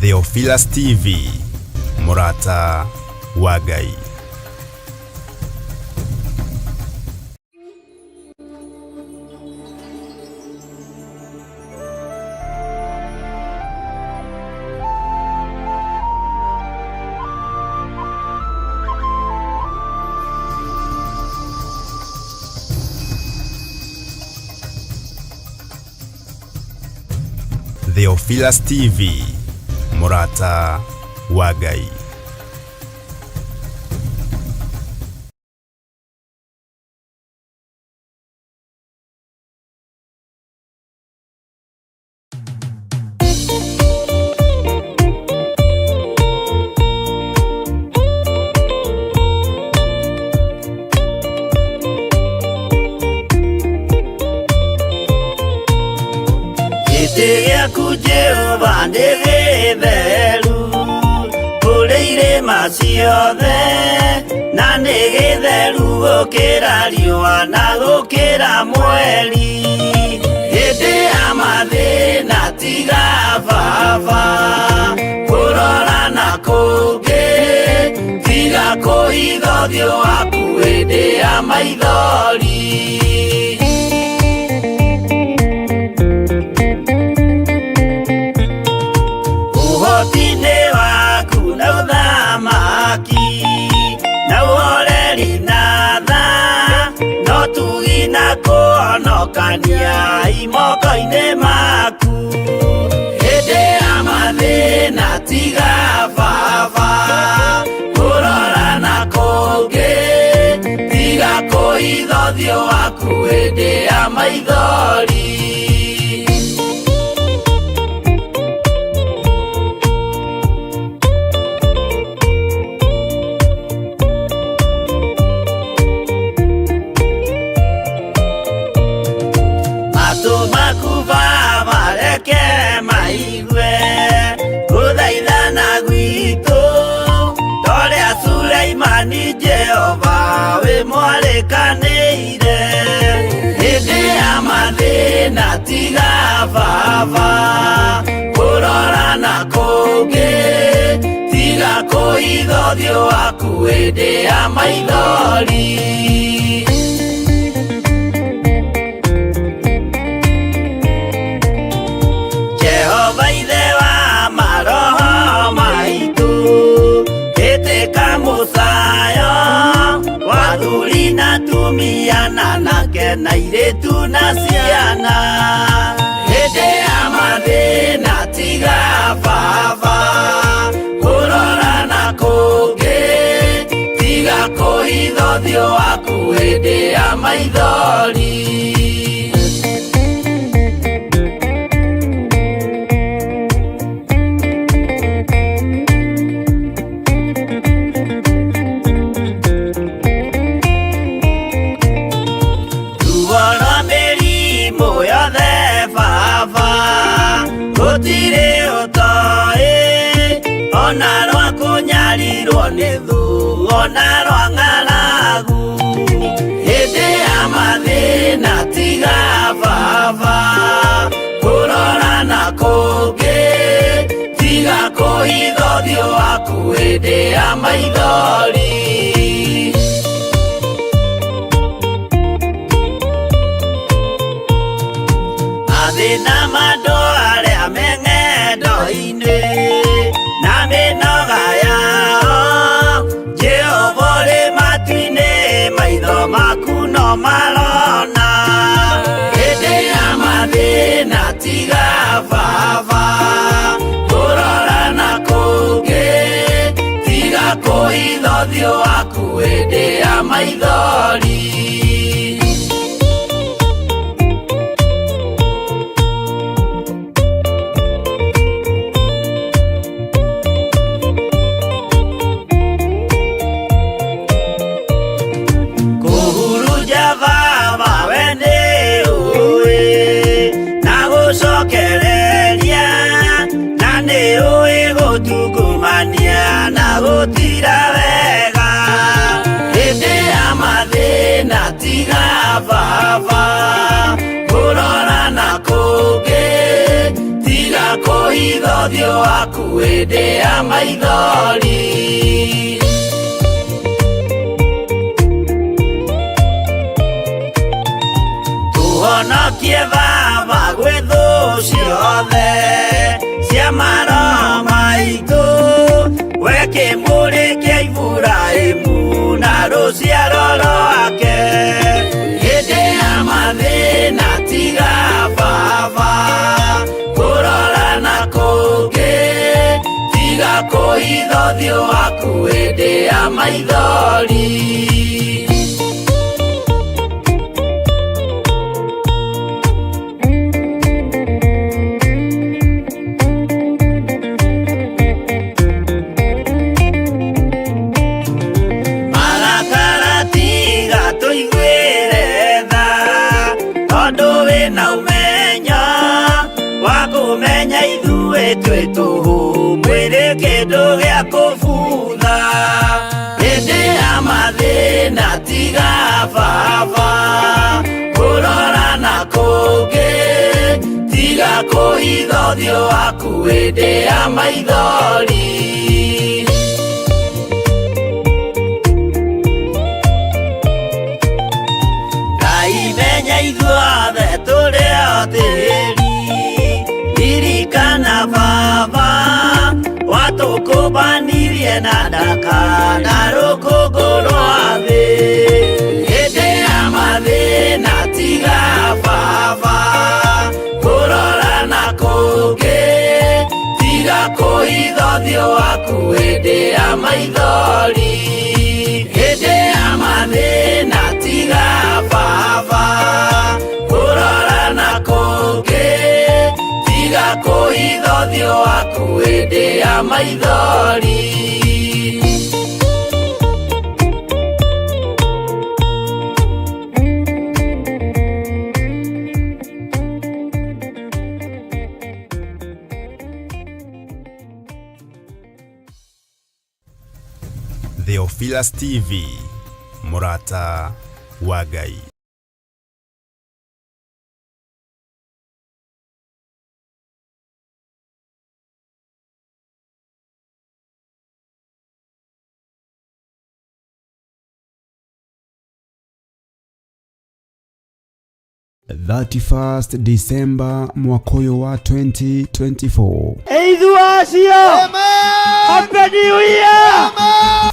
Theophilus TV, mũrata wa Ngai. Theophilus TV, mũrata wa Ngai. Gĩtĩ gĩaku Jehova nĩ gĩtheru kũrĩ irĩma ciothe na nĩ gĩtheru gũkĩra riũa na gũkĩra mweri hĩndĩ ya mathĩna tiga baba kũrora na kũngĩ tiga kũhitha ũthiũ waku hĩndĩ ya maithori. Ũhoti-inĩ waku na ũthamaki na ũhoreri na tha no tugi na kũhonokania imoko-inĩ maku hĩndĩ ya mathĩna tiga baba kũrora na kũngĩ tiga kũhitha ũthiũ waku hĩndĩ ya maithori. Matũ maku Baba reke maigue gũthaithana gwitũ torĩa Suleimani Jehova wĩ mwarĩkanĩire hĩndĩ ya mathĩna tiga baba kũrora na kũngĩ tiga kũhitha ũthiũ waku hĩndĩ ya maithori. Jehova ithe wa maroho maitũ ĩtĩka mũcayo wa athuri na atumia na anake na airĩtu na ciana hĩndĩ ya mathĩna tiga baba kũrora na kũngĩ tiga kũhitha ũthiũ waku hĩndĩ ya maithori. Ruo rwa mĩrimũ yothe baba gũtirĩ ũtoĩ ona rwa kũnyarirwo nĩ thũ ona rwa ng'aragu hĩndĩ ya mathĩna tiga baba kũrora na kũngĩ tiga kũhitha ũthiũ waku hĩndĩ ya maithori. Mathĩna ma andũ arĩa me ng'endo-inĩ na mĩnoga yao Jehova ũrĩ matu-inĩ maitho maku no marona hĩndĩ ya mathĩna tiga baba kũrora na kũngĩ tiga kũhitha ũthiũ waku hĩndĩ ya maithori. Kũhurunja baba we nĩ ũĩ na gũcokereria na nĩ ũĩ gũtungumania na gũtira wega hĩndĩ ya mathĩna tiga baba kũrora na kũngĩ tiga kũhitha kũhitha ũthiũ waku hĩndĩ ya maithori. Tũhonokie Baba gwĩ thũ ciothe cia maroho maitũ, we kĩmũrĩ kĩa Iburahĩmu na rũciaro rwake. Hĩndĩ ya mathĩna tiga Baba kũrora na kũngĩ, tiga kũhitha ũthiũ waku hĩndĩ ya maithori. Marakara tiga tũiguĩre tha, tondũ wĩna ũmenyo wa kũmenya ithuĩ twĩ tũhũ, mwĩrĩ kĩndũ gĩa kũbutha. Hĩndĩ ya mathĩna tiga Baba kũrora na kũngĩ, tiga kũhitha ũthiũ waku hĩndĩ ya maithori. Ngai menya ithuothe tũrĩ o tĩri, ririkana Baba watũkũmbanirie na ndaka na rũkũngũ rwa thĩ. Hĩndĩ ya mathĩna tiga Baba kũrora na kũngĩ, tiga kũhitha ũthiũ waku hĩndĩ ya maithori. Hĩndĩ ya mathĩna tiga Baba kũrora na kũngĩ, tiga kũhitha ũthiũ waku hĩndĩ ya maithori. Theophilus TV, Murata wa Ngai. 31st December mwaka ũyũ wa 2024. Eithu acio, Happy New Year!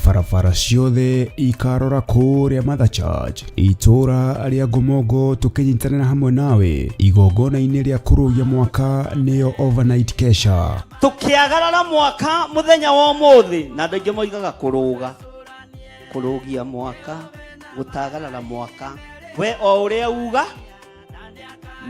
Barabara ciothe ikarora kũrĩa Mother Church, itũũra rĩa Ngomongo, tũkĩnyitanĩra hamwe nawe igongona-inĩ rĩa kũrũgia mwaka, nĩyo overnight kesha. Tũkĩagarara mwaka mũthenya wa ũmũthĩ, na andũ aingĩ moigaga kũrũga, kũrũgia mwaka, gũtagarara mwaka, we o ũrĩa uga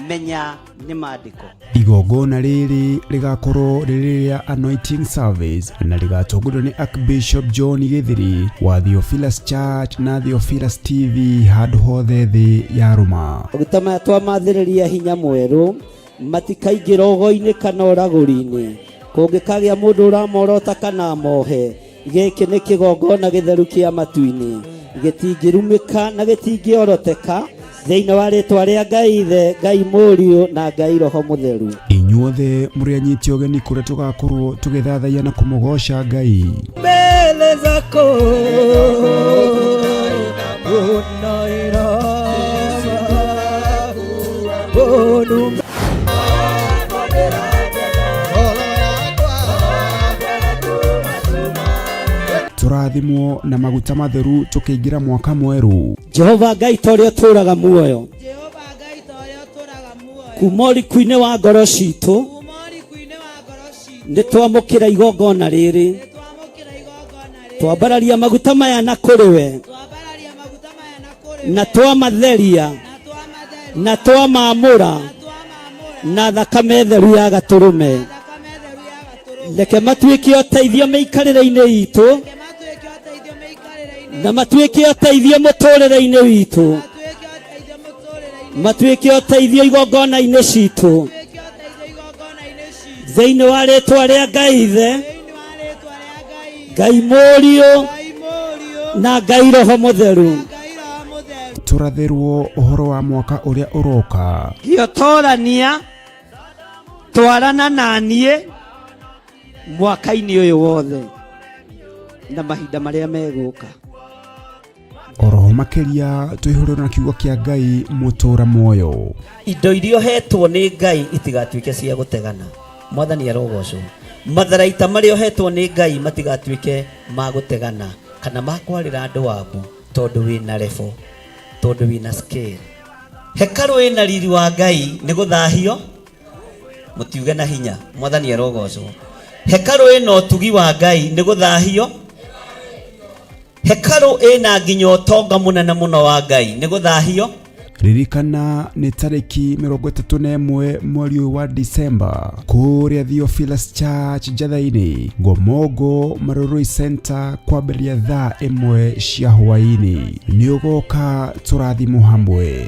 menya nĩ maandĩko. Igongona rĩrĩ rĩgakorwo rĩrĩ rĩa anointing service na rĩgatongorio nĩ Archbishop John Gĩthiri wa Theophilus Church na Theophilus TV handũ hothe thĩ ya rũma. Maguta maya twamathĩrĩria hinya mwerũ, matikaingĩra ũgo-inĩ kana ũragũri-inĩ. Kũngĩkagĩa mũndũ ũramorota kana amohe, gĩkĩ nĩ kĩgongona gĩtheru kĩa matu-inĩ, gĩtingĩrumĩka na gĩtingĩoroteka, thĩinĩ wa rĩtwa rĩa Ngai Ithe, Ngai Mũriũ na Ngai Roho Mũtheru. Inyuothe mũrĩ anyiti ũgeni kũrĩa tũgakorwo tũgĩthathaiya na kũmũgoca Ngai. Mbele zako unainama. Tũrathimwo na maguta matheru tũkĩingĩra mwaka mwerũ. Jehova Ngai ta ũrĩa ũtũũraga muoyo, Jehova Ngai ta ũrĩa ũtũũraga muoyo, kuma ũriku-inĩ wa ngoro citũ, kuma ũriku-inĩ wa ngoro citũ, nĩ twamũkĩra igongona rĩrĩ, nĩ twamũkĩra igongona rĩrĩ, twambararia maguta maya na kũrĩ we, twambararia maguta maya na kũrĩ na we, twamatheria, na twamatheria, na twamamũra na twamamũra na thakame theru ya gatũrũme. Na thakame theru ya gatũrũme. Reke matuĩke ũteithio mĩikarĩre-inĩ itũ, Reke matuĩke ũteithio mĩikarĩre-inĩ, na matuĩke ũteithio mũtũrĩre-inĩ witũ, matuĩke ũteithio mũtũrĩre-inĩ, matuĩke ũteithio igongona-inĩ citũ, matuĩke ũteithio igongona-inĩ citũ, thĩinĩ wa rĩtwa rĩa Ngai Ithe, thĩinĩ wa rĩtwa rĩa Ngai, Ngai Mũriũ Ngai Mũriũ na Ngai Roho Mũtheru. Na Ngai Roho Mũtheru. Tũrathĩrwo ũhoro wa mwaka ũrĩa ũroka. Gĩotorania twarana na niĩ. Mwaka-inĩ ũyũ wothe na mahinda marĩa megũka. Oroho makĩria tũihũrwo na kiugo kĩa Ngai mũtũra muoyo. Indo iria ũhetwo nĩ Ngai itigatuĩke cia gũtegana. Mwathani arogocwo. Matharaita marĩa ũhetwo nĩ Ngai matigatuĩke ma gũtegana kana ma kwarĩra andũ wabu, tondũ wĩna level, tondũ wĩna scale. Hekarũ ĩna riri wa Ngai nĩ gũthahio, mũtiuge na hinya. Mwathani arogocwo. Hekarũ ĩna ũtugi wa Ngai nĩ gũthahio. Hekarũ ĩna nginya ũtonga mũnene mũno wa Ngai nĩ gũthahio. Ririkana nĩ tarĩki 31 mweri ũyũ wa Disemba kũrĩa Theophilus Church Njatha-inĩ, Ngomongo Marurui Center, kwambĩrĩria thaa 1 cia hwaĩ-inĩ. Nĩ ũgoka tũrathimwo hamwe.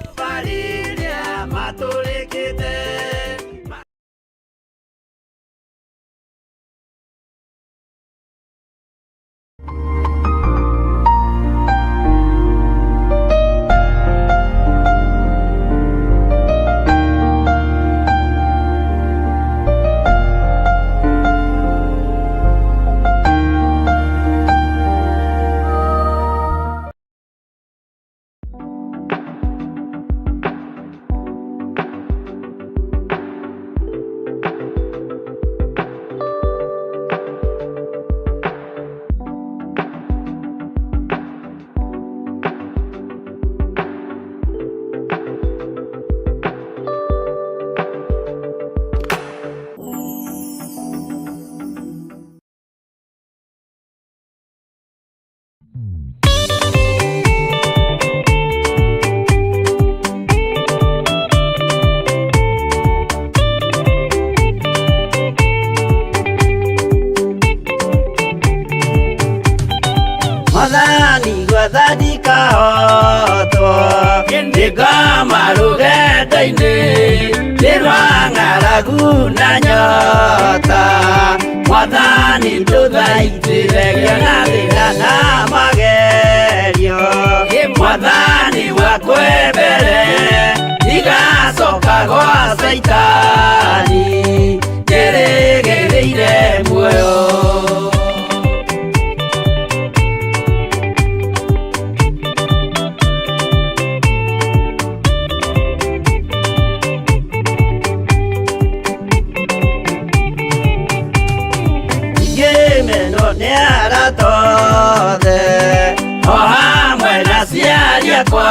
Mwathani gwathani kahotwo nĩngoma rũgendo-inĩ nĩ rwa ng'aragu na nyota. Mwathani ndũthaitĩre ngĩona thĩna na magerio. Mwathani wakwembere ndigacoka gwa Caitani njĩrĩgĩrĩire muoyo. Ngĩmenwo nĩ arata othe o hamwe na aciari akwa,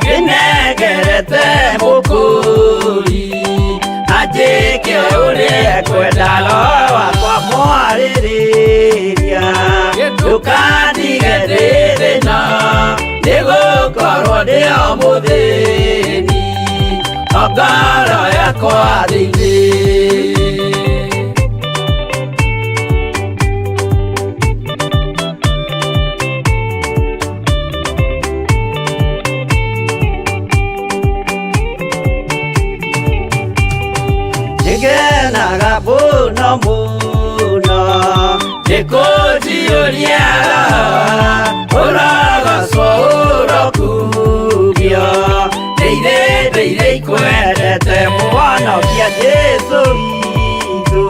ndĩnengerete mũkũri anjĩke ũrĩa ekwenda. Roho wakwa mwarĩrĩria ndũkandige ndĩ thĩna, nĩgũkorwo ndĩ o mũthĩni o ngoro yakwa thĩinĩ. Nĩngenaga mũno mũno nĩkũnjiyũria roho, ũrogocwo ũrokumio. Ndĩire ndĩire ikwendete mũhonokia Jesũ witũ,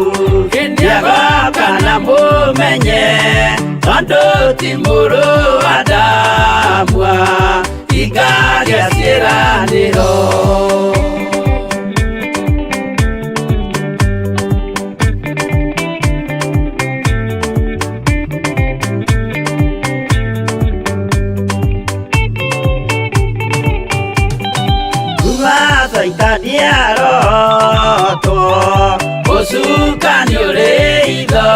nĩagoka na mũmenye tondũ ti mũrũ wa Adamu ingagĩa ciĩranĩro. Kuma Caitani arotwo ũcukani ũrĩ itho,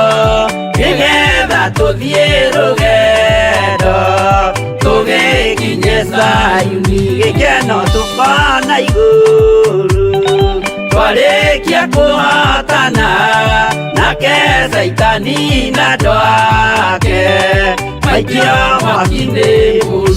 nĩgetha tũthiĩ rũgendo tũgĩkinye Zayuni, gĩkeno tũkona igũrũ twarĩkia kũhotana nake Caitani na andũ ake maikio mwaki-inĩ mũru.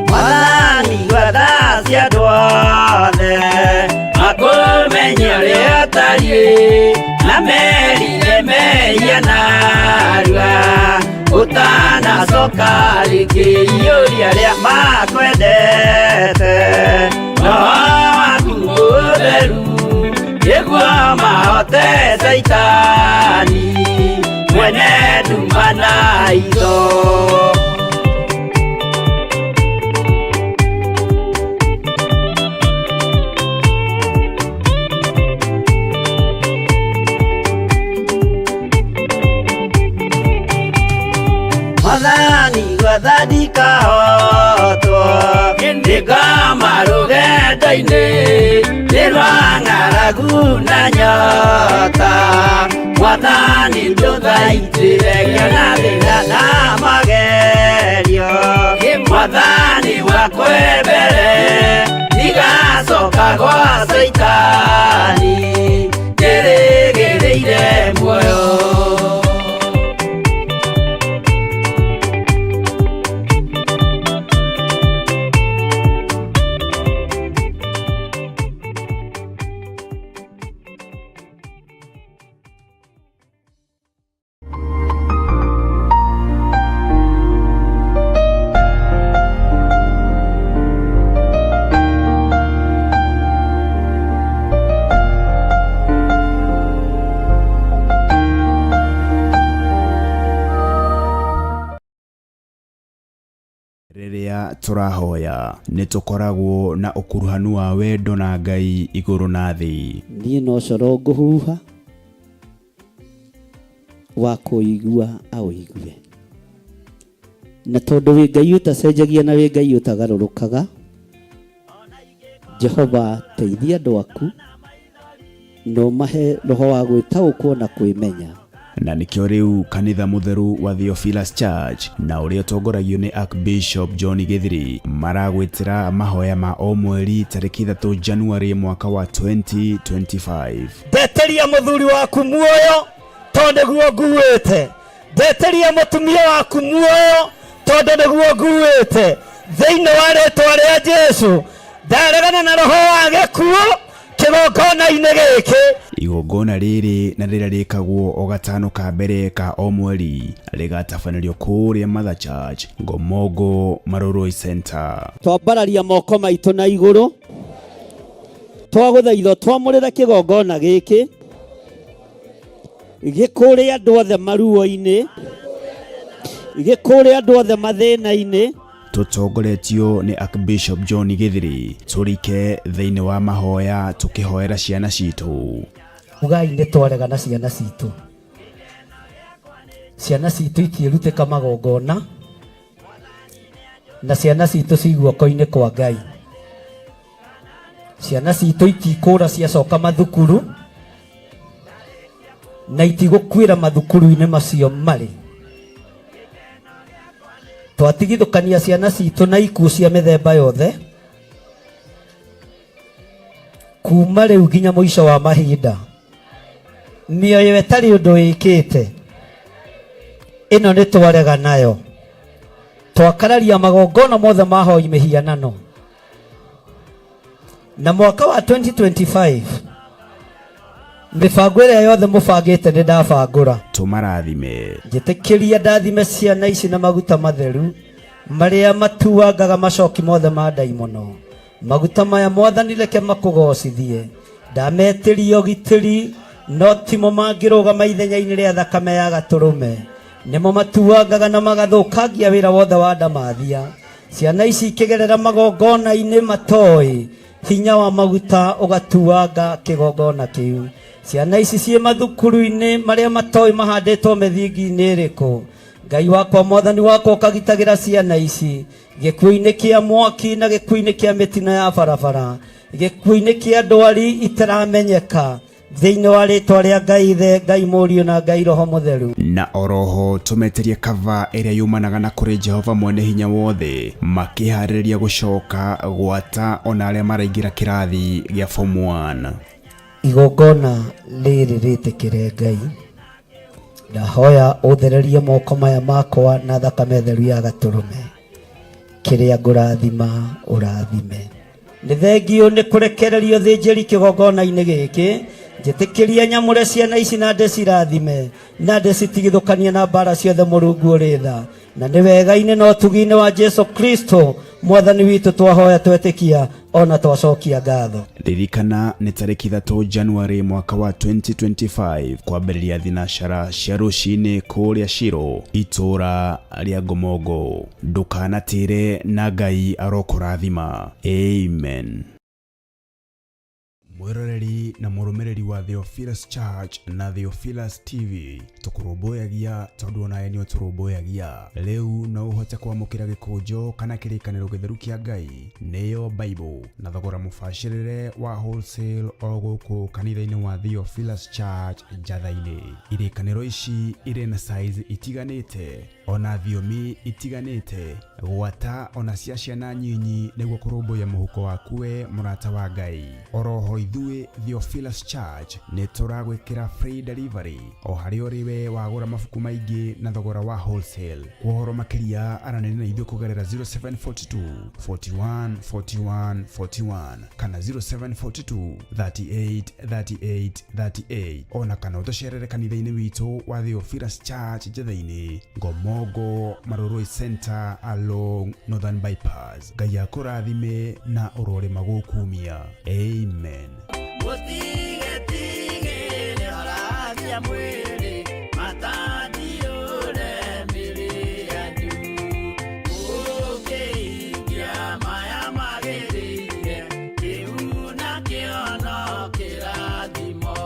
Mwathani gwatha cia andũ othe makũmenye ũrĩa ũtariĩ, na merire mehia na Ũtanacoka rĩngĩ iyũria arĩa makwendete roho waku mũtheru nĩguo mahote Caitani mwene nduma na itho. Mwathani gwatha ndikahotwo ndĩngoma rũgendo-inĩ nĩ rwa ng'aragu na nyota Mwathani ndũthaitĩre ngĩona thĩna na magerio Mwathani wakwe mbere ndigacoka gwa Caitani ndĩrĩgĩrĩire muoyo. Rĩrĩa tũrahoya nĩ tũkoragwo na ũkuruhanu wa wendo na Ngai igũrũ na thĩ. Niĩ no coro ngũhuha wa kũigua aũigue, na tondũ wĩ Ngai ũtacenjagia na wĩ Ngai ũtagarũrũkaga, Jehova teithia andũ aku na ũmahe roho wa gwĩtaũkwo na kwĩmenya. Na nĩkĩo rĩu kanitha mũtheru wa Theophilus Church na ũrĩa ũtongoragio nĩ Archbishop John Gĩthiri maragwĩtĩra mahoya ma o mweri tarĩki 3 January mwaka wa 2025. Ndeteria mũthuri waku muoyo tondũ nĩguo nguĩte, ndeteria mũtumia waku muoyo tondũ nĩguo nguĩte. Thĩinĩ wa rĩtwa rĩa Jesu ndaregana na roho wa gĩkuũ kĩgongona-inĩ gĩkĩ. Igongona rĩrĩ na rĩrĩa rĩkagwo o gatano ka mbere ka o mweri rĩgatabanĩrio kũrĩa Mother Church Ngomongo Marurui Center. Twambararia moko maitũ na igũrũ, twagũthaitha twamũrĩre kĩgongona gĩkĩ gĩkũrĩ andũ othe maruo-inĩ, gĩkũrĩ andũ othe mathĩna-inĩ. Tũtongoretio nĩ Archbishop John Gĩthiri tũrike thĩinĩ wa mahoya tũkĩhoera ciana citũ. Ugai nĩ twarega na ciana citũ. Ciana citũ itiĩrutĩka magongona na ciana citũ ci guoko-inĩ kwa Ngai. Ciana citũ itikũra ciacoka mathukuru na itigũkuĩra mathukuru-inĩ macio marĩ. Twatigithũkania ciana citũ na ikuũ cia mĩthemba yothe kuma rĩu nginya mũico wa mahinda. Mĩoyo ĩtarĩ ũndũ ĩkĩte ĩno nĩ twarega nayo. Twakararia magongona mothe ma hoi mĩhianano. Na mwaka wa 2025 mĩbango ĩrĩa yothe mũbangĩte nĩ ndabangũra. Tũmarathime. Njĩtĩkĩria ndathime ciana ici na maguta matheru marĩa matuangaga macoki mothe ma ndaimono. Maguta maya Mwathani reke makũgocithie. Ndametĩria ũgitĩri no timo mangĩrũgama ithenya-inĩ rĩa thakame ya gatũrũme. Nĩmo matuangaga na magathũkangia wĩra wothe wa ndamathia. Ciana ici ikĩgerera magongona-inĩ matoĩ hinya wa maguta ũgatuanga kĩgongona kĩu. Ciana ici ciĩ mathukuru-inĩ marĩa matoĩ mahandĩtwo mĩthingi-inĩ ĩrĩkũ. Ngai wakwa Mwathani wakwa ũkagitagĩra ciana ici gĩkuũ-inĩ kĩa mwaki na gĩkuũ-inĩ kĩa mĩtino ya barabara, gĩkuũ-inĩ kĩa ndwari itaramenyeka, thĩinĩ wa rĩtwa rĩa Ngai Ithe, Ngai Mũriũ na Ngai Roho Mũtheru. Na oroho tũmeterie kava ĩrĩa yumanaga na kũrĩ Jehova mwene hinya wothe makĩharĩrĩria gũcoka gwata ona arĩa maraingĩra kĩrathi gĩa form 1. Igongona rĩrĩ rĩtĩkĩre Ngai, ndahoya ũthererie moko maya makwa na thakame theru ya gatũrũme, kĩrĩa ngũrathima ũrathime. Nĩ thengio nĩ kũrekererio thĩnjĩri kĩgongona-inĩ gĩkĩ. Njĩtĩkĩria nyamũre ciana ici na ndĩcirathime na ndĩcitigithũkanie na mbara ciothe Mũrungu ũrĩ tha. Na nĩ wega-inĩ na ũtugi-inĩ wa Jesu Kristo mwathani witũ twahoya twetĩkia ona twacokia ngatho. Ririkana nĩ tarĩki 3 January mwaka wa 2025 kwambĩrĩria thinacara cia rũcinĩ kũrĩa Shiro itũra rĩa Ngomongo. Ndũkanatĩre na Ngai arokũrathima. Amen. Mwĩroreri na mũrũmĩrĩri wa Theophilus Church na Theophilus TV, tũkũrũmbũyagia tondũ onawe nĩ ũtũrũmbũyagia. Rĩu no ũhote kwamũkĩra gĩkũnjo kana kĩrĩkanĩro gĩtheru kĩa Ngai nĩyo Bible na thogora mũbacĩrĩre wa wholesale o gũkũ kanitha-inĩ wa Theophilus Church Njatha-inĩ. Irĩkanĩro ici irĩ na size itiganĩte ona thiomi itiganĩte gwata ona cia ciana nyinyi nĩguo kũrũmbũiya mũhuko waku we mũrata wa Ngai. Oroho ithuĩ Theophilus Church nĩ tũragwĩkĩra free delivery o harĩa ũrĩ we wagũra mabuku maingĩ na thogora wa wholesale. Kwa ũhoro makĩria aranĩria na ithuĩ kũgerera 0742 41 41 41 kana 0742 38 38 38 ona kana ũtũcerere kanitha-inĩ witũ wa Theophilus Church Njatha-inĩ, Ngomongo, Marurui Center along Northern Bypass. Ngai akũrathime na ũrorĩma gũkumia. Amen. Mũtigetigĩre orathia mwĩrĩ, matandiũre mĩrĩ yanyu. Mũngĩikia maya magĩrĩire, kĩu nakĩo no kĩrathimo.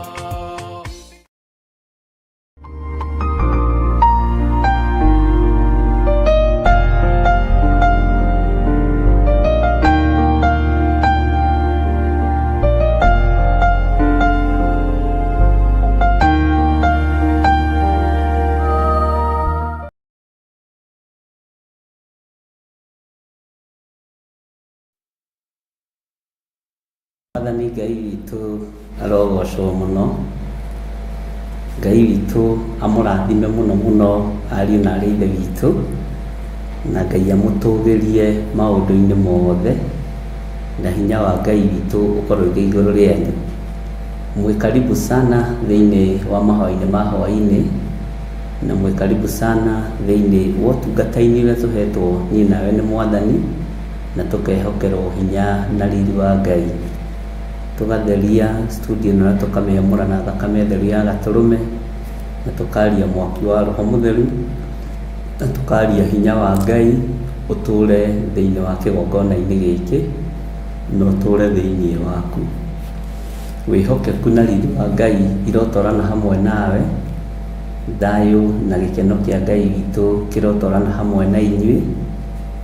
Mwathani Ngai witũ arogocwo mũno. Ngai witũ amũrathime mũno mũno ariũ na arĩ ithe witũ, na Ngai amũtũgĩrie maũndũ-inĩ mothe, na hinya wa Ngai witũ ũkorwo ũrĩ igũrũ rĩanyu. Mwĩ karibu sana thĩinĩ wa mahoya-inĩ ma hwaĩ-inĩ, na mwĩ karibu sana thĩinĩ wa ũtungata-inĩ ũrĩa tũhetwo niĩ nawe nĩ Mwathani, na tũkehokerwo hinya na riri wa Ngai. Tũgatheria studio ĩno na tũkamĩamũra na thakame theru ya gatũrũme, na tũkaria mwaki wa Roho Mũtheru, na tũkaria hinya wa Ngai ũtũre thĩinĩ wa kĩgongona-inĩ gĩkĩ, na ũtũre thĩinĩ waku. Wĩhokeku na riri wa Ngai irotwarana hamwe nawe, thayũ na gĩkeno kĩa Ngai witũ kĩrotwarana hamwe na inyuĩ,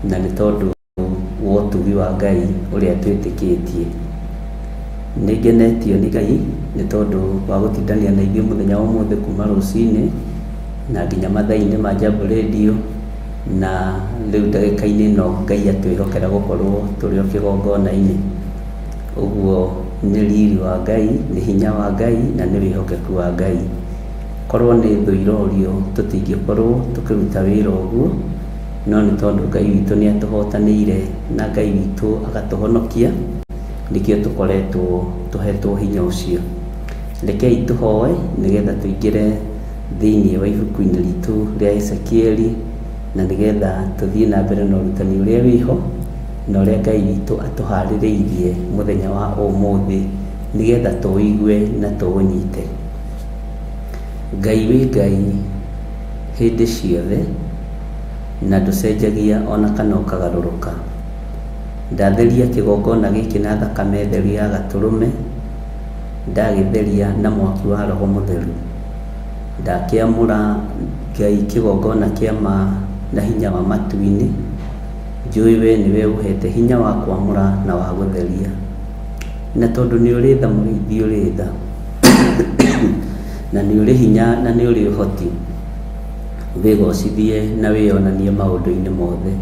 na nĩ tondũ wa ũtugi wa Ngai ũrĩa twĩtĩkĩtie. Nĩ ngenetio nĩ Ngai nĩ tondũ wa gũtindania na ithuĩ mũthenya wa ũmũthĩ kuma rũcinĩ na nginya mathaa-inĩ ma Jambo Radio, na rĩu ndagĩka-inĩ ĩno Ngai atwĩhokera gũkorwo tũrĩ o kĩgongona-inĩ. Ũguo nĩ riri wa Ngai, nĩ hinya wa Ngai na nĩ wĩhokeku wa Ngai. Korwo nĩ thũ irorio tũtingĩkorwo tũkĩruta wĩra ũguo, no nĩ tondũ Ngai witũ nĩ atũhotanĩire na Ngai witũ agatũhonokia, nĩkĩo tũkoretwo tũhetwo hinya ũcio. Rekei tũhoe nĩgetha tũingĩre thĩinĩ wa ibuku-inĩ ritũ rĩa Ezekieli, na nĩgetha tũthiĩ na mbere na ũrutani ũrĩa wĩho, na ũrĩa Ngai witũ atũharĩrĩirie mũthenya wa ũmũthĩ, nĩgetha tũũigue na tũũnyite. Ngai wĩ Ngai hĩndĩ ciothe, na ndũcenjagia ona kana ũkagarũrũka. Ndatheria kĩgongona gĩkĩ na thakame theru ya gatũrũme, ndagĩtheria na mwaki wa Roho Mũtheru. Ndakĩamũra Ngai kĩgongona kĩa ma na hinya wa matu-inĩ, njũĩ we nĩwe ũhete hinya wa kwamũra na wa gũtheria. Na tondũ nĩ ũrĩ tha mũrĩithi ũrĩ tha, na nĩ ũrĩ hinya na nĩ ũrĩ ũhoti, wĩgocithie na wĩyonanie maũndũ-inĩ mothe.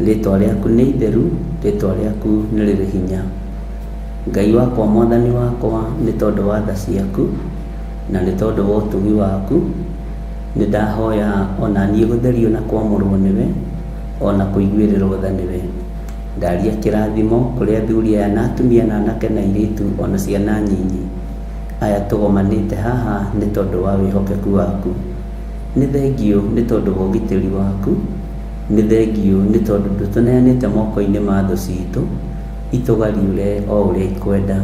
Rĩtwa rĩaku nĩ itheru, rĩtwa rĩaku nĩ rĩrĩ hinya. Ngai wakwa mwathani wakwa, nĩ tondũ wa tha ciaku na nĩ tondũ wa ũtugi waku, nĩ ndahoya ona niĩ gũtherio na kwamũrwo nĩwe, ona kũiguĩrĩrwo tha nĩwe. Ndaria kĩrathimo kũrĩ athuri aya na atumia na anake na airĩtu ona ciana nyinyi. Aya tũgomanĩte haha nĩ tondũ wa wĩhokeku waku. Nĩ thengiũ nĩ tondũ wa ũgitĩri waku. Nĩ thengiũ nĩ tondũ ndũtũneanĩte moko-inĩ ma thũ citũ itũgariũre o ũrĩa ikwenda,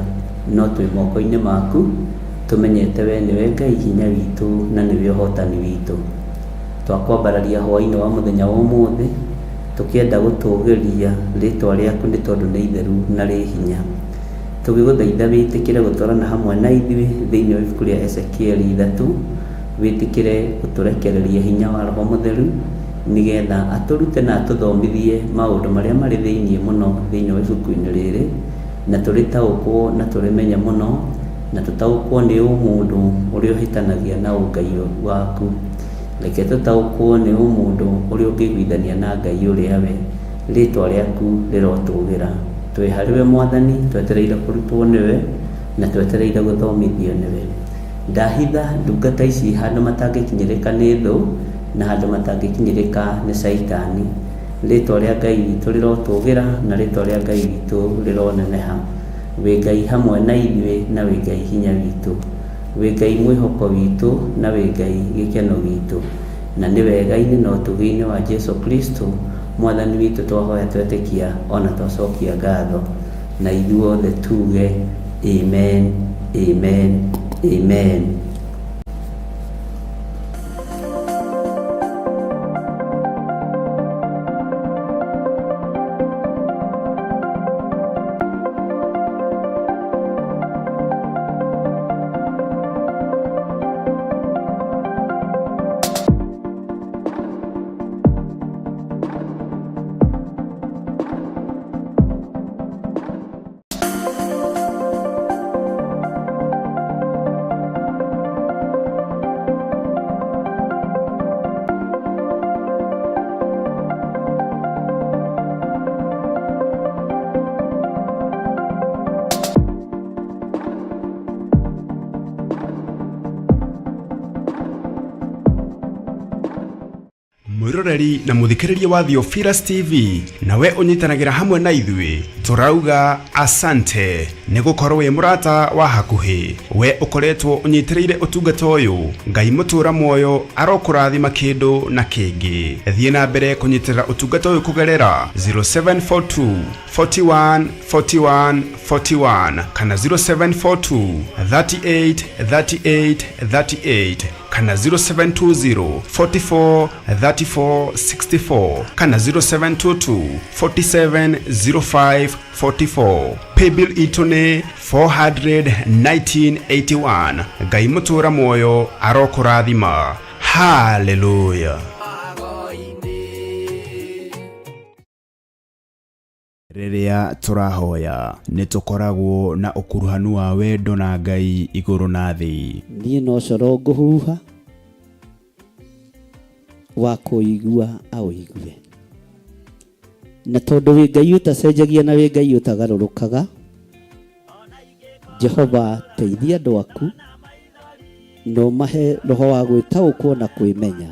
no twĩ moko-inĩ maku, tũmenyete wee nĩwe Ngai hinya witũ na nĩwe ũhotani witũ. Twakwambararia hwaĩ-inĩ wa mũthenya wa ũmũthĩ, tũkĩenda gũtũgĩria rĩtwa rĩaku nĩ tondũ nĩ itheru na rĩ hinya. Tũgĩgũthaitha wĩtĩkĩre gũtwarana hamwe na ithuĩ thĩinĩ wa ibuku rĩa Ezekieli 3, wĩtĩkĩre gũtũrekereria hinya wa Roho Mũtheru, nĩgetha atũrute na atũthomithie maũndũ marĩa marĩ thĩinĩ mũno thĩinĩ wa ibuku-inĩ rĩrĩ, na tũrĩtaũkwo na tũrĩmenye mũno, na tũtaũkwo nĩ ũmũndũ ũrĩa ũhĩtanagia na ũngai waku. Reke tũtaũkwo nĩ ũmũndũ ũrĩa ũngĩiguithania na Ngai ũrĩa we rĩtwa rĩaku rĩrotũgĩra. Twĩ harĩ we Mwathani, twetereire kũrutwo nĩwe, na twetereire gũthomithio nĩwe. Ndahitha ndungata ici handũ matangĩkinyĩrĩka nĩ thũ, na handũ matangĩkinyĩrĩka nĩ Caitani. Rĩtwa rĩa Ngai witũ rĩrotũgĩra, na rĩtwa rĩa Ngai witũ rĩroneneha. Wĩ Ngai hamwe na ithuĩ, na wĩ Ngai hinya witũ. Wĩ Ngai mwĩhoko witũ, na wĩ Ngai gĩkeno gitũ. Na nĩ wega-inĩ na ũtugi-inĩ wa Jesu Kristo Mwathani witũ twahoya twetĩkia o na twacokia ngatho. Na ithuothe tuge amen, amen, amen. Mwĩroreri na mũthikĩrĩria wa Theophilus TV, nawe ũnyitanagĩra hamwe na ithuĩ, tũrauga asante nĩ gũkorwo wĩ mũrata wa hakuhĩ. We ũkoretwo ũnyitĩrĩire ũtungata ũyũ, Ngai mũtũra muoyo arokũrathima kĩndũ na kĩngĩ. Thiĩ na mbere kũnyitĩrĩra ũtungata ũyũ kũgerera 0742 41 41 41 kana 0742 38 38 38 kana 0720 44 34 64 kana 0722 47 05 44. Paybill itũ nĩ 41981. Ngai mũtũra muoyo arokũrathima. Haleluya. Rĩrĩa tũrahoya, nĩ tũkoragwo na ũkuruhanu wa wendo na Ngai igũrũ na thĩ. Niĩ no coro ngũhuha, wa kũigua aũigue. Na tondũ wĩ Ngai ũtacenjagia na wĩ Ngai ũtagarũrũkaga, Jehova teithia andũ aku na ũmahe roho wa gwĩtaũkwo na kwĩmenya.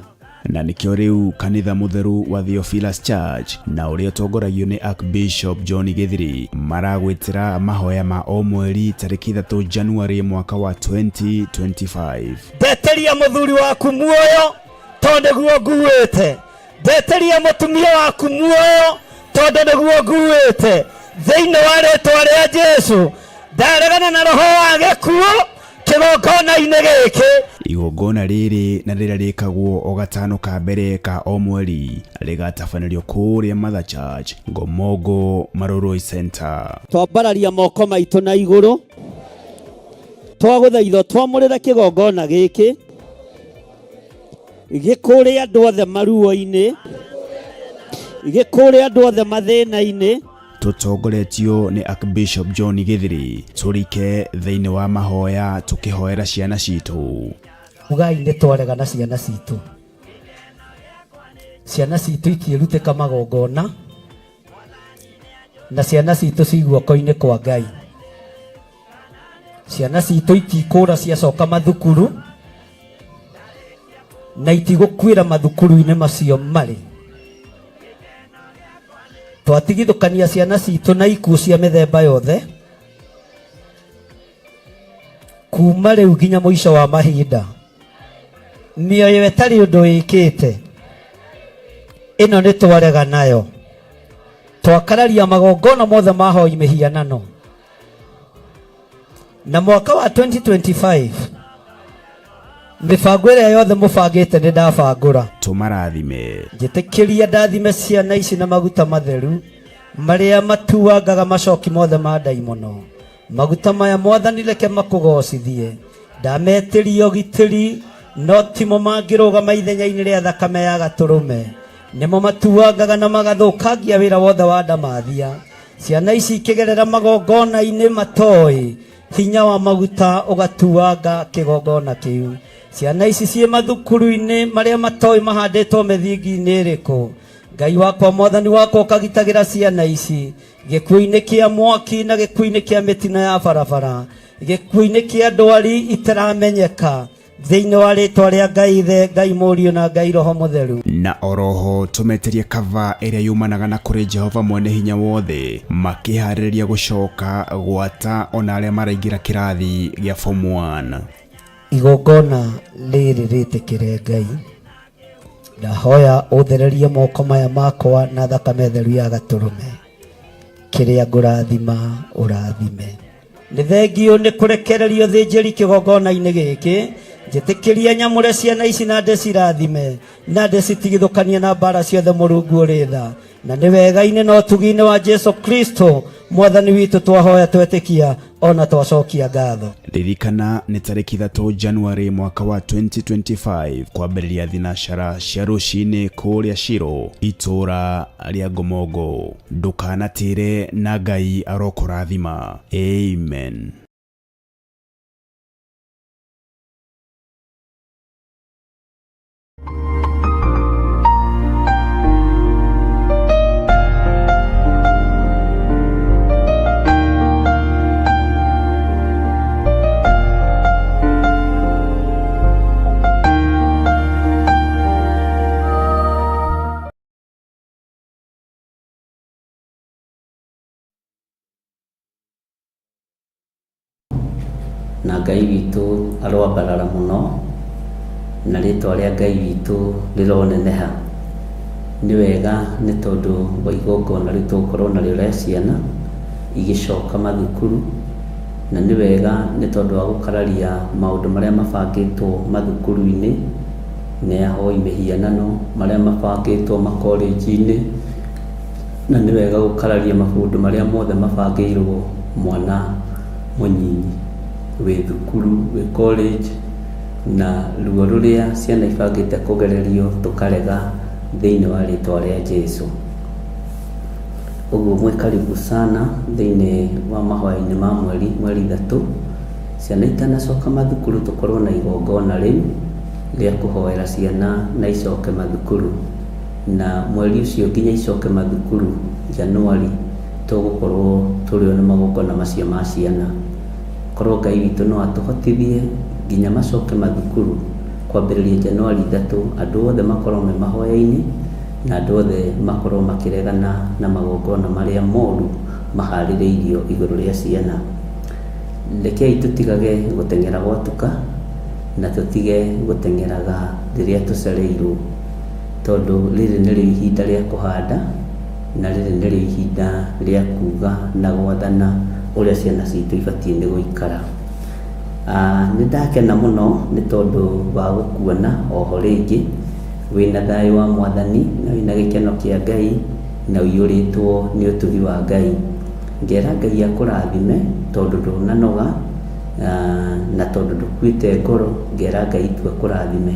Na nĩkĩo rĩu kanitha mũtheru wa Theophilus Church na ũrĩa ũtongoragio nĩ Archbishop John Gĩthiri maragwĩtĩra mahoya ma o mweri tarĩki 3 January mwaka wa 2025. Ndeteria mũthuri waku muoyo tondũ nĩguo nguĩte. Ndeteria mũtumia waku muoyo tondũ nĩguo nguĩte. Thĩinĩ wa rĩtwa rĩa Jesu ndaregana na roho wa gĩkuũ kĩgongona-inĩ gĩkĩ. Igongona rĩrĩ na rĩrĩa rĩkagwo o gatano ka mbere ka o mweri rĩgatabanĩrio kũrĩa Mother Church, Ngomongo, Marurui Center. Twambararia moko maitũ na igũrũ, twagũthaitha twamũrĩre kĩgongona gĩkĩ gĩkũrĩ andũ othe maruo-inĩ, gĩkũrĩ andũ othe mathĩna-inĩ. Tũtongoretio nĩ Archbishop John Gĩthiri, tũrike thĩinĩ wa mahoya tũkĩhoera ciana citũ. Ugai nĩ twarega na ciana citũ. Ciana citũ itiĩrutĩka magongona, na ciana citũ ci guoko-inĩ kwa Ngai. Ciana citũ itikũra ciacoka mathukuru, na itigũkuĩra mathukuru-inĩ macio marĩ. Twatigithũkania ciana citũ na ikuũ cia mĩthemba yothe. Kuma rĩu nginya mũico wa mahinda, mĩoyo ĩtarĩ ũndũ ĩkĩte ĩno nĩ twarega nayo, twakararia magongona mothe ma hoi mĩhianano. Na mwaka wa 2025 mĩbango ĩrĩa yothe mũbangĩte nĩ ndabangũra. Tũmarathime. Njĩtĩkĩria ndathime ciana ici na maguta matheru marĩa matuangaga macoki mothe ma ndaimono. Maguta maya Mwathani reke makũgocithie. Ndametĩria ũgitĩri, no timo mangĩrũgama ithenya-inĩ rĩa thakame ya gatũrũme. Nĩmo matuangaga na magathũkangia wĩra wothe wa ndamathia. Ciana ici ikĩgerera magongona-inĩ matoĩ, hinya wa maguta ũgatuanga kĩgongona kĩu. Ciana ici ciĩ mathukuru-inĩ marĩa matoĩ mahandĩtwo mĩthingi-inĩ ĩrĩkũ. Ngai wakwa, Mwathani wakwa, ũkagitagĩra ciana ici gĩkuũ-inĩ kĩa mwaki na gĩkuũ-inĩ kĩa mĩtino ya barabara, gĩkuũ-inĩ kĩa ndwari itaramenyeka, thĩinĩ wa rĩtwa rĩa Ngai Ithe, Ngai Mũriũ na Ngai Roho Mũtheru. Na oroho tũmetĩrie kava ĩrĩa yumanaga na kũrĩ Jehova mwene hinya wothe, makĩharĩrĩria gũcoka gwata ona arĩa maraingĩra kĩrathi gĩa form 1. Igongona rĩrĩ rĩtĩkĩre Ngai, ndahoya ũthererie moko maya makwa na thakame theru ya gatũrũme, kĩrĩa ngũrathima ũrathime. Nĩ thengiũ nĩ kũrekererio thĩnjĩri kĩgongona-inĩ gĩkĩ, njĩtĩkĩria nyamũre ciana ici na ndĩcirathime na ndĩcitigithũkanie na mbara ciothe Mũrungu ũrĩ tha. Na nĩ wega-inĩ na ũtugi-inĩ wa Jesu Kristo Mwathani witũ twahoya twetĩkia ona twacokia ngatho. Ririkana nĩ tarĩki 3 January mwaka wa 2025 kwambĩrĩria thinacara cia rũcinĩ kũrĩa Shiro itũra rĩa Ngomongo. Ndũkanatĩre na Ngai arokũrathima. Amen. Na Ngai witũ aroambarara mũno, na rĩtwa rĩa Ngai witũ rĩroneneha. Nĩ wega nĩ tondũ wa igongona rĩu tũgũkorwo narĩo rĩa ciana igĩcoka mathukuru, na nĩ wega nĩ tondũ wa gũkararia maũndũ marĩa mabangĩtwo mathukuru-inĩ nĩ ahoi mĩhianano, marĩa mabangĩtwo makorĩnji-inĩ, na nĩ wega gũkararia maũndũ marĩa mothe mabangĩirwo mwana mũnyinyi wĩ thukuru, wĩ college, na ruo rũrĩa ciana ibangĩte kũgererio tũkarega thĩinĩ wa rĩtwa rĩa Jesu. Ũguo mwĩ karibu sana thĩinĩ wa mahoya-inĩ ma mweri, mweri 3, ciana itanacoka mathukuru tũkorwo na igongona rĩu rĩa kũhoera ciana na icoke mathukuru. Na mweri ũcio nginya icoke mathukuru Januari tũgũkorwo tũrĩ o na magongona macio ma ciana. Korwo Ngai witũ no atũhotithie nginya macoke mathukuru kwambĩrĩria Januari 3, andũ othe makorwo me mahoya-inĩ na andũ othe makorwo makĩregana na magongona marĩa moru maharĩrĩirio igũrũ rĩa ciana. Rekei tũtigage gũteng'era gwatuka na tũtige gũteng'eraga rĩrĩa tũcereirwo, tondũ rĩrĩ nĩrĩo ihinda rĩa kũhanda na rĩrĩ nĩrĩo ihinda rĩa kuga na gwathana ũrĩa ciana citũ ibatiĩ nĩ gũikara. Nĩ ndakena mũno nĩ tondũ wa gũkuona oho rĩngĩ wĩna thayũ wa Mwathani na wĩna gĩkeno kĩa Ngai na ũiyũrĩtwo nĩ ũtugi wa Ngai. Ngera Ngai akũrathime tondũ ndũnanoga na tondũ ndũkuĩte ngoro, ngera Ngai tu akũrathime.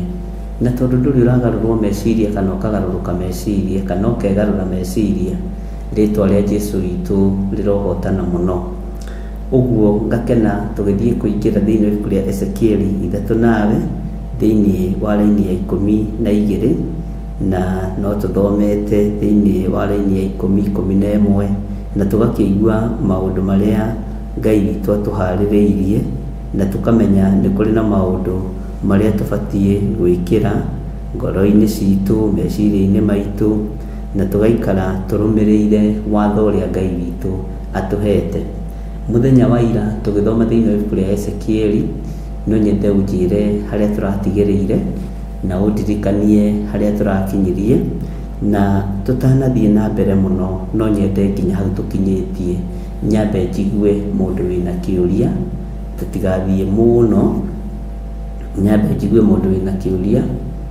Na tondũ ndũrĩ ũragarũrwo meciria kana ũkagarũrũka meciria kana ũkegarũra meciria, rĩtwa rĩa Jesu witũ rĩrohotana mũno. Ũguo ngakena tũgĩthiĩ kũingĩra thĩinĩ wa ibuku rĩa Ezekieli 3 nawe thĩinĩ wa raini ya 12, na no tũthomete thĩinĩ wa raini ya 10, 11, na tũgakĩigua maũndũ marĩa Ngai witũ atũharĩrĩirie, na tũkamenya nĩ kũrĩ na maũndũ marĩa tũbatiĩ gwĩkĩra ngoro-inĩ citũ, meciria-inĩ maitũ, na tũgaikara tũrũmĩrĩire watho ũrĩa Ngai witũ atũhete. Mũthenya wa ira tũgĩthoma thĩinĩ wa ibuku rĩa Ezekieli. No nyende ũnjĩre harĩa tũratigĩrĩire na ũndirikanie harĩa tũrakinyirie, na tũtanathiĩ na mbere mũno no nyende nginya hau tũkinyĩtie nyambe njigue mũndũ wĩna kĩũria, tũtigathiĩ mũno, nyambe njigue mũndũ wĩna kĩũria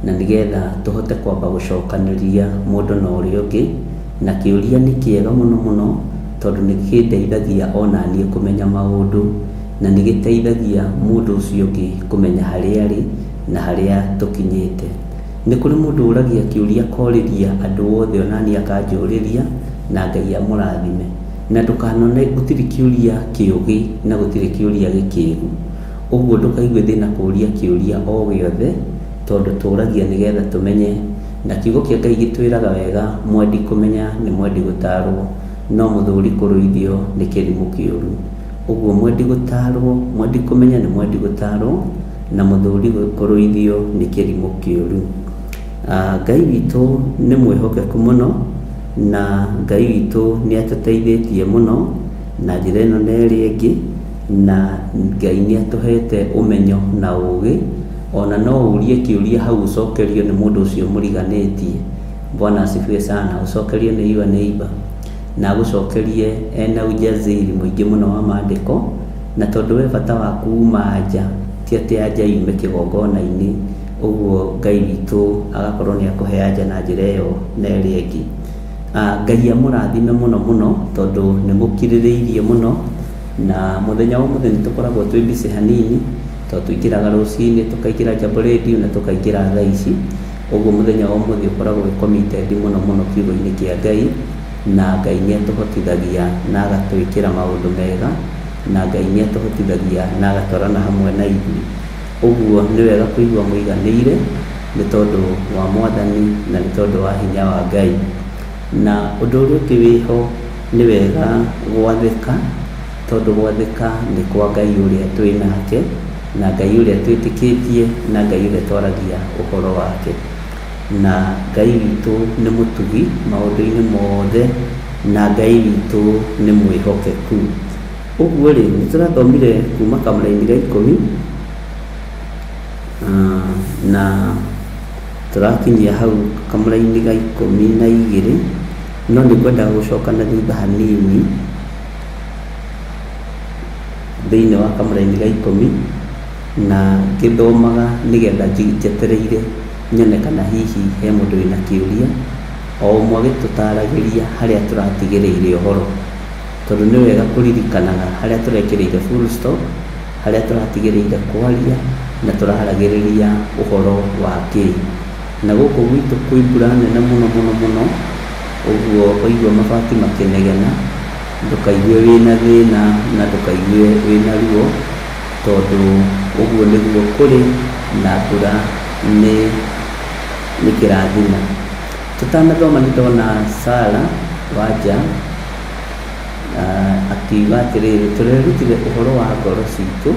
na nĩgetha tũhote kwamba gũcokanĩria mũndũ na ũrĩa ũngĩ. Na kĩũria nĩ kĩega mũno mũno tondũ nĩ kĩndeithagia ona niĩ kũmenya maũndũ, na nĩ gĩteithagia mũndũ ũcio ũngĩ kũmenya harĩa arĩ na harĩa tũkinyĩte. Nĩ kũrĩ mũndũ ũragia kĩũria akorĩria andũ othe ona niĩ akanjũrĩria, na Ngai amũrathime. Na ndũkanone gũtirĩ kĩũria kĩũgĩ na gũtirĩ kĩũria gĩkĩgu. Ũguo ndũkaigue thĩna kũũria kĩũria o gĩothe, tondũ tũragia nĩgetha tũmenye. Na kiugo kĩa Ngai gĩtwĩraga wega, mwendi kũmenya nĩ mwendi gũtarwo, no mũthũri kũrũithio nĩ kĩrimũ kĩũru. Ũguo mwendi gũtarwo, mwendi kũmenya nĩ mwendi gũtarwo, na mũthũri kũrũithio nĩ kĩrimũ kĩũru. Ngai witũ nĩ mwĩhokeku mũno, na Ngai witũ nĩ atũteithĩtie mũno na njĩra ĩno na ĩrĩa ĩngĩ, na Ngai nĩ atũhete ũmenyo na ũgĩ. Ona no ũrie kĩũria hau ũcokerio nĩ mũndũ ũcio mũriganĩtie. Bwana asifiwe sana. Ũcokerio nĩ your neighbor, na agũcokerie ena ujasiri mũingĩ mũno wa maandĩko, na tondũ we bata waku uma nja, ti atĩ anja yume kĩgongona-inĩ. Ũguo Ngai witũ agakorwo nĩ akũhe anja na njĩra ĩyo na ĩrĩa ĩngĩ. Ngai amũrathime mũno mũno tondũ nĩ mũkirĩrĩirie mũno, na mũthenya wa ũmũthĩ nĩ tũkoragwo twĩ busy hanini tondũ tũingĩraga rũcinĩ, tũkaingĩra Jambo Radio na tũkaingĩra thaa ici. Ũguo mũthenya wa ũmũthĩ ũkoragwo wĩ committed mũno mũno kiugo-inĩ kĩa Ngai, na Ngai nĩ atũhotithagia na agatwĩkĩra maũndũ mega, na Ngai nĩ atũhotithagia na agatwarana hamwe na ithuĩ. Ũguo nĩ wega kũigua mũiganĩire nĩ tondũ wa Mwathani na nĩ tondũ wa hinya wa Ngai. Na ũndũ ũrĩa ũngĩ wĩho nĩ wega gwathĩka, tondũ gwathĩka nĩ kwa Ngai ũrĩa twĩ nake, na Ngai ũrĩa twĩtĩkĩtie, na Ngai ũrĩa twaragia ũhoro wake. Na Ngai witũ nĩ mũtugi maũndũ-inĩ mothe, na Ngai witũ nĩ mwĩhokeku. Ũguo rĩ, nĩ tũrathomire kuma kamũraini ga 10, na tũrakinyia hau kamũraini ga 12, no nĩ ngwendaga gũcoka na thutha hanini thĩinĩ wa kamũraini ga 10, na ngĩthomaga nĩgetha njetereire nyone kana hihi he mũndũ wĩna kĩũria, o ũmwe agĩtũtaragĩria harĩa tũratigĩrĩire ũhoro, tondũ nĩ wega kũririkanaga harĩa tũrekĩrĩire full stop, harĩa tũratigĩrĩire kwaria na tũraragĩrĩria ũhoro wa kĩ. Na gũkũ gwitũ kwĩ mbura nene mũno mũno mũno, ũguo waigua mabati makĩnegena ndũkaigue wĩna thĩna na ndũkaigue wĩna ruo, tondũ ũguo nĩguo kũrĩ, na mbura nĩ kĩrathimo. Tũtanathoma nĩ ndona Sara Wanja akiuga atĩrĩrĩ, tũrerutire ũhoro wa ngoro citũ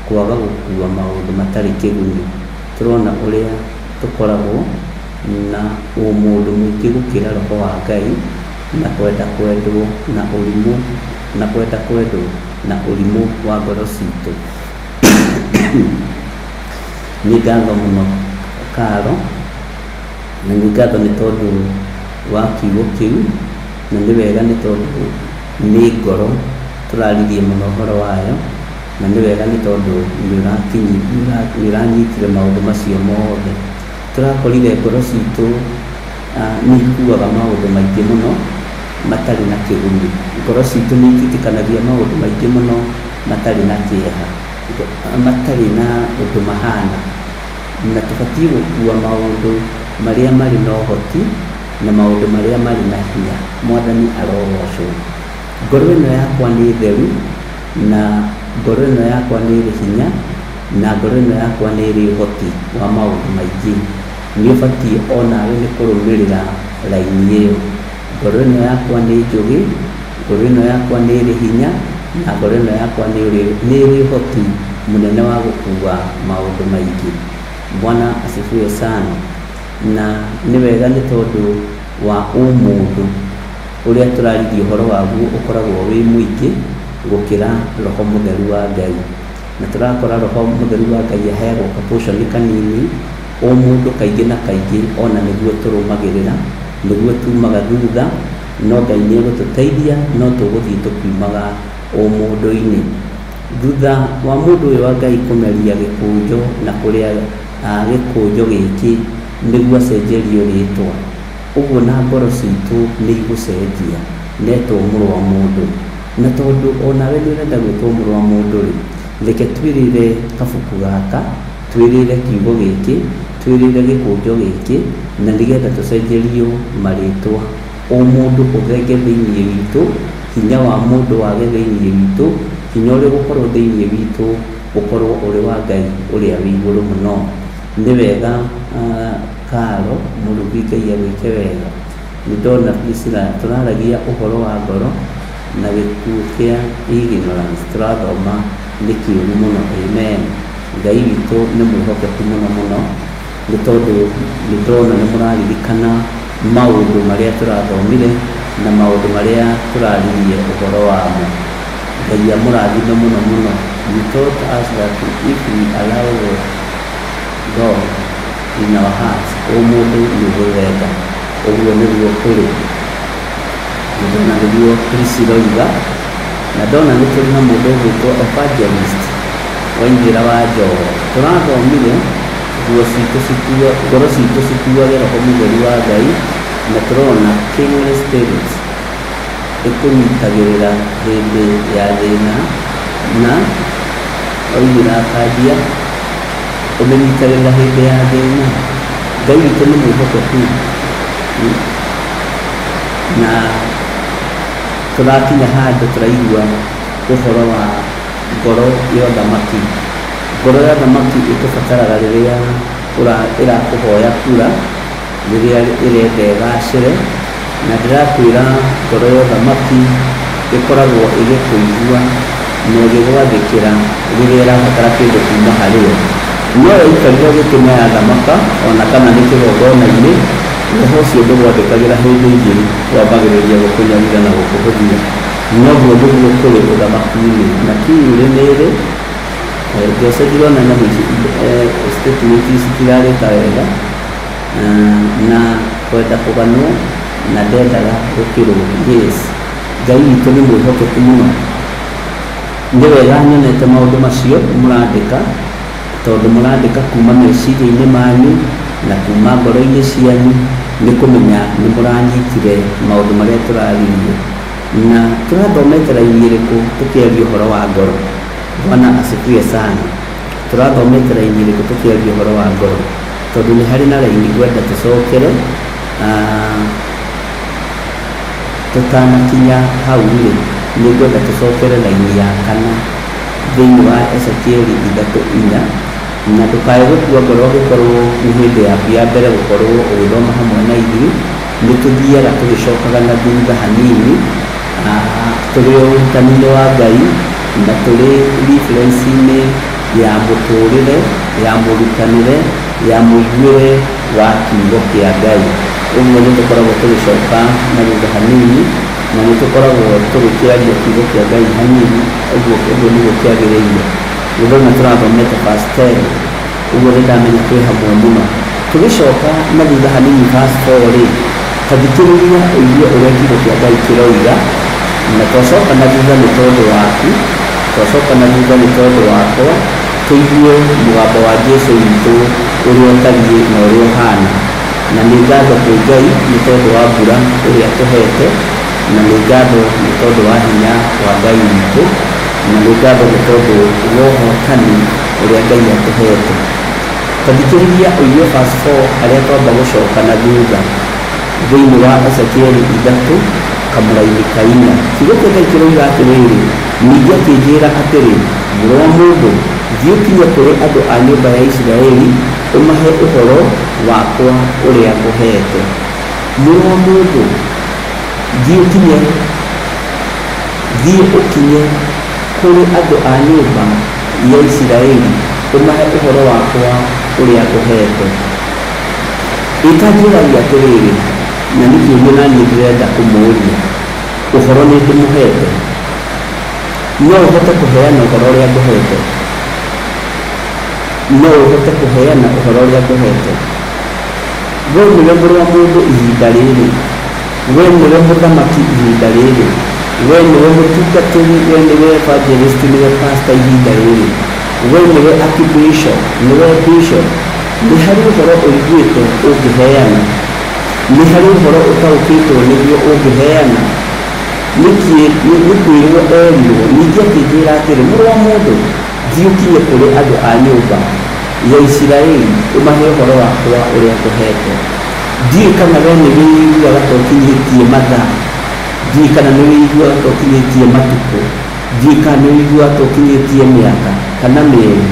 kwaga gũkua maũndũ matarĩ kĩguni. Tũrona ũrĩa tũkoragwo na ũmũndũ mũingĩ gũkĩra roho wa Ngai, na kwenda kwendwo na ũrimũ, na kwenda kwendwo na ũrimũ wa ngoro citũ. Nĩ ngatho mũno Karo, na nĩ ngatho nĩ tondũ wa kiugo kĩu, na nĩ wega nĩ tondũ nĩ ngoro tũraririe mũno ũhoro wayo, na nĩ wega nĩ tondũ nĩ ũranyitire maũndũ macio mothe. Tũrakorire ngoro citũ nĩ ikuaga maũndũ maingĩ mũno matarĩ na kĩguni. Ngoro citũ nĩ ititikanagia maũndũ maingĩ mũno matarĩ na kĩeha, matarĩ na ũndũ mahana, na tũbatiĩ gũkua maũndũ marĩa marĩ na ũhoti na maũndũ marĩa marĩ na hinya. Mwathani arogocwo. Ngoro ĩno yakwa nĩ theru, na ngoro ĩno yakwa nĩ ĩrĩ hinya, na ngoro ĩno yakwa nĩ ĩrĩ ũhoti wa maũndũ maingĩ. Nĩ ũbatiĩ onawe nĩ kũrũmĩrĩra raini ĩyo. Ngoro ĩno yakwa nĩ njũgĩ, ngoro ĩno yakwa nĩ ĩrĩ hinya, na ngoro ĩno yakwa nĩ ĩrĩ ũhoti mũnene wa gũkua maũndũ maingĩ. Bwana asifiwe sana. Na nĩ wega nĩ tondũ wa ũmũndũ ũrĩa tũraririe ũhoro waguo ũkoragwo wĩ mũingĩ gũkĩra roho mũtheru wa Ngai. Na tũrakora roho mũtheru wa Ngai aheagwo kaportion kanini o mũndũ kaingĩ na kaingĩ, ona nĩguo tũrũmagĩrĩra, nĩguo tumaga thutha, no Ngai nĩ egũtũteithia, no tũgũthiĩ tũkiumaga ũmũndũ-inĩ. Thutha wa mũndũ ũyũ wa Ngai kũmeria gĩkũnjo na kũrĩa gĩkũnjo gĩkĩ nĩguo acenjerio rĩtwa, ũguo na ngoro citũ nĩ igũcenjia netwo mũrũ wa mũndũ. Na tondũ onawe nĩ ũrenda gwĩtwo mũrũ wa mũndũ rĩ, reke twĩrĩre kabuku gaka, twĩrĩre kiugo gĩkĩ, twĩrĩre gĩkũnjo gĩkĩ, na nĩgetha tũcenjerio marĩtwa. Ũmũndũ ũthenge thĩinĩ witũ, hinya wa mũndũ wage thĩinĩ witũ, hinya ũrĩa ũgũkorwo thĩinĩ witũ ũkorwo ũrĩ wa Ngai ũrĩa wĩ igũrũ mũno. Nĩ wega Karo mũrugi, Ngai agwĩke wega. Nĩ ndona Priscilla, tũraragia ũhoro wa ngoro na gĩkuũ kĩa ignorance tũrathoma nĩ kĩũru mũno. Amen. Ngai witũ nĩ mwĩhokeku mũno mũno, nĩ tondũ nĩ ndona nĩ mũraririkana maũndũ marĩa tũrathomire na maũndũ marĩa tũraririe ũhoro wamo. Ngai amũrathime mũno mũno. You taught us that if we allow God in our hearts, ũmũndũ nĩ ũgũthenga. Ũguo nĩguo kũrĩ. Ndona nĩguo Priscilla oiga, na ndona nĩ tũrĩ na mũndũ ũgwĩtwo evangelist Waithĩra wa Njogo. Tũrathomire nguo citũ citua, ngoro citũ cikuage roho mũtheru wa Ngai, na tũrona kingly spirit ĩkũnyitagĩrĩra hĩndĩ ya thĩna, na oigĩra akanjia ũmĩnyitagĩrĩra hĩndĩ ya thĩna. Ngai witũ nĩ mwĩhokeku. Na tũrakinya handũ tũraigua ũhoro wa ngoro ya ũthamaki. Ngoro ya ũthamaki ĩkũbataraga rĩrĩa ĩrakũhoya kura, rĩrĩa ĩrenda ĩgacĩre, na ndĩrakwĩra ngoro ya ũthamaki ĩkoragwo ĩgĩkũigua na ĩgĩgwathĩkĩra rĩrĩa ĩrabatara kĩndũ kuma harĩ we. No yaikarire gĩtĩ na yathamaka, ona kana nĩ kĩgongona-inĩ, roho ũcio ndũgwathĩkagĩra hĩndĩ ĩngĩ, wambagĩrĩria gũkũnyarira na gũkũhũthia. Noguo nĩguo kũrĩ ũthamaki-inĩ. Na kingly nĩ ĩrĩ Jose, ndirona nyamũ ici, statement ici citirarĩka wega, na kwenda kũganwo na ndendaga gũkĩrwo. Yes, Ngai witũ nĩ mwĩhokeku mũno. Nĩ wega nyonete maũndũ macio mũrandĩka, tondũ mũrandĩka kuma meciria-inĩ manyu na kuma ngoro-inĩ cianyu, nĩ kũmenya nĩ mũranyitire maũndũ marĩa tũraririe. Na tũrathomete raini ĩrĩkũ tũkĩaria ũhoro wa ngoro? Bwana asifiwe sana. Tũrathomete raini ĩrĩkũ tũkĩaria ũhoro wa ngoro? Tondũ nĩ harĩ na raini ngwenda tũcokere tũtanakinya hau rĩ, nĩ ngwenda tũcokere raini ya kana thĩinĩ wa Ezekieli 3:4. Na ndũkae gũkua ngoro ũngĩkorwo nĩ hĩndĩ yaku ya mbere gũkorwo ũgĩthoma hamwe na ithuĩ. Nĩ tũthiaga tũgĩcokaga na thutha hanini, tũrĩ ũrutani-inĩ wa Ngai na tũrĩ reference-inĩ ya mũtũrĩre, ya mũrutanĩre, ya mũiguĩre wa kiugo kĩa Ngai. Ũguo nĩ tũkoragwo tũgĩcoka na thutha hanini, na nĩ tũkoragwo tũgĩkĩaria kiugo kĩa Ngai hanini, ũguo ũguo nĩguo kĩagĩrĩire. Nĩ ndona tũrathomete verse 10, ũguo nĩ ndamenya twĩ hamwe mũno. Tũgĩcoka na thutha hanini verse 4 rĩ, ta thikĩrĩria ũigue ũrĩa kiugo kĩa Ngai kĩroiga. Na twacoka na thutha nĩ tondũ waku, twacoka na thutha nĩ tondũ wakwa, tũigue mũgambo wa Jesu witũ ũrĩa ũtariĩ na ũrĩa ũhana. Na nĩ ngatho kwĩ Ngai nĩ tondũ wa mbura ĩrĩa tũhete, na nĩ ngatho nĩ tondũ wa hinya wa Ngai witũ, na nĩ ngatho nĩ tondũ wa ũhotani ũrĩa Ngai atũhete. Ta thikĩrĩria ũigue verse 4 harĩa twamba gũcoka na thutha thĩinĩ wa Ezekieli 3 kamũraini ka 4. Kiugo kĩa Ngai kĩroiga atĩrĩrĩ, ningĩ akĩnjĩra atĩrĩ, mũrũ wa mũndũ, thiĩ ũkinye kũrĩ andũ a nyũmba ya Isiraeli, ũmahe ũhoro wakwa ũrĩa ngũheete. Mũrũ wa mũndũ, thiĩ ũkinye, thiĩ ũkinye kũrĩ andũ a nyũmba ya Isiraeli, ũmahe ũhoro wakwa ũrĩa ngũheete. Ĩtanjũragia atĩrĩrĩ, na nĩ kĩũria na niĩ ndĩrenda kũmũũria, ũhoro nĩ ndĩmũhete? No ũhote kũheana ũhoro ũrĩa ngũhete? No ũhote kũheana ũhoro ũrĩa ngũhete? We nĩwe mũrũ wa mũndũ ihinda rĩrĩ, we nĩwe mũthamaki ihinda rĩrĩ, we nĩwe mũtungatĩri, we nĩwe evangelist, nĩwe pastor ihinda rĩrĩ, we nĩwe archbishop, nĩwe bishop. Nĩ harĩ ũhoro ũiguĩte ũngĩheana? Nĩ harĩ ũhoro ũtaũkĩtwo nĩguo ũngĩheana? Nĩkĩ nĩ kwĩrwo erirwo? Ningĩ akĩnjĩra atĩrĩ, mũrũ wa mũndũ, thiĩ ũkinye kũrĩ andũ a nyũmba ya Isiraeli, ũmahe ũhoro wakwa ũrĩa ngũhete. Ndiũĩ kana we nĩ wĩiguaga ta ũkinyĩtie mathaa, ndiũĩ kana nĩ wĩiguaga ta ũkinyĩtie matukũ, ndiũĩ kana nĩ wĩiguaga ta ũkinyĩtie mĩaka kana mĩeri.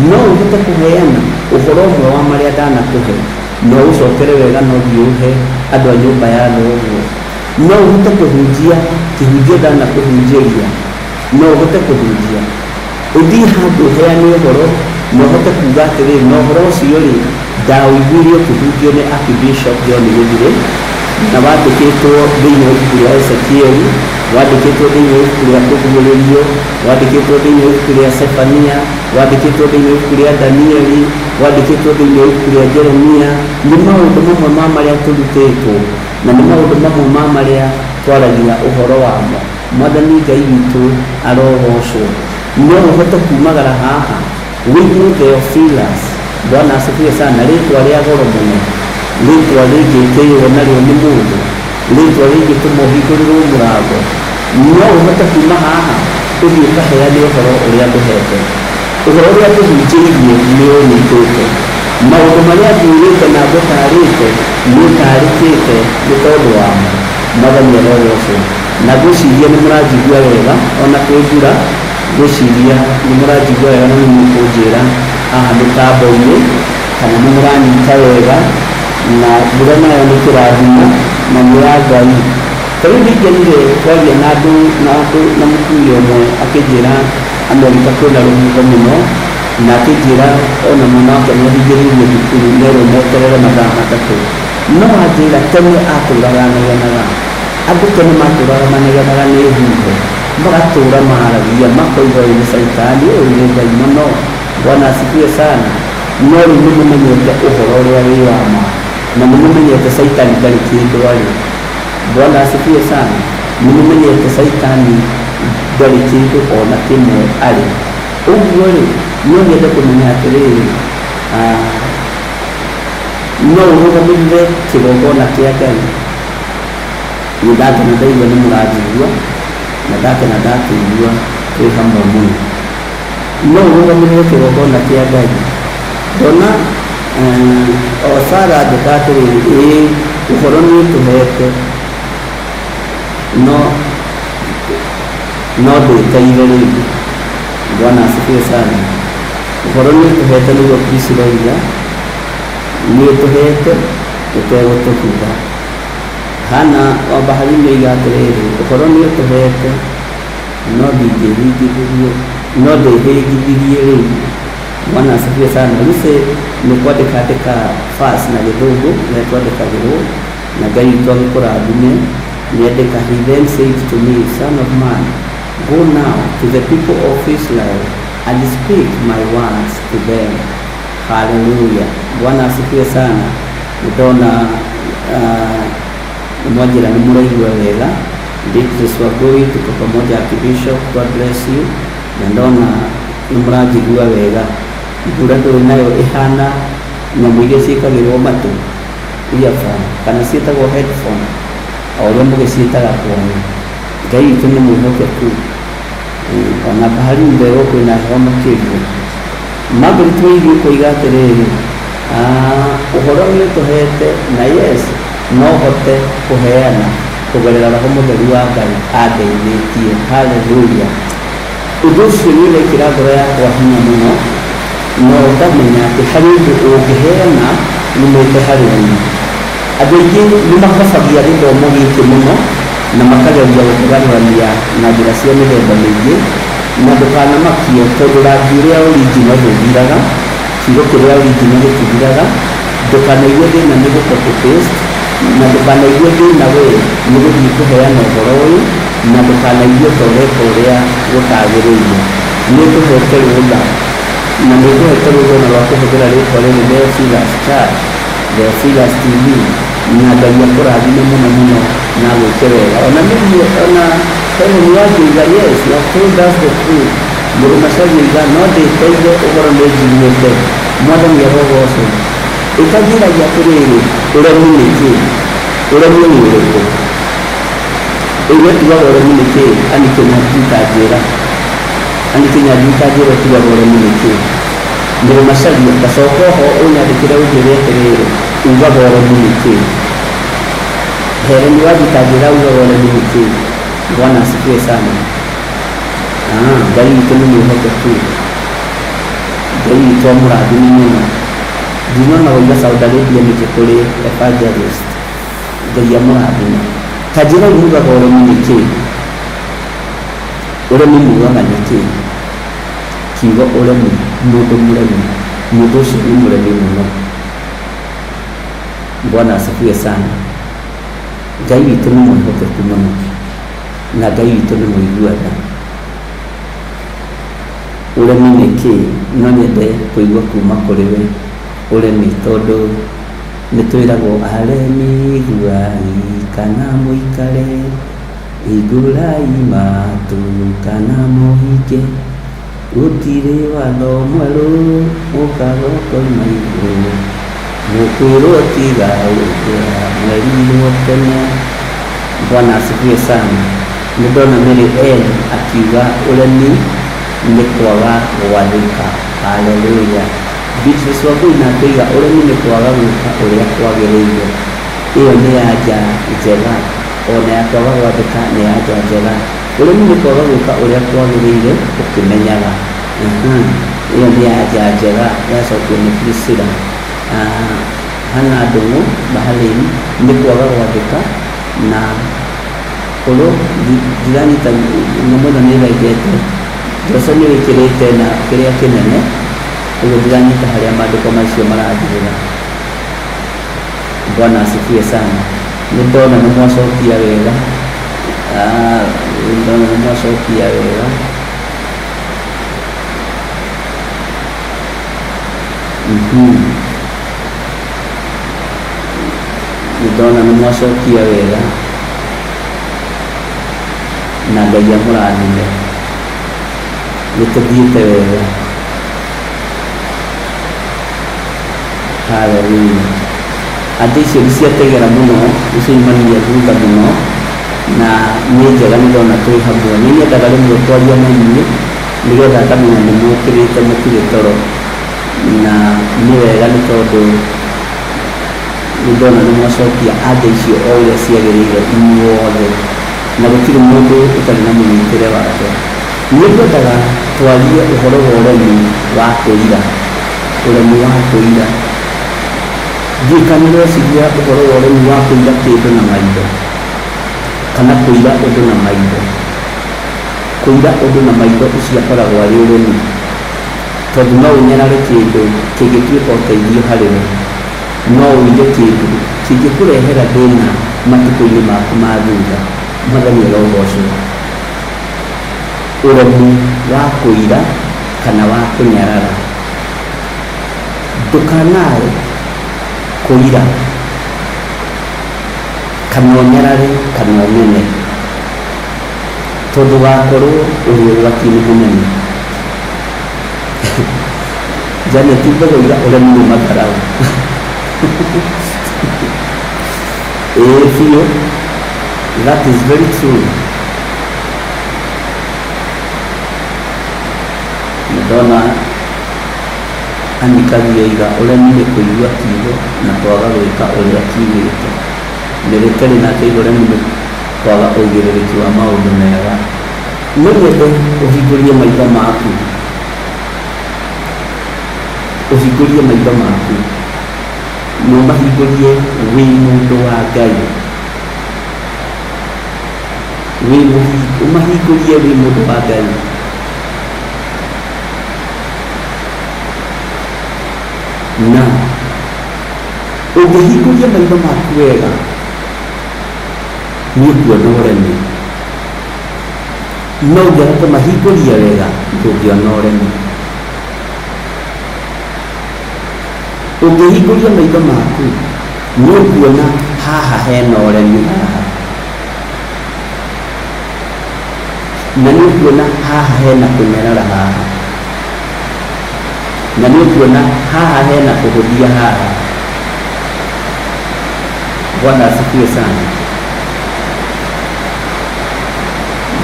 No ũhote kũheana ũhoro ũmwe wa marĩa ndanakũhe, na ũcokere wega na ũthiĩ ũhe andũ a nyũmba ya thoguo? No ũhote kũhunjia kĩhunjio ndanakũhunjĩria? No ũhote kũhunjia, ũthiĩ handũ ũheane ũhoro, na ũhote kuga atĩrĩrĩ, na ũhoro ũcio rĩ, ndaũiguire ũkĩhunjio nĩ Archbishop John Gĩthirĩ, na wandĩkĩtwo thĩinĩ wa ibuku rĩa Ezekieli, wandĩkĩtwo thĩinĩ wa ibuku rĩa Kũguũrĩrio, wandĩkĩtwo thĩinĩ wa ibuku rĩa Sefania, wandĩkĩtwo thĩinĩ wa ibuku rĩa Danieli, wandĩkĩtwo thĩinĩ wa ibuku rĩa Jeremia. Nĩ maũndũ mamwe ma marĩa tũrutĩtwo, na nĩ maũndũ mamwe ma marĩa twaragia ũhoro wamo. Mwathani Ngai witũ arogocwo. No ũhote kumagara haha wĩtwo Theophilus? Bwana asifiwe sana. Rĩtwa rĩa goro mũno, rĩtwa rĩngĩtĩĩrwo narĩo nĩ mũndũ, rĩtwa rĩngĩtũma ũhingũrĩrwo mũrango. No ũhote kuma haha ũthiĩ ũkaheane ũhoro ũrĩa ngũhete? Ũhoro ũrĩa ngũhunjĩirie nĩ ũnyitĩte? Maũndũ marĩa ngwĩrĩte na ngũtarĩte nĩ ũtarĩkĩte nĩ tondũ wamo? Mwathani arogocwo. Na ngwĩciria nĩ mũranjigua wega ona kwĩ mbura. Ngwĩciria nĩ mũranjigua wega, na nĩ mũkũnjĩra haha mĩtambo-inĩ kana nĩ mũranyita wega. Na mbura nayo nĩ kĩrathimo na nĩ ya Ngai. Ta rĩu ndingenire twaria na andũ na andũ na mũtumia ũmwe akĩnjĩra Amerika kwĩna rũhuho mũno, na akĩnjĩra ona mwana wake nĩ ahingĩrĩirio thukuru nerwo meterere mathaa 3. No anjĩra tene atũraga anegenaga. Andũ tene matũraga manegenaga nĩ huho, magatũra maragia makoiga ũyũ nĩ caitani, ũyũ nĩ ndaimono. Bwana asifiwe sana. No rĩu nĩ mũmenyete ũhoro ũrĩa wĩ wa ma, na nĩ mũmenyete caitani ndarĩ kĩndũ arĩ. Bwana asifiwe sana. Nĩ mũmenyete caitani ndarĩ kĩndũ ona kĩmwe arĩ. Ũguo rĩ, no nyende kũmenya atĩrĩrĩ, no ũrũgamĩrĩre kĩgongona kĩa Ngai? Nĩ ndakena ndaigua nĩ mũranjigua, na ndakena ndakĩigua twĩ hamwe mũno. No ũrũgamĩrĩre kĩgongona kĩa Ngai? Ndona o Sara andĩka atĩrĩrĩ, ĩĩ ũhoro nĩ ũtũhete, no ndĩteire rĩu. Bwana asifiwe sana. Ũhoro nĩ ũtũhete, nĩguo Priscilla oiga, nĩ ũtũhete ũtegũtũhitha. Hana wa Baharini oiga atĩrĩrĩ, ũhoro nĩ ũtũhete, no ndingĩhingithirie, no ndĩhĩngithirie rĩu. Bwana asifiwe sana. Lucy nĩ kwandĩka andĩka verse na gĩthũngũ ũrĩa twandĩkagĩrwo, na Ngai witũ agĩkũrathime. Nĩandĩka, "He then said to me, Son of man, go now to the people of Israel and speak my words to them." Hallelujah. Bwana asifiwe sana. Ndona mwanjĩra nĩ mũraigua wega. Beatrice Wangui, tuko pamoja. Archbishop, God bless you. Na ndona nĩ mũranjigua wega. Mbura ndũĩ nayo ĩhana nyamũ iria ciĩkagĩrwo matũ, earphone kana ciĩtagwo headphone, o ũrĩa mũgĩciĩtaga kwanyu. Ngai witũ nĩ mwĩhokeku. Ona baharini nderwo kwĩna heho makĩria. Margaret Wairia ũkoiga atĩrĩrĩ, ũhoro nĩ ũtũhete, na yes, no hote kũheana kũgerera Roho Mũtheru wa Ngai andeithĩtie. Haleluya. Ũndũ ũcio nĩ ũrekĩra ngoro yakwa hinya mũno, no ngamenya atĩ harĩ ũndũ ũngĩheana umĩte harĩ niĩ. Andũ aingĩ nĩ makobagia gĩthomo gĩkĩ mũno na makageria gũkĩgarũrania na njĩra cia mĩthemba mĩingĩ, na ndũkanamakio tondũ rangi ũrĩa original ndũthiraga, kiugo kĩrĩa original gĩtithiraga. Ndũkanaigue thĩna nĩ gũ copy paste, na ndũkanaigue thĩna we nĩ gũthiĩ kũheana ũhoro ũyũ, na ndũkanaigue ta ũreka ũrĩa gũtagĩrĩire. Nĩ ũtũhete rũtha. Na nĩ ngũhete rũthona rwa kũhũthĩra rĩtwa rĩrĩ Theophilus Church, Theophilus TV, na Ngai akũrathime mũno mũno na agwĩke wega. Ona mĩrie ona Helen Wanjoiga, yes, you have told us the truth. Mũrũ Macharia oiga no ndĩteire ũhoro nĩ njiguĩte. Mwathani arogocwo. Ĩkanjĩragia atĩrĩrĩ, ũremi nĩ kĩ? Ũremi nĩ ũrĩkũ? Ĩĩ tugaga ũremi nĩ kĩ? Ani Kĩnyanjui ta njĩra. Ani Kĩnyanjui ta njĩra tugaga ũremi nĩ kĩ? Mũrũ Macharia, ngacoka oho ũnyandĩkĩre ũnjĩre atĩrĩrĩ, ugaga ũremi nĩ kĩ? Helen Wanji ta njĩra ugaga ũremi nĩ kĩ? Bwana asifiwe sana. Ah, Ngai witũ nĩ mwĩhokeku. Ngai witũ amũrathime mũno. Ndinona waiga Saudi Arabia nĩkĩ kũrĩ evangelist. Ngai amũrathime. Ta njĩra mugaga ũremi nĩ kĩ? Ũremi mugaga nĩ kĩ? Kiugo ũremi, mũndũ mũremi, mũndũ ũcio nĩ mũremi mũno. Bwana asifiwe sana. Ngai witũ nĩ mwĩhokeku mũno na Ngai witũ nĩ mũigua tha. Ũremi nĩ kĩ? No nyende kũigua kuma kũrĩ we ũremi tondũ nĩ twĩragwo aremi iguai kana mũikare, hingũrai matũ kana mũhinge, gũtirĩ watho mwerũ ũkaga ũkoima igũrũ, mũkwĩrwo tiga ũrĩa mwerirwo tene. Bwana asifiwe sana. Nĩ ndona Mary Ann akiuga ũremi nĩ kwaga gwathĩka. Haleluya. Beatrice Wangui nake oiga ũremi nĩ kwaga gwĩka ũrĩa kwagĩrĩire. Ĩyo nĩ anja njega, ona ya kwaga gwathĩka nĩ anja njega. Ũremi nĩ kwaga gwĩka ũrĩa kwagĩrĩire ũkĩmenyaga. Ĩyo nĩ anja njega yacokio nĩ Priscilla. Hannah Ndung'u Bahrain nĩ kwaga gwathĩka na korwo ndiranyita nyamũ ĩno nĩ ĩrengete. Joshua nĩ wĩkĩrĩte na kĩrĩa kĩnene ũguo ndiranyita harĩa maandĩko macio marathirĩra. Bwana asifiwe sana. Nĩ ndona nĩ mwacokia wega. Nĩ ndona nĩ mwacokia wega. Nĩ ndona nĩ mwacokia wega na Ngai amũrathime. Nĩ tũthiĩte wega. Haleluya. Andũ icio nĩ ciategera mũno, nĩ ciaumania thutha mũno na nĩ njega nĩ ndona twĩ hamwe. Nĩ nyendaga rĩmwe kwaria na inyuĩ nĩgetha ngamenya nĩ mũkĩrĩte mũtirĩ toro, na nĩ wega nĩ tondũ nĩ ndona nĩ mwacokia anja icio o ũrĩa ciagĩrĩire inyuothe, na gũtirĩ mũndũ ũtarĩ na mũnyitĩre wake. Nĩ ngwendaga twarie ũhoro wa ũremi wa kũira. Ũremi wa kũira. Ndiũĩ kana nĩũreciria ũhoro wa ũremi wa kũira kĩndũ na maitho, kana kũira ũndũ na maitho. Kũira ũndũ na maitho ũcio akoragwo arĩ ũremi, tondũ no ũnyarare kĩndũ kĩngĩtuĩka ũteithio harĩ we, no ũire kĩndũ kĩngĩkũrehera thĩna matukũ-inĩ maku ma thutha. Mwathani arogocwo. Ũremi wa kũira kana wa kũnyarara. Ndũkanae kũira kana ũnyarare kana ũmene, tondũ wakorwo ũrĩ ũgwati-inĩ mũnene. Janet Mbogo oiga ũremi nĩ matharaũ. Ĩĩ biũ, that is very true. Nĩ ndona Anikagia oiga ũremi nĩ kũigua kiugo na kwaga gwĩka ũrĩa kiugĩte. Mĩrĩteri nake oiga ũremi nĩ kwaga ũigĩrĩrĩki wa maũndũ mega. No nyende ũhingũrie maitho maku, ũhingũrie maitho maku na ũmahingũrie wĩ mũndũ wa Ngai, ũmahingũrie wĩ mũndũ wa Ngai. Na ũngĩhingũria maitho maku wega nĩ ũkuona ũremi, no ũngĩaga kũmahingũria wega ndũngĩona ũremi. Ũngĩhingũria maitho maku nĩ ũkuona haha hena ũremi haha, na nĩ ũkuona haha hena kũnyarara haha, na nĩ ũkuona haha hena kũhũthia haha. Bwana asifiwe sana.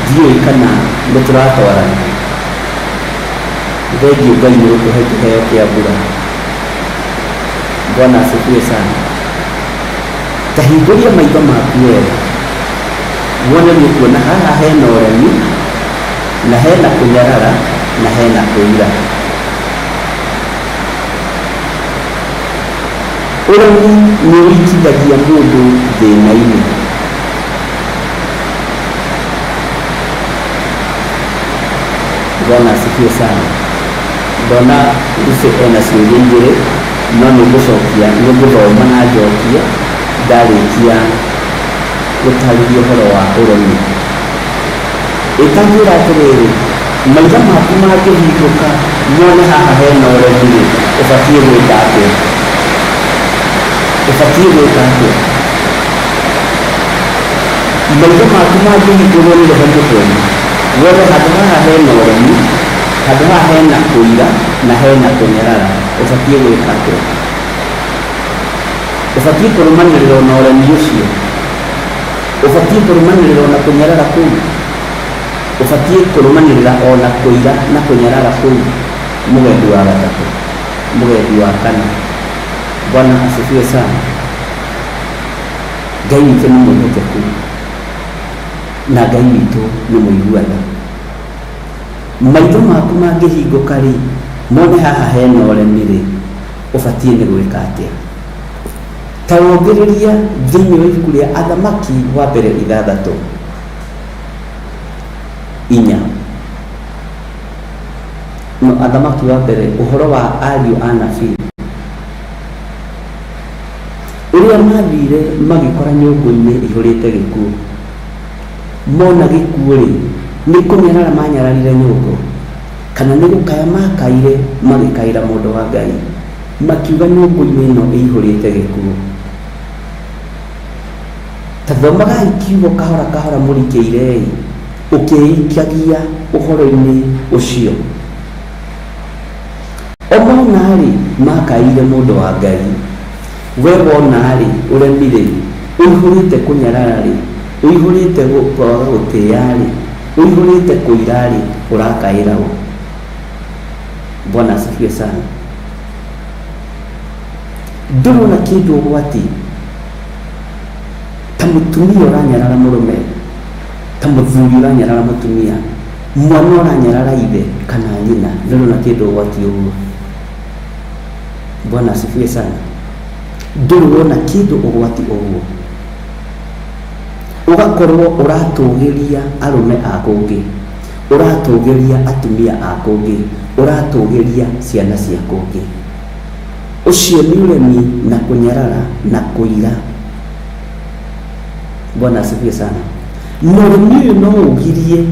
Ndiũĩ kana nĩ tũratwarana. Thengiũ Ngai nĩ gũkũhe kĩheo kĩa mbura. Bwana asifiwe sana. Ta hingũria maitho maku wega wone nĩ ũkuona haha hena ũremi na hena kũnyarara na hena kũira. Ũremi nĩ ũrikithagia mũndũ thĩna-inĩ. Bwana asifiwe sana. Ndona Lucy ena ciũria igĩrĩ, no nĩ ngũcokia, nĩ ngũthoma na njokie ndarĩkia gũtarĩria ũhoro wa ũremi. Ĩtanjĩra atĩrĩrĩ, maitho maku mangĩhingũka mone haha hena ũremi rĩ, ũbatiĩ gwĩka atĩa? Ũbatiĩ gwĩka atĩa? Maitho maku mangĩhingũrwo nĩ roho mũtheru wone handũ haha hena ũremi, handũ haha hena kũira na hena kũnyarara, ũbatiĩ gwĩka atĩa? Ũbatiĩ kũrũmanĩrĩra na ũremi ũcio, ũbatiĩ kũrũmanĩrĩra na kũnyarara kũu, ũbatiĩ kũrũmanĩrĩra ona kũira na kũnyarara kũu. Mũgendi wa gatatũ, mũgendi wa kana. Bwana asifiwe sana. Ngai witũ nĩ mwĩhokeku na Ngai witũ nĩ mũigua tha. Maitho maku mangĩhingũka rĩ, mone haha hena ũremi rĩ, ũbatiĩ nĩ gwĩka atĩa? Ta wongĩrĩria thĩinĩ wa ibuku rĩa Athamaki wa mbere ithathatũ inya, no Athamaki wa mbere, ũhoro wa ariũ a nabii ũrĩa mathire magĩkora nyũngũ-inĩ ihũrĩte gĩkuũ. Mona gĩkuũ rĩ, nĩ kũnyarara manyararire nyũngũ, kana nĩ gũkaya makaire magĩkaĩra mũndũ wa Ngai, makiuga nyũngũ-inĩ ĩno ĩihũrĩte gĩkuũ. Ta thomagai kiugo kahora kahora mũrikĩire-ĩ, ũkĩikagia ũhoro-inĩ ũcio. O mona-rĩ, makaĩire mũndũ wa Ngai. We wona-rĩ, ũremi-rĩ, ũihũrĩte kũnyarara-rĩ, ũihũrĩte kwaga gũtĩĩa-rĩ, ũihũrĩte kũira-rĩ, ũrakaĩra ũ? Bwana asifiwe sana. Ndũrona kĩndũ ũgwati ta mũtumia ũranyarara mũrũme, ta mũthuri ũranyarara mũtumia, mwana ũranyarara ithe kana nyina, ndũrona kĩndũ ũgwati ũguo. Bwana asifiwe sana. Ndũrĩ wona kĩndũ ũgwati ũguo, ũgakorwo ũratũgĩria arũme a kũngĩ, ũratũgĩria atumia a kũngĩ, ũratũgĩria ciana cia kũngĩ. Ũcio nĩ ũremi na kũnyarara na kũira. Bwana asifiwe sana. Na ũremi ũyũ no ũgirie,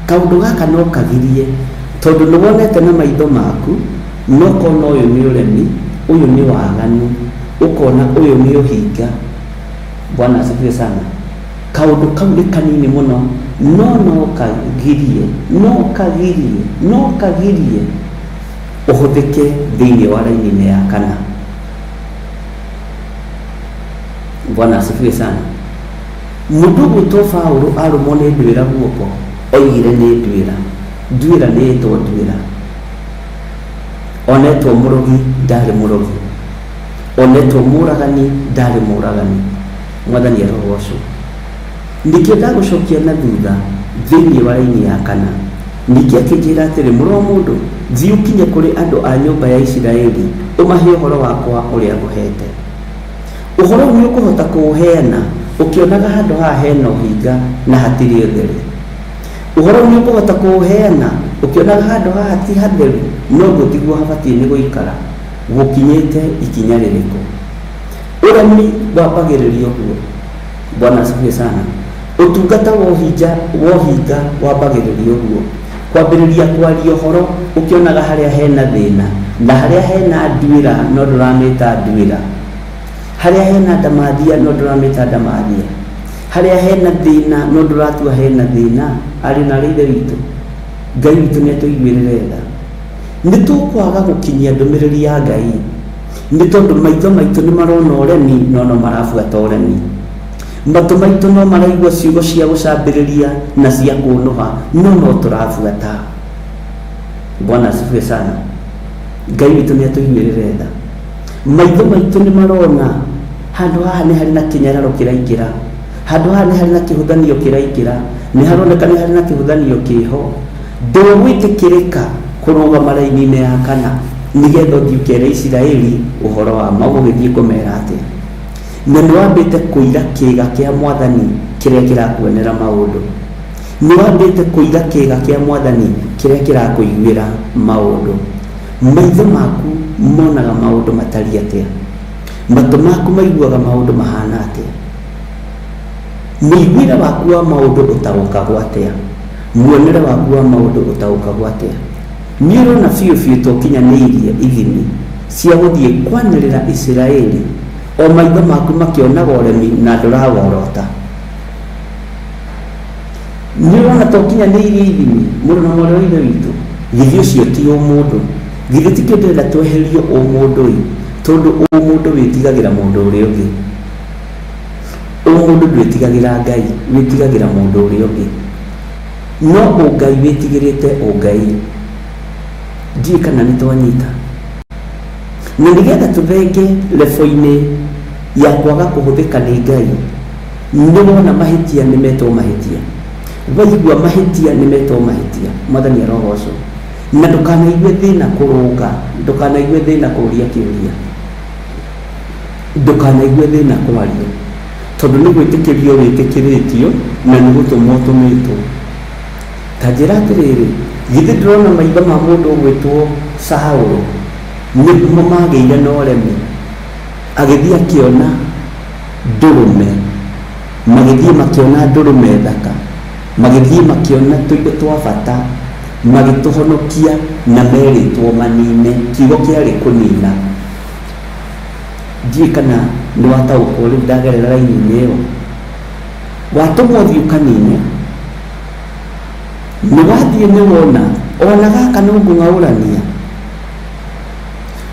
kaũndũ gaka no kagirie, tondũ nĩ wonete na maitho maku, na ũkona ũyũ nĩ ũremi, ũyũ nĩ waganu, ũkona ũyũ nĩ ũhinga. Bwana asifiwe sana. Kaũndũ kau nĩ kanini mũno, no no kagirie, no kagirie, no kagirie ũhũthĩke thĩinĩ wa raini-inĩ ya kana. Bwana asifiwe sana. Mũndũ ũgwĩtwo Paũlũ arũmwo nĩ nduĩra guoko, oigire nĩ nduĩra. Nduĩra nĩ ĩtwo nduĩra. Onetwo mũrogi, ndarĩ mũrogi. Onetwo mũragani, ndarĩ mũragani. Mwathani arogocwo. Nĩkĩo ndagũcokia na thutha thĩinĩ wa raini ya kana. Ningĩ akĩnjĩra atĩrĩ, mũrũ wa mũndũ, thiĩ ũkinye kũrĩ andũ a nyũmba ya Isiraeli, ũmahe ũhoro wakwa ũrĩa ngũheete. Ũhoro ũyũ nĩ ũkũhota kũũheana ũkĩonaga handũ haha hena ũhinga na hatirĩ ũtheri. Ũhoro ũyũ nĩ ũkũhota kũũheana ũkĩonaga handũ haha ti hatheru, noguo tiguo habatiĩ nĩ gũikara. Gũkinyĩte ikinya rĩrĩkũ? Ũremi wambagĩrĩria ũguo. Bwana asifiwe sana. Ũtungata wa ũhinja wa ũhinga wambagĩrĩria ũguo. Kwambĩrĩria kwaria ũhoro ũkĩonaga harĩa hena thĩna. Na harĩa hena nduĩra no ndũramĩta nduĩra, harĩa hena ndamathia no ndũramĩta ndamathia, harĩa hena thĩna no ndũratua hena thĩna. Arĩ na arĩ ithe witũ, Ngai witũ nĩ atũiguĩrĩre tha. Nĩ tũkwaga gũkinyia ndũmĩrĩri ya Ngai nĩ tondũ maitho maitũ nĩ marona ũremi no no marabuata ũremi, matũ maitũ no maraigua ciugo cia gũcambĩrĩria na cia kũnũha no no tũrabuata. Bwana asifiwe sana. Ngai witũ nĩ atũiguĩrĩre tha. Maitho maitũ nĩ marona handũ haha nĩ harĩ na kĩnyararo kĩraingĩra, handũ haha nĩ harĩ na kĩhũthanio kĩraingĩra, nĩ haroneka nĩ harĩ na kĩhũthanio kĩho. Ndũgwĩtĩkĩrĩka kũrũgama raini-inĩ ya kana nĩgetha ũthiĩ ũkere Isiraeli ũhoro wa ma. Ũgũgĩthiĩ kũmera atĩa? Na nĩ wambĩte kũira kĩĩga kĩa Mwathani kĩrĩa kĩrakuonera maũndũ, nĩ wambĩte kũira kĩĩga kĩa Mwathani kĩrĩa kĩrakũiguĩra maũndũ. Maitho maku monaga maũndũ matariĩ atĩa? Matũ maku maiguaga maũndũ mahana atĩa? Mũiguĩre waku wa maũndũ ũtaũkagwo atĩa? Muonere waku wa maũndũ ũtaũkagwo atĩa? Nĩ ũrona biũ biũ ta ũkinyanĩirie ithimi cia gũthiĩ kwanĩrĩra Isiraeli o maitho maku makĩonaga ũremi na ndũraworota? Nĩ ũrona ta ũkinyanĩirie ithimi, mũrũ na mwarĩ wa Ithe witũ? Githĩ ũcio ti ũmũndũ? Githĩ tikĩo ndĩrenda tweherio ũmũndũ-ĩ, tondũ ũmũndũ wĩtigagĩra mũndũ ũrĩa ũngĩ. Ũmũndũ ndwĩtigagĩra Ngai, wĩtigagĩra mũndũ ũrĩa ũngĩ. No ũngai wĩtigĩrĩte ũngai. Ndiũĩ kana nĩ twanyita. Na nĩgetha tũthenge lebo-inĩ ya kwaga kũhũthĩka nĩ Ngai, nĩ wona mahĩtia nĩ metwo mahĩtia, waigua mahĩtia nĩ metwo mahĩtia, Mwathani arogocwo. Na ndũkanaigue thĩna kũrũnga, ndũkanaigue thĩna kũria kĩũria, ndũkanaigue thĩna kwaria, tondũ nĩ gwĩtĩkĩrio wĩtĩkĩrĩtio na nĩ gũtũmwo ũtũmĩtwo. Ta njĩra atĩrĩrĩ, githĩ ndũrona maitho ma mũndũ ũgwĩtwo Saũlũ nĩmo magĩire na ũremi, agĩthiĩ akĩona ndũrũme, magĩthiĩ makĩona ndũrũme thaka, magĩthiĩ makĩona tũindo twa bata, magĩtũhonokia na merĩtwo manine, kiugo kĩarĩ kũnina. Ndiũĩ kana nĩ wataũkwo rĩu ndagerera raini-inĩ ĩyo. Watũmwo ũthiĩ ũkanine, nĩ wathiĩ nĩ wona ona gaka no ngũng'aũrania,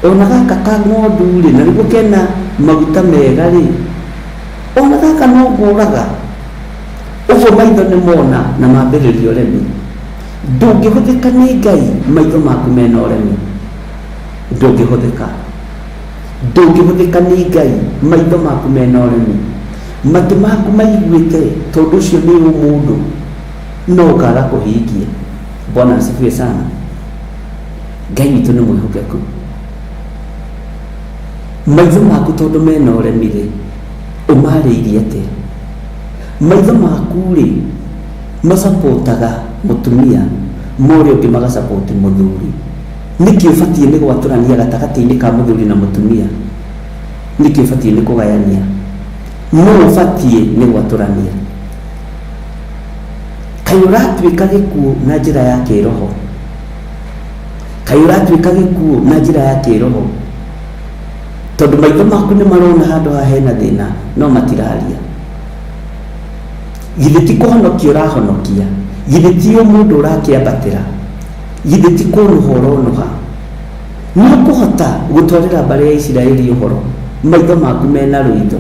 ona gaka ka ng'ondu rĩ, na nĩguo kena maguta mega rĩ, ona gaka no ngũraga. Ũguo maitho nĩ mona na mambĩrĩria ũremi. Ndũngĩhũthĩka nĩ Ngai maitho maku mena ũremi. Ndũngĩhũthĩka. Ndũngĩhũthĩka nĩ Ngai maitho maku mena ũremi. Matũ maku maiguĩte tondũ ũcio nĩ ũmũndũ no ũkaga kũhingia. Bwana asifiwe sana. Ngai witũ nĩ mwĩhokeku. Maitho maku tondũ mena ũremi rĩ, ũmarĩirie atĩa? Maitho maku rĩ, macapotaga mũtumia, ma ũrĩa ũngĩ magacapoti mũthuri. Nĩkĩ ũbatiĩ nĩ gwatũrania gatagatĩ-inĩ ka mũthuri na mũtumia? Nĩkĩ ũbatiĩ nĩ kũgayania? Nũ ũbatiĩ nĩ gwatũrania? Kaĩ ũratuĩka gĩkuũ na njĩra ya kĩroho? Kaĩ ũratuĩka gĩkuũ na njĩra ya kĩroho? Tondũ maitho maku nĩ marona handũ haha hena thĩna no matiraria. Githĩ ti kũhonokia ũrahonokia? Githĩ ti ũmũndũ ũrakĩambatĩra? Githĩ ti kũnũha ũronũha? Nĩ ũkũhota gũtwarĩra mbarĩ ya Isiraeli ũhoro maitho maku mena rũitho?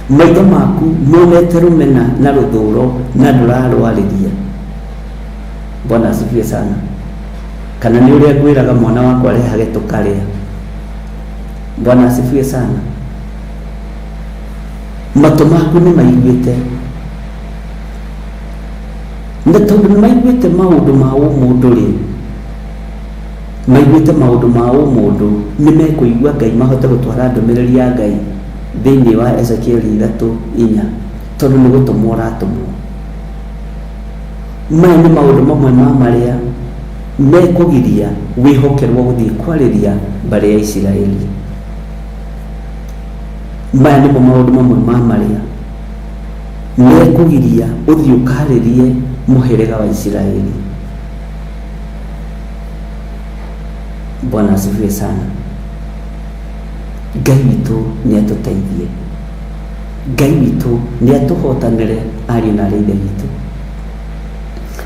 Maitho maku monete rũmena na rũthũro na ndũrarwarĩria. Bwana asifiwe sana. Kana nĩ ũrĩa ngwĩraga mwana wakwa arehage tũkarĩa. Bwana asifiwe sana. Matũ maku nĩ maiguĩte, na tondũ nĩ maiguĩte maũndũ ma ũmũndũ rĩ, maiguĩte maũndũ ma ũmũndũ, nĩ mekũigua Ngai mahote gũtwara ndũmĩrĩri ya Ngai thĩinĩ wa Ezekieli 3:4, tondũ nĩ gũtũmwo ũratũmwo. Maya nĩ maũndũ mamwe ma marĩa mekũgiria wĩhokerwo gũthiĩ kwarĩria mbarĩ ya Isiraeli. Maya nĩmo maũndũ mamwe ma marĩa mekũgiria ũthiĩ ũkarĩrie mũhĩrĩga wa Isiraeli. Bwana asifiwe sana. Ngai witũ nĩ atũteithie, Ngai witũ nĩ atũhotanĩre ariũ na arĩ ithe witũ.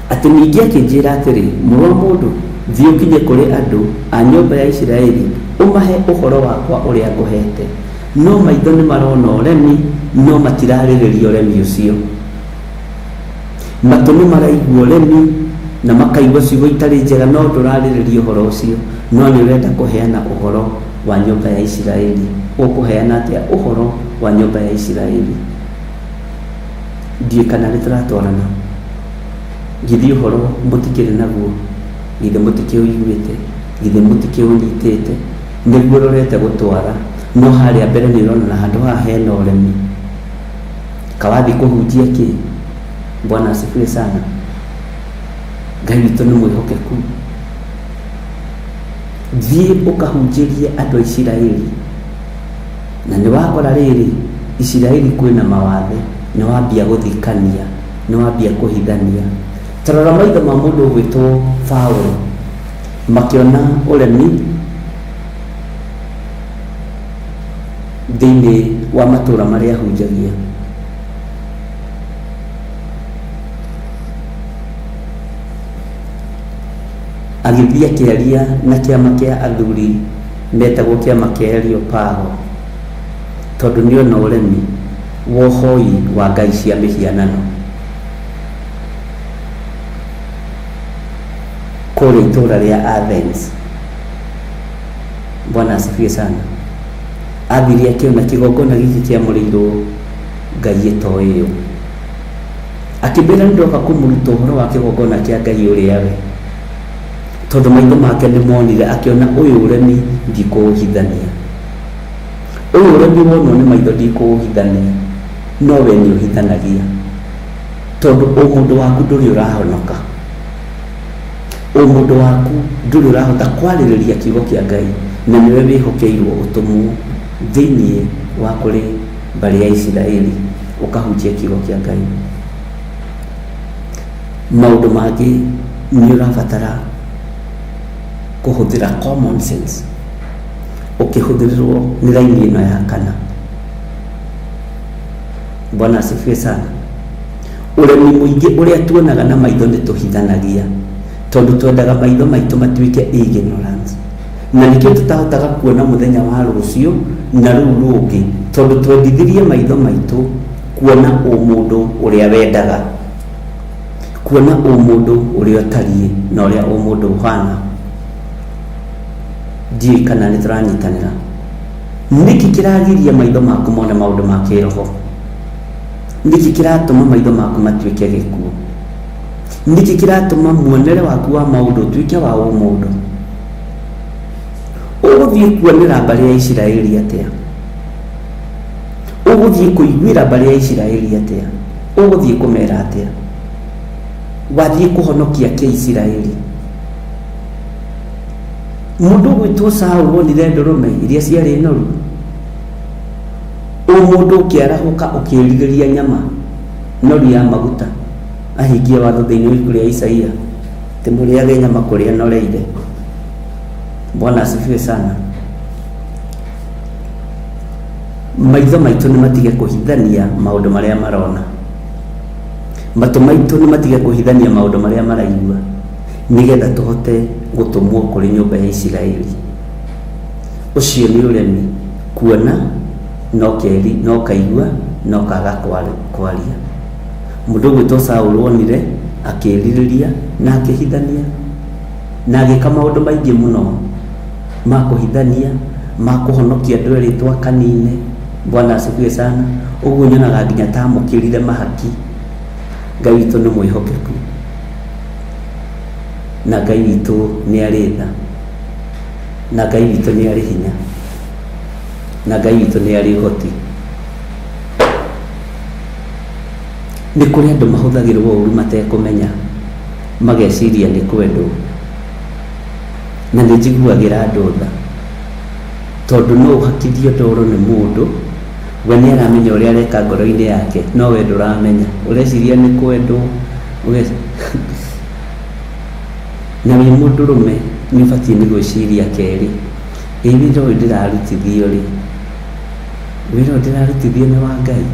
Atĩ ningĩ akĩnjĩra atĩrĩ, mũrũ wa mũndũ, thiĩ ũkinye kũrĩ andũ a nyũmba ya Isiraeli, ũmahe ũhoro wakwa ũrĩa ngũhete. No maitho nĩ marona ũremi, no matirarĩrĩria ũremi ũcio. Matũ nĩ maraigua ũremi na makaigua ciugo itarĩ njega, no ndũrarĩrĩria ũhoro ũcio. No nĩ ũrenda kũheana ũhoro wa nyũmba ya Isiraeli. Ũkũheana atĩa ũhoro wa nyũmba ya Isiraeli? Ndiũĩ kana nĩ tũratwarana. Githĩ ũhoro mũtikĩrĩ naguo? Githĩ mũtikĩũiguĩte? Githĩ mũtikĩũnyitĩte? Nĩguo ũrorete gũtwara, no harĩa mbere nĩ ũrona na handũ haha hena ũremi. Kawathiĩ kũhunjia kĩ? Bwana asifiwe sana. Ngai witũ nĩ mwĩhokeku. Thiĩ ũkahunjĩrie andũ a Isiraeli. Na nĩ wakora rĩrĩ, Isiraeli kwĩna mawathe, nĩ wambia gũthikania, nĩ wambia kũhithania. Ta rora maitho ma mũndũ ũgwĩtwo Paũlũ, makĩona ũremi thĩinĩ wa matũũra marĩa ahunjagia. Agĩthiĩ akĩaria na kĩama kĩa athuri metagwo kĩama kĩa Areopago, tondũ nĩona ũremi wa ũhoi wa ngai cia mĩhianano kũrĩa itũũra rĩa Athens. Bwana asifiwe sana. Athire akĩona kĩgongona gĩkĩ kĩamũrĩirwo ngai ĩtoĩyo. Akĩmĩra nĩ ndoka kũmũruta ũhoro wa kĩgongona kĩa Ngai ũrĩa we. Tondũ maitho make nĩ monire, akĩona ũyũ ũremi ndikũũhithania. Ũyũ ũremi wonwo nĩ maitho ndikũũhithania, no we nĩ ũhithanagia. Tondũ ũmũndũ waku ndũrĩ ũrahonoka. Ũmũndũ waku ndũrĩ ũrahota kwarĩrĩria kiugo kĩa Ngai, na nĩwe wĩhokeirwo ũtũmwo thĩinĩ wa kũrĩ mbarĩ ya Isiraeli ũkahunjia kiugo kĩa Ngai. Maũndũ mangĩ nĩ ũrabatara kũhũthĩra common sense ũkĩhũthĩrĩrwo nĩ raini ĩno ya kana. Bwana asifiwe sana. Ũremi mũingĩ ũrĩa tuonaga na maitho nĩ tũhithanagia, tondũ twendaga maitho maitũ matuĩke ignorance. Na nĩkĩo tũtahotaga kuona mũthenya wa rũciũ na rũu rũngĩ, tondũ twendithirie maitho maitũ kuona ũmũndũ ũrĩa wendaga, kuona ũmũndũ ũrĩa ũtariĩ na ũrĩa ũmũndũ ũhana. Ndiũĩ kana nĩ tũranyitanĩra. Nĩkĩ kĩragiria maitho maku mone maũndũ ma kĩroho? Nĩkĩ kĩratũma maitho maku matuĩke gĩkuũ? Nĩkĩ kĩratũma muonere waku wa maũndũ ũtuĩke wa ũmũndũ? Ũgũthiĩ kuonera mbarĩ ya Isiraeli atĩa? Ũgũthiĩ kũiguĩra mbarĩ ya Isiraeli atĩa? Ũgũthiĩ kũmera atĩa? Wathiĩ kũhonokia kĩ Isiraeli? Mũndũ ũgwĩtwo Saũlũ onire ndũrũme iria ciarĩ noru. Ũmũndũ ũkĩarahũka ũkĩĩrirĩria nyama noru ya maguta, ahingie watho thĩinĩ wa ibuku rĩa Isaia, atĩ mũrĩage nyama kũrĩa noreire. Bwana asifiwe sana. Maitho maitũ nĩ matige kũhithania maũndũ marĩa marona. Matũ maitũ nĩ matige kũhithania maũndũ marĩa maraigua, nĩgetha tũhote gũtũmwo kũrĩ nyũmba ya Isiraeli. Ũcio nĩ ũremi, kuona no keri, no kaigua no kaga kwaria. Mũndũ ũgwĩtwo Saũlũ onire, akĩĩrirĩria na akĩhithania, na agĩka maũndũ maingĩ mũno ma kũhithania, ma kũhonokia andũ erĩtwo akanine. Bwana asifiwe sana. Ũguo nyonaga nginya ta amũkĩrire mahaki. Ngai witũ nĩ mwĩhokeku, na Ngai witũ nĩ arĩ tha, na Ngai witũ nĩ arĩ hinya, na Ngai witũ nĩ arĩ ũhoti. Nĩ kũrĩ andũ mahũthagĩrwo ũru matekũmenya, mageciria nĩ kwendwo. Na nĩ njiguagĩra andũ tha, tondũ no ũhakithio ndoro nĩ mũndũ, we nĩ aramenya ũrĩa areka ngoro-inĩ yake, no we ndũramenya. Ũreciria nĩ kwendwo, na wĩ mũndũrũme Nĩ ũbatiĩ nĩ gwĩciria kerĩ, ĩ wĩra ũyũ ndĩrarutithio rĩ, wĩra ũyũ ndĩrarutithio nĩ wa Ngai?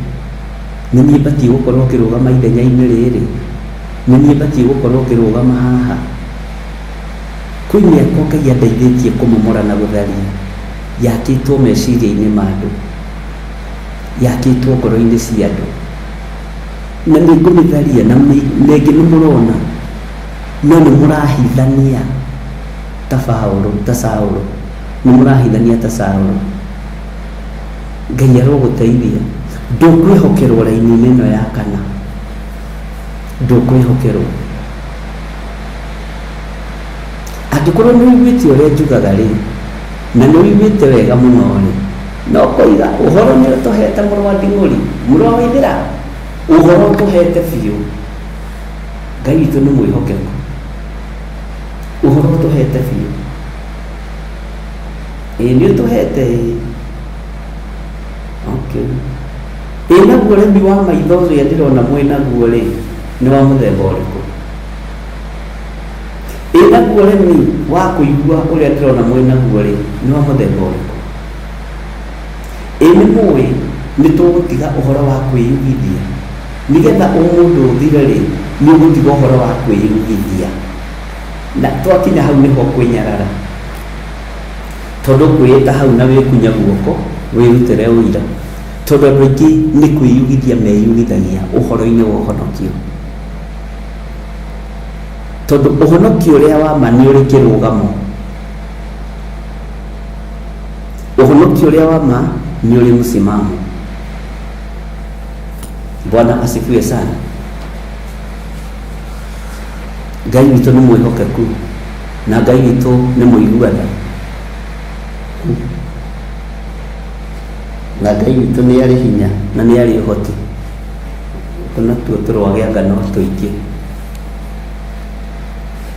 Nĩ niĩ batiĩ gũkorwo ngĩrũgama ithenya-inĩ rĩrĩ? Nĩ niĩ batiĩ gũkorwo ngĩrũgama haha? Kwĩ mĩako Ngai andeithĩtie kũmomora na gũtharia, yakĩtwo meciria-inĩ ma andũ, yakĩtwo ngoro-inĩ cia andũ. Na nĩ ngũmĩtharia na ĩngĩ nĩ mũrona, no nĩ mũrahithania ta Paũlũ, ta Saũlũ, nĩ mũrahithania ta Saũlũ. Ngai arogũteithia. Ndũkwĩhokerwo raini-inĩ ĩno ya kana, ndũkwĩhokerwo. Angĩkorwo nĩ ũiguĩte ũrĩa njugaga rĩ, na nĩ ũiguĩte wega mũno rĩ, no koiga ũhoro nĩ ũtũhete mũrũ wa Nding'ũri, mũrũ wa Waithĩra, ũhoro ũtũhete biũ. Ngai witũ nĩ mwĩhokeku, ũhoro ũtũhete biũ. Ĩĩ nĩ ũtũhete ĩĩ. Okay. Ĩ naguo ũremi wa maitho ũrĩa ndĩrona mwĩ naguo rĩ, nĩ wa mũthemba ũrĩkũ? Ĩ naguo ũremi wa kũigua ũrĩa ndĩrona mwĩ naguo rĩ, nĩ wa mũthemba ũrĩkũ? Ĩ nĩ mũĩ nĩ tũgũtiga ũhoro wa kwĩyugithia? Nĩgetha ũmũndũ ũthire rĩ, nĩ ũgũtiga ũhoro wa kwĩyugithia. Na twakinya hau nĩho kwĩnyarara. Tondũ ũkwĩĩta hau na wĩkunye guoko wĩrutĩre ũira. Tondũ andũ aingĩ nĩ kwĩyugithia meyugithagia ũhoro-inĩ wa ũhonokio. Tondũ ũhonokio ũrĩa wa ma nĩ ũrĩ kĩrũgamo. Ũhonokio ũrĩa wa ma nĩ ũrĩ msimamo. Bwana asifiwe sana. Ngai witũ nĩ mwĩhokeku na Ngai witũ nĩ mũigua tha. Na Ngai witũ nĩ arĩ hinya na nĩ arĩ ũhoti. Ũguo natuo tũrwagĩ anga no tũingĩ.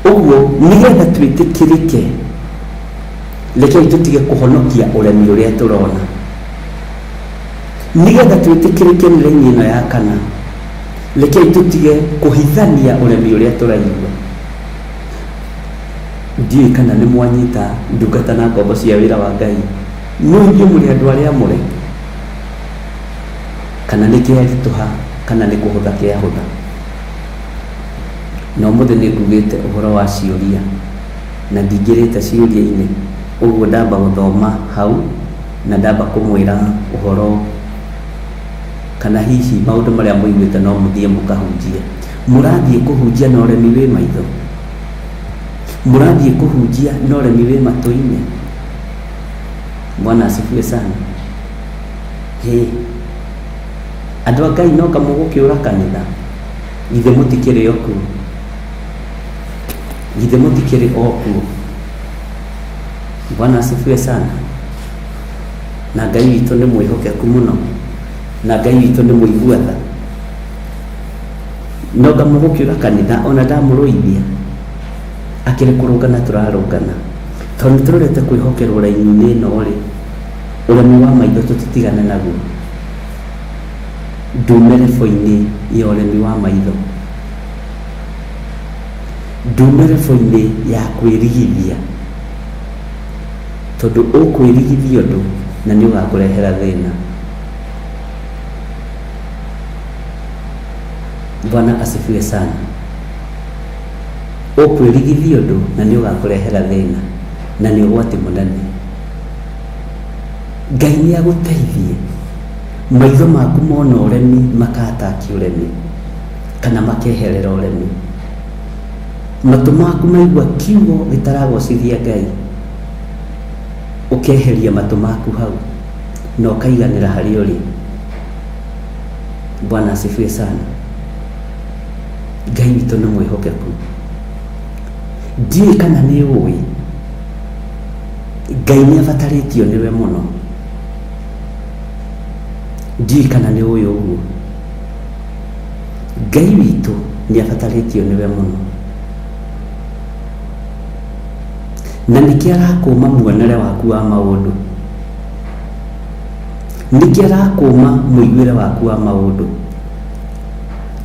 Ũguo nĩgetha twĩtĩkĩrĩke, rekei tũtige kũhonokia ũremi ũrĩa tũrona. Nĩgetha twĩtĩkĩrĩke nĩ raini ĩno ya kana, rekei tũtige kũhithania ũremi ũrĩa tũraigua. Ndiũĩ kana nĩ mwanyita ndungata na ngombo cia wĩra wa Ngai. No inyuĩ mũrĩ andũ arĩa amũre? Kana nĩ kĩaritũha kana nĩ kũhũtha kĩahũtha? Na ũmũthĩ nĩ ngugĩte ũhoro wa ciũria na ndingĩrĩte ciũria-inĩ, ũguo ndamba gũthoma hau na ndamba kũmwĩra ũhoro kana hihi maũndũ marĩa mũiguĩte no mũthiĩ mũkahunjie. Mũrathiĩ kũhunjia na ũremi wĩ maitho? Mũrathiĩ kũhunjia na ũremi wĩ matũ-inĩ? Bwana asifiwe sana. Hĩ, andũ a Ngai no kamũgũkĩũra kanitha? Githĩ mũtikĩrĩ o kuo? Githĩ mũtikĩrĩ o kuo? Bwana asifiwe sana. Na Ngai witũ nĩ mwĩhokeku mũno, na Ngai witũ nĩ mũigua tha. No ngamũgũkĩũra kanitha ona ndamũrũithia, akĩrĩ kũrũngana tũrarũngana. Tondũ nĩ tũrorete kwĩhokerwo raini-inĩ ĩno rĩ, ũremi wa maitho tũtitigane naguo. Ndume rebo-inĩ ya ũremi wa maitho. Ndume rebo-inĩ ya kwĩrigithia. Tondũ ũkwĩrigithia ũndũ na nĩ ũgakũrehera thĩna. Bwana asifiwe sana. Ũkwĩrigithia ũndũ na nĩ ũgakũrehera thĩna na nĩ ũgwati mũnene. Ngai nĩ agũteithie maitho maku mona ũremi maka-attack ũremi kana makeherera ũremi. Matũ maku maigua kiugo gĩtaragocithia Ngai ũkeheria matũ maku hau na ũkaiganĩra harĩa ũrĩ. Bwana asifiwe sana. Ngai witũ nĩ mwĩhokeku. Ndiũĩ kana nĩ ũĩ Ngai nĩ abatarĩtio nĩwe mũno. Ndiũĩ kana nĩ ũĩ ũguo. Ngai witũ nĩ abatarĩtio nĩwe mũno. Na nĩkĩo arakũma muonere waku wa maũndũ. Nĩkĩo arakũma mũiguĩre waku wa maũndũ.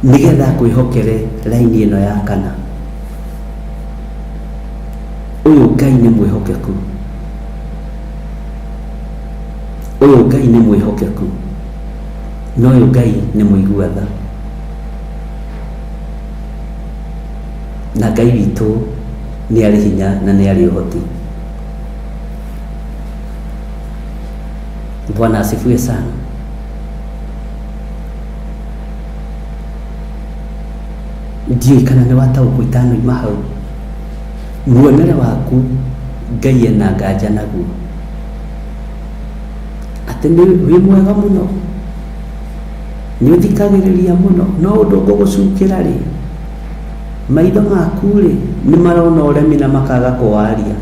Nĩgetha akwĩhokere raini ĩno ya kana. Ũyũ Ngai nĩ mwĩhokeku. Ũyũ Ngai nĩ mwĩhokeku. Na ũyũ Ngai nĩ mũigua tha. Na Ngai witũ nĩ arĩ hinya na nĩ arĩ ũhoti. Bwana asifiwe sana. Ndiũĩ kana nĩ wataũkwo itanoima hau. Muonere waku Ngai ena nganja naguo. Atĩ nĩ wĩ mwega mũno, nĩ ũthikagĩrĩria mũno, no ũndũ ngũgũcukĩra rĩ, maitho maku rĩ, nĩ marona ũremi na makaga kũwaria.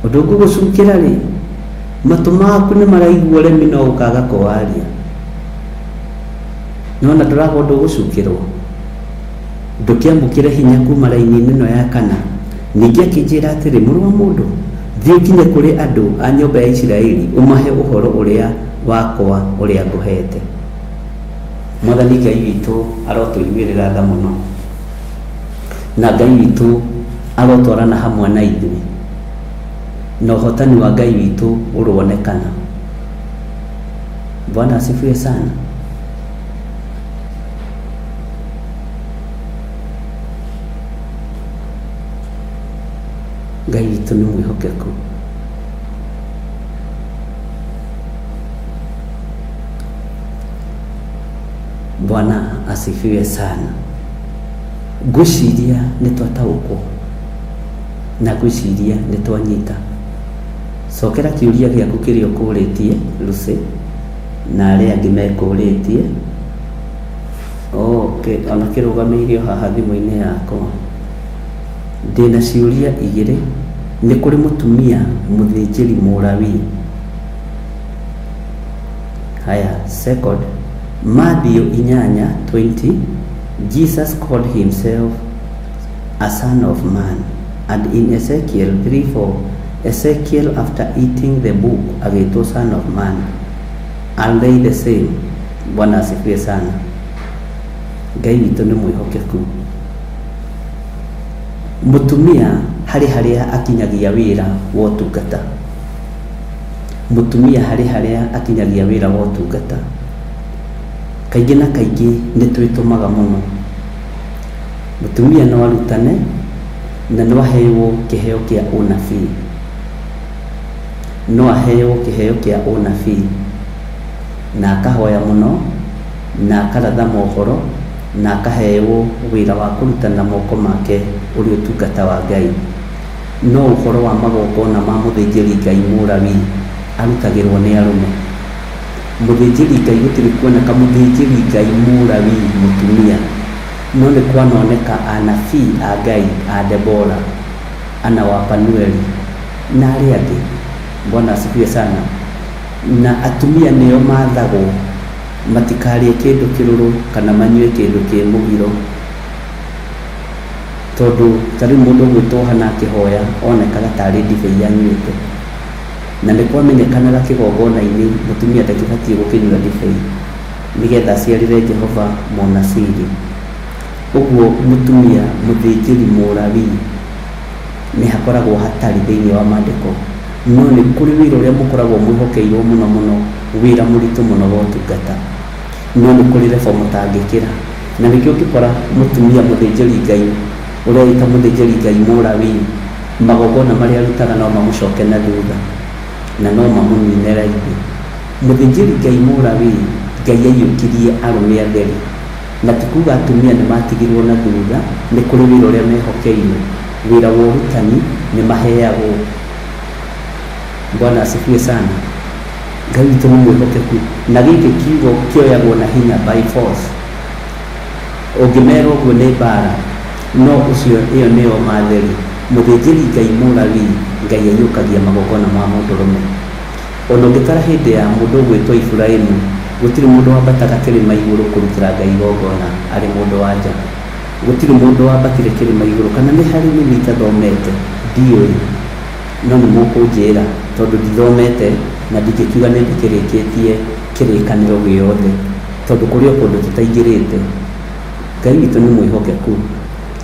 Ũndũ ngũgũcukĩra rĩ, matũ maku nĩ maraigua ũremi no ũkaga kũwaria. Nĩwona ndũraga ũndũ ũgũcukĩrwo? Ndũkĩamũkĩre hinya kuuma raini-inĩ ĩno ya kana. Ningĩ akĩnjĩra atĩrĩ, Mũrũ wa mũndũ, thiĩ ũkinye kũrĩ andũ a nyũmba ya Isiraeli, ũmahe ũhoro ũrĩa wakwa ũrĩa ngũheete. Mwathani Ngai witũ arotũiguĩrĩra tha mũno, na Ngai witũ arotwarana hamwe na ithuĩ, na ũhotani wa Ngai witũ ũroonekana. Bwana asifiwe sana. Ngai witũ nĩ mwĩhokeku. Bwana asifiwe sana. Ngwĩciria nĩ twataũkwo na ngwĩciria nĩ twanyita. Cokera kĩũria gĩaku kĩrĩa ũkũrĩtie Lucy na arĩa angĩ mekũrĩtie. Okay, ona kĩrũgamĩirio haha thimũ-inĩ yakwa. Ndĩna ciũria igĩrĩ. Nĩ kũrĩ mũtumia mũthĩnjĩri Mũlawii? Haya, second, Matthew 8:20, Jesus called himself a son of man. And in Ezekiel 3:4, Ezekiel after eating the book agĩtwo son of man. Are they the same? Bwana asifiwe sana. Ngai witũ nĩ mwĩhokeku. Mũtumia harĩ harĩa akinyagia wĩra wa ũtungata. Mũtumia harĩ harĩa akinyagia wĩra wa ũtungata. Kaingĩ na kaingĩ nĩ twĩtũmaga mũno. Mũtumia no arutane na no aheo kĩheo kĩa ũnabii. No aheo kĩheo kĩa ũnabii na akahoya mũno na akaratha mohoro na akaheo wĩra wa kũrutana moko make ũrĩ ũtungata wa Ngai. No ũhoro wa magongona ma mũthĩnjĩri Ngai Mũlawii arutagĩrwo nĩ arũme. Mũthĩnjĩri Ngai gũtirĩ kuoneka mũthĩnjĩri Ngai Mũlawii mũtumia, no nĩ kwanoneka anabii a Ngai a Debora, Ana wa Panueli na arĩa angĩ. Bwana asifiwe sana. Na atumia nĩo mathagwo matikarĩe kĩndũ kĩrũrũ kana manyue kĩndũ kĩ mũgiro, tondũ ta rĩu mũndũ ũgwĩtwo Hana akĩhoya onekaga tarĩ ndibei anyuĩte, na nĩ kwamenyekanaga kĩgongona-inĩ mũtumia ndakĩbatiĩ gũkĩnyua ndibei nĩgetha aciarĩre Jehova mũnasiri. Ũguo mũtumia mũthĩnjĩri Mũlawii nĩ hakoragwo hatarĩ thĩinĩ wa maandĩko, no nĩ kũrĩ wĩra ũrĩa mũkoragwo mwĩhokeirwo mũno mũno, wĩra mũritũ mũno wa ũtungata, no nĩ kũrĩ level mũtangĩkĩra. Na nĩkĩo ũngĩkora mũtumia mũthĩnjĩri Ngai ũreĩta mũthĩnjĩri Ngai Mũlawii, magongona marĩa arutaga no mamũcoke na thutha na no mamũnine raithi. Mũthĩnjĩri Ngai Mũlawii, Ngai aiyũkirie arũme atheri, na ti kuga atumia nĩ matigirwo na thutha, nĩ kũrĩ wĩra ũrĩa mehokeirwo, wĩra wa ũrutani nĩ maheagwo. Bwana asifiwe sana. Ngai witũ nĩ mwĩhokeku, na gĩkĩ kiugo kĩoyagwo na hinya by force. Ũngĩmera ũguo nĩ mbara, no ũcio ĩyo nĩyo matheri. Mũthĩnjĩri Ngai Mũlawii, Ngai aiyũkagia magongona ma mũndũrũme. Ona ũngĩtara hĩndĩ ya mũndũ ũgwĩtwo Iburahimu, gũtirĩ mũndũ wambataga kĩrĩma igũrũ kũrutĩra Ngai igongona arĩ mũndũ wa nja. Gũtirĩ mũndũ wambatire kĩrĩma igũrũ, kana nĩ harĩ nini itathomete, ndiũĩ, no nĩ mũkũnjĩra tondũ ndithomete na ndingĩkiuga nĩ ndĩkĩrĩkĩtie kĩrĩkanĩro gĩothe, tondũ kũrĩ o kũndũ tũtaingĩrĩte. Ngai witũ nĩ mwĩhokeku.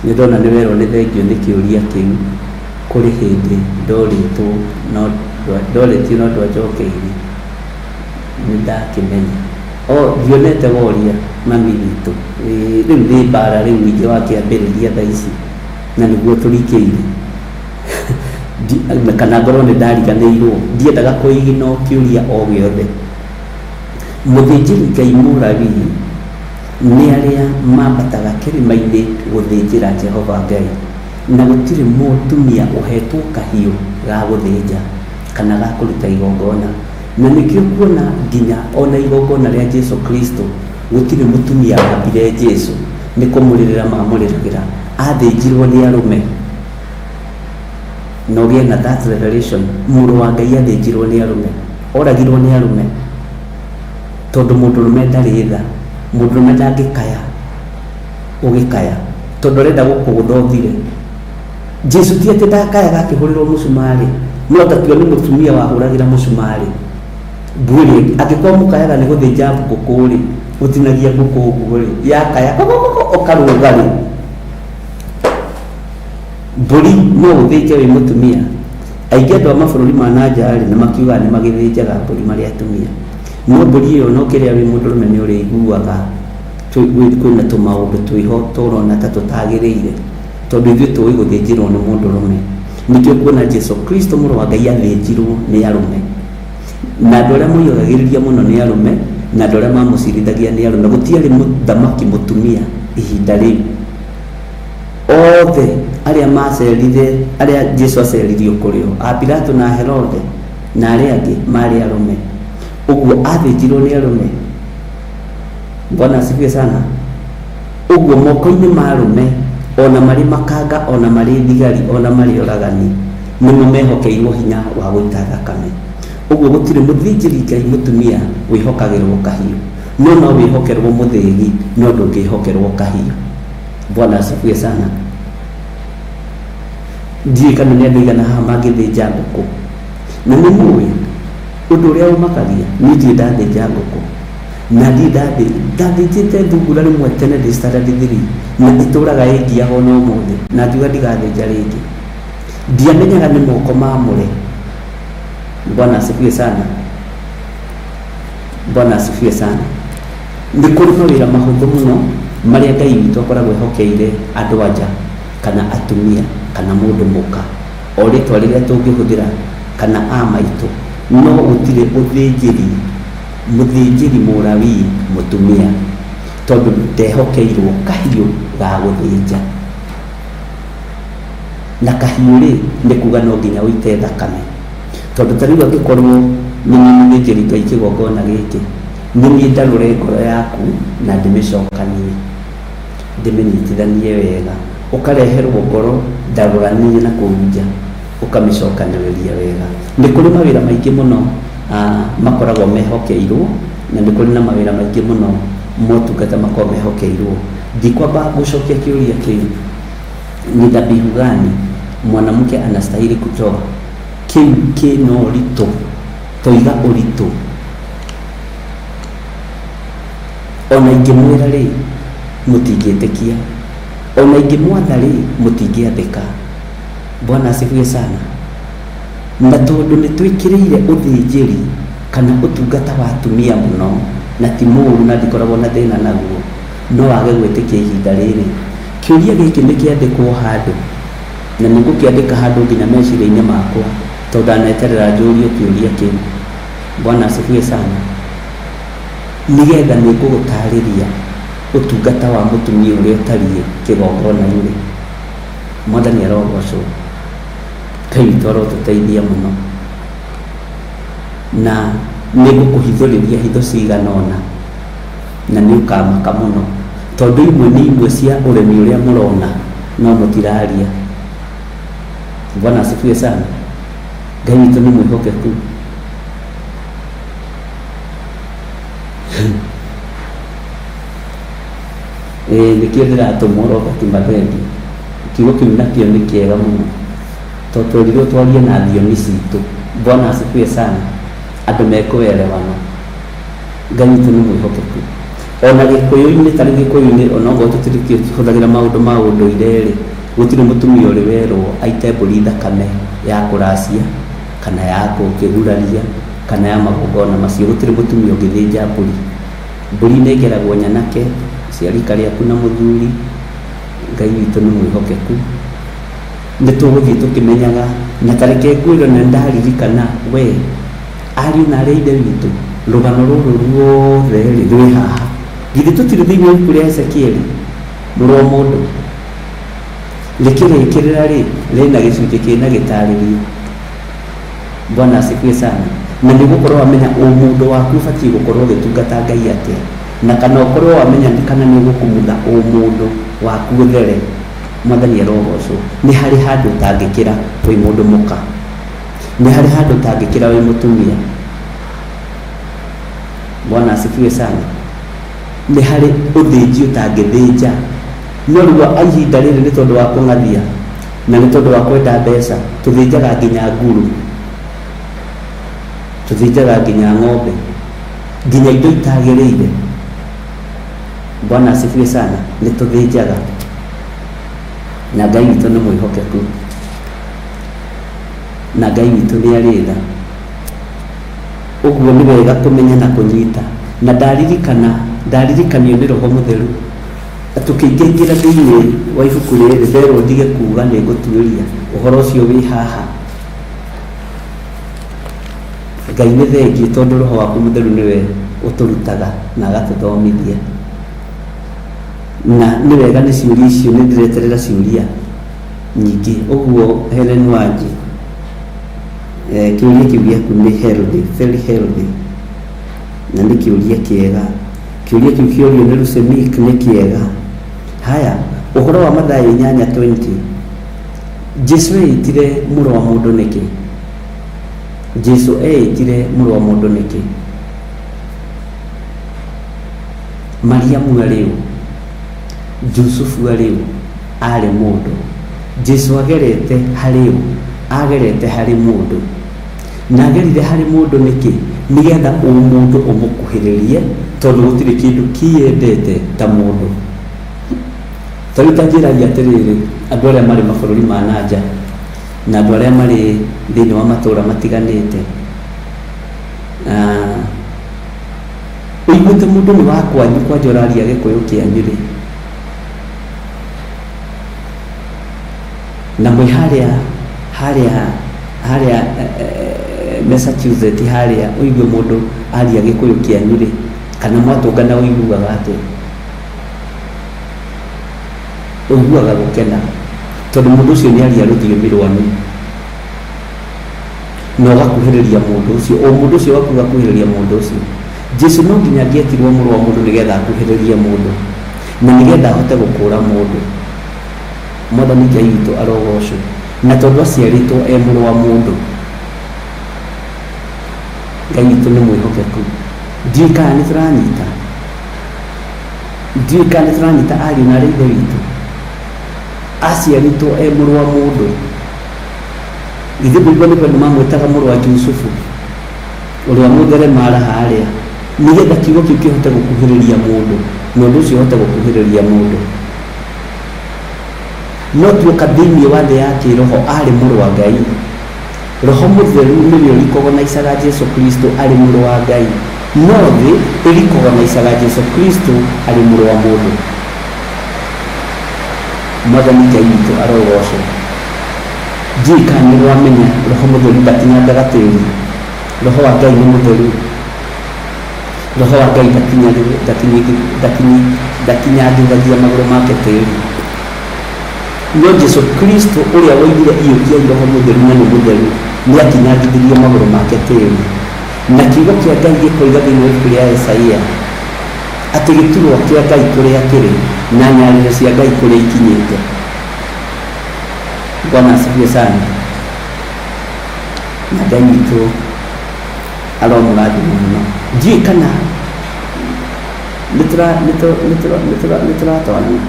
Nĩ ndona nĩ werwo nĩ thengio nĩ kĩũria kĩu. Kũrĩ hĩndĩ ndorĩtwo no ndorĩtio no ndwanjokeirie. Nĩ ndakĩmenya. O ndionete woria mami witũ. Ĩĩ rĩu nĩ mbara rĩu ningĩ wakĩambĩrĩria thaa ici na nĩguo tũrikĩire. Kana ngorwo nĩ ndariganĩirwo. Ndiendaga kũiginwo kĩũria o gĩothe. Mũthĩnjĩri Ngai Mũlawii nĩ arĩa mambataga kĩrĩma-inĩ gũthĩnjĩra Jehova Ngai, na gũtirĩ mũtumia ũhetwo kahiũ ga gũthĩnja kana ga kũruta igongona. Na nĩkĩo kuona nginya o na igongona rĩa Jesu Kristo gũtirĩ mũtumia wambire Jesu, nĩ kũmũrĩrĩra mamũrĩragĩra, athĩnjirwo nĩ arũme. Na ũgĩe na that revelation, mũrũ wa Ngai athĩnjirwo nĩ arũme, oragirwo nĩ arũme, tondũ mũndũrũme ndarĩ tha, mũndũrũme ndangĩkaya ũgĩkaya, tondũ arenda gũkũgũtha ũthire. Jesu ti atĩ ndakayaga akĩhũrĩrwo mũcumarĩ, no ta tua nĩ mũtumia wahũragĩra mũcumarĩ mbuĩ, angĩkorwo mũkayaga nĩ gũthĩnja ngũkũ-rĩ, ũtinagia ngũkũ ũguo-rĩ, yakaya kokokoko ũkarũga-rĩ, Mbũri no ũthĩnje wĩ mũtumia? Aingĩ andũ a mabũrũri ma na nja rĩ, nĩ makiugaga nĩ magĩthĩnjaga mbũri marĩ atumia. No mbũri ĩyo ona ũkĩrĩa wĩ mũndũrũme nĩ ũrĩiguaga kwĩna tũmaũndũ twĩho tũrona ta tũtagĩrĩire, tondũ ithuĩ tũĩ gũthĩnjĩrwo nĩ mũndũrũme. Nĩkĩo ũkuona Jesu Kristo mũrũ wa Ngai athĩnjirwo nĩ arũme. Na andũ arĩa moigagĩrĩria mũno nĩ arũme, na andũ arĩa mamũcirithagia nĩ arũme. Gũtiarĩ mũthamaki mũtumia ihinda rĩu. Othe arĩa macerire, arĩa Jesu aceririo kũrĩ o, a Pilato na Herode na arĩa angĩ marĩ arũme. Ũguo athĩnjirwo nĩ arũme. Bwana asifiwe sana. Ũguo moko-inĩ ma arũme, ona marĩ makanga, ona marĩ thigari, ona marĩ oragani, nĩmo mehokeirwo hinya wa gũita thakame. Ũguo gũtirĩ mũthĩnjĩri Ngai mũtumia wĩhokagĩrwo kahiũ. No no wĩhokerwo mũthĩgi, no ndũngĩhokerwo kahiũ. Bwana asifiwe sana. Ndiũĩ kana nĩ andũ aigana haha mangĩthĩnja ngũkũ. Na nĩ mũĩ ũndũ ũrĩa ũmakagia, niĩ ndirĩ ndathĩnja ngũkũ. Na ndirĩ ndathĩ ndathĩnjĩte thungura rĩmwe tene ndĩ standard 3 na ĩtũraga ĩngiaga ona ũmũthĩ na ngiuga ndigathĩnja rĩngĩ. Ndiamenyaga nĩ moko mamũre. Bwana asifiwe sana. Bwana asifiwe sana. Nĩ kũrĩ mawĩra mahũthũ mũno marĩa Ngai witũ akoragwo ehokeire andũ anja kana atumia kana mũndũ mũka, o rĩtwa rĩrĩa tũngĩhũthĩra kana a maitũ, no gũtirĩ ũthĩnjĩri mũthĩnjĩri mũlawii mũtumia tondũ ndehokeirwo kahiũ ga gũthĩnja. Na kahiũ rĩ, nĩ kuga no nginya ũite thakame. Tondũ ta rĩu angĩkorwo nĩ niĩ mũthĩnjĩri Ngai kĩgongona gĩkĩ, Nĩ niĩ ndarũre ngoro yaku na ndĩmĩcokanie, ndĩmĩnyitithanie wega. Ũkareherwo ngoro ndarũranie na kũu nja, ũkamĩcokanĩrĩria wega. Nĩ kũrĩ mawĩra maingĩ mũno makoragwo mehokeirwo, na nĩ kũrĩ na mawĩra maingĩ mũno motungata makoragwo mehokeirwo. Ndikwamba gũcokia kĩũria kĩu, ni dhabihu gani mwanamke anastahili kutoa? Kĩu kĩna ũritũ, toiga ũritũ. Ona ingĩmwĩra rĩ, mũtingĩtĩkia. Ona ingĩmwatha rĩ, mũtingĩathĩka. Bwana asifiwe sana. Na tondũ nĩ twĩkĩrĩire ũthĩnjĩri kana ũtungata wa atumia mũno, na ti mũũru na ndikoragwo na thĩna naguo, no wage gwĩtĩkia ihinda rĩrĩ. Kĩũria gĩkĩ nĩ kĩandĩkwo handũ, na nĩ ngũkĩandĩka handũ nginya meciria-inĩ makwa, tondũ ndaneterera njũrio kĩũria kĩu. Bwana asifiwe sana. Nĩgetha nĩ ngũgũtarĩria ũtungata wa mũtumia ũrĩa ũtariĩ kĩgongona-inĩ. Mwathani arogocwo. Ngai witũ arotũteithia mũno. Na nĩ ngũkũhithũrĩria hitho cigana ũna na nĩ ũkamaka mũno, tondũ imwe nĩ imwe cia ũremi ũrĩa mũrona no mũtiraria. Bwana asifiwe sana. Ngai witũ nĩ mwĩhokeku. Ĩĩ nĩkĩo ndĩratũmwo Robert Mathendi. Kiugo kĩu nakĩo nĩ kĩega mũno tondũ twerirwo twarie na thiomi citũ. Bwana asifiwe sana. Andũ mekũelewana. Ngai witũ nĩ mwĩhokeku. Ona gĩkũyũ-inĩ, ta rĩu gĩkũyũ-inĩ onokorwo tũtirĩ maũndũ ma ũndũire rĩ, gũtirĩ mũtumia ũrĩ werwo aite mbũri thakame ya kũracia kana ya gũkĩguraria kana ya magongona macio. Gũtirĩ mũtumia ũngĩthĩnja mbũri. Mbũri ĩnengeragwo nyanake cia rika rĩaku na mũthuri. Ngai witũ nĩ mwĩhokeku, nĩ tũgũthiĩ tũkĩmenyaga. Na ta reke ngwĩre, na nĩndaririkana we ariũ na arĩ a ithe witũ, rũgano rũrũ ruothe rĩ rwĩ haha. Githĩ tũtirĩ thĩinĩ wa ibuku rĩa Ezekieli? Mũrũ wa mũndũ, rĩkĩrĩkĩrĩra rĩ rĩna gĩcunjĩ kĩna gĩtarĩrio. Bwana asifiwe sana. Na nĩ ũgũkorwo wamenya ũmũndũ waku ũbatiĩ gũkorwo ũgĩtungata Ngai atĩa, na kana ũkorwo wamenya kana nĩ ũgũkumutha ũmũndũ waku ũthere. Mwathani arogocwo. Nĩ harĩ handũ ũtangĩkĩra wĩ mũndũ mũka, nĩ harĩ handũ ũtangĩkĩra wĩ mũtumia. Bwana asifiwe sana. Nĩ harĩ ũthĩnji ũtangĩthĩnja, no rĩu ihinda rĩrĩ nĩ tondũ wa kũng'athia na nĩ tondũ wa kwenda mbeca, tũthĩnjaga nginya nguru, tũthĩnjaga nginya ng'ombe, nginya indo itagĩrĩire. Bwana asifiwe sana. Nĩ tũthĩnjaga, na Ngai witũ nĩ mwĩhokeku, na Ngai witũ nĩ arĩ tha. Ũguo nĩ wega kũmenya na kũnyita. Na ndaririkana, ndaririkanio nĩ Roho Mũtheru tũkĩingĩingĩra thĩinĩ wa ibuku rĩrĩ, nderwo ndige kuga nĩ ngũtuĩria ũhoro ũcio wĩ haha. Ngai nĩ thengiũ, tondũ Roho waku Mũtheru nĩwe ũtũrutaga na agatũthomithia. Na nĩ wega nĩ ciũria icio, nĩ ndĩreterera ciũria nyingĩ. Ũguo Helen Wanji, kĩũria kĩu gĩaku nĩ healthy, very healthy, na nĩ kĩũria kĩega. Kĩũria kĩu kĩorio nĩ Lusemik nĩ kĩega. Haya, ũhoro wa Mathayo 8:20, Jesu eĩtire mũrũ wa mũndũ nĩkĩ? Jesu eĩtire mũrũ wa mũndũ nĩkĩ? Mariamu arĩ ũ? Jusufu arĩ ũ? Arĩ mũndũ. Jesu agerete harĩ ũ? Agerete harĩ mũndũ. Na agerire harĩ mũndũ nĩkĩ? Nĩgetha ũmũndũ ũmũkuhĩrĩrie, tondũ gũtirĩ kĩndũ kĩendete ta mũndũ. Ta rĩu ta njĩragia atĩrĩrĩ, andũ arĩa marĩ mabũrũri ma nanja na andũ arĩa marĩ thĩinĩ wa matũũra matiganĩte, ũiguĩte mũndũ nĩ wa kwanyu kwanja ũraria gĩkũyũ kĩanyu rĩ, na mwĩ harĩa harĩa harĩa Massachusetts harĩa, ũigue mũndũ aria gĩkũyũ kĩanyu rĩ, kana mwatũngana, ũiguaga atĩa? Ũiguaga gũkena, tondũ mũndũ ũcio nĩ aria rũthiomi rwanyu, na ũgakuhĩrĩria mũndũ ũcio, o mũndũ ũcio waku ũgakuhĩrĩria mũndũ ũcio. Jesu no nginya angĩetirwo mũrũ wa mũndũ nĩgetha akuhĩrĩrie mũndũ na nĩgetha ahote gũkũra mũndũ. Mwathani Ngai witũ arogocwo. Na tondũ aciarĩtwo e mũrũ wa mũndũ, Ngai witũ nĩ mwĩhokeku. Ndiũĩ kana nĩ tũranyita, ndiũĩ kana nĩ tũranyita, ariũ na arĩ ithe witũ. Aciarĩtwo e mũrũ wa mũndũ. Githĩ ndũigua nĩ kwendwo mamwĩtaga mũrũ wa Jusufu ũrĩa mũtheremara harĩa, nĩgetha kiugo kĩu kĩhote gũkuhĩrĩria mũndũ na ũndũ ũcio ũhote gũkuhĩrĩria mũndũ. No tuoka thĩinĩ wa thĩ ya kĩroho, arĩ mũrũ wa Ngai. Roho Mũtheru nĩwe ũrikogonaicaga Jesu Kristo arĩ mũrũ wa Ngai, no thĩ ĩrikogonaicaga Jesu Kristo arĩ mũrũ wa mũndũ. Mwathani Ngai witũ arogocwo. Ndiũĩ kana nĩ wamenya Roho Mũtheru ndakinyangaga tĩri. Roho wa Ngai nĩ mũtheru. Roho wa Ngai ndakinyangithagia magũrũ make tĩri. No Jesu Kristo ũrĩa woigire iyũkiai Roho Mũtheru na nĩ mũtheru, nĩ akinyangithirie magũrũ make tĩri. Na kiugo kĩa Ngai gĩkoiga thĩinĩ wa ibuku rĩa Isaia atĩ gĩturwa kĩa Ngai kũrĩa kĩrĩ na nyarĩro cia Ngai kũrĩa ikinyĩte. Bwana asifiwe sana. Na Ngai witũ aromũrathima mũno. Ndiũĩ kana nĩ tũratwarana.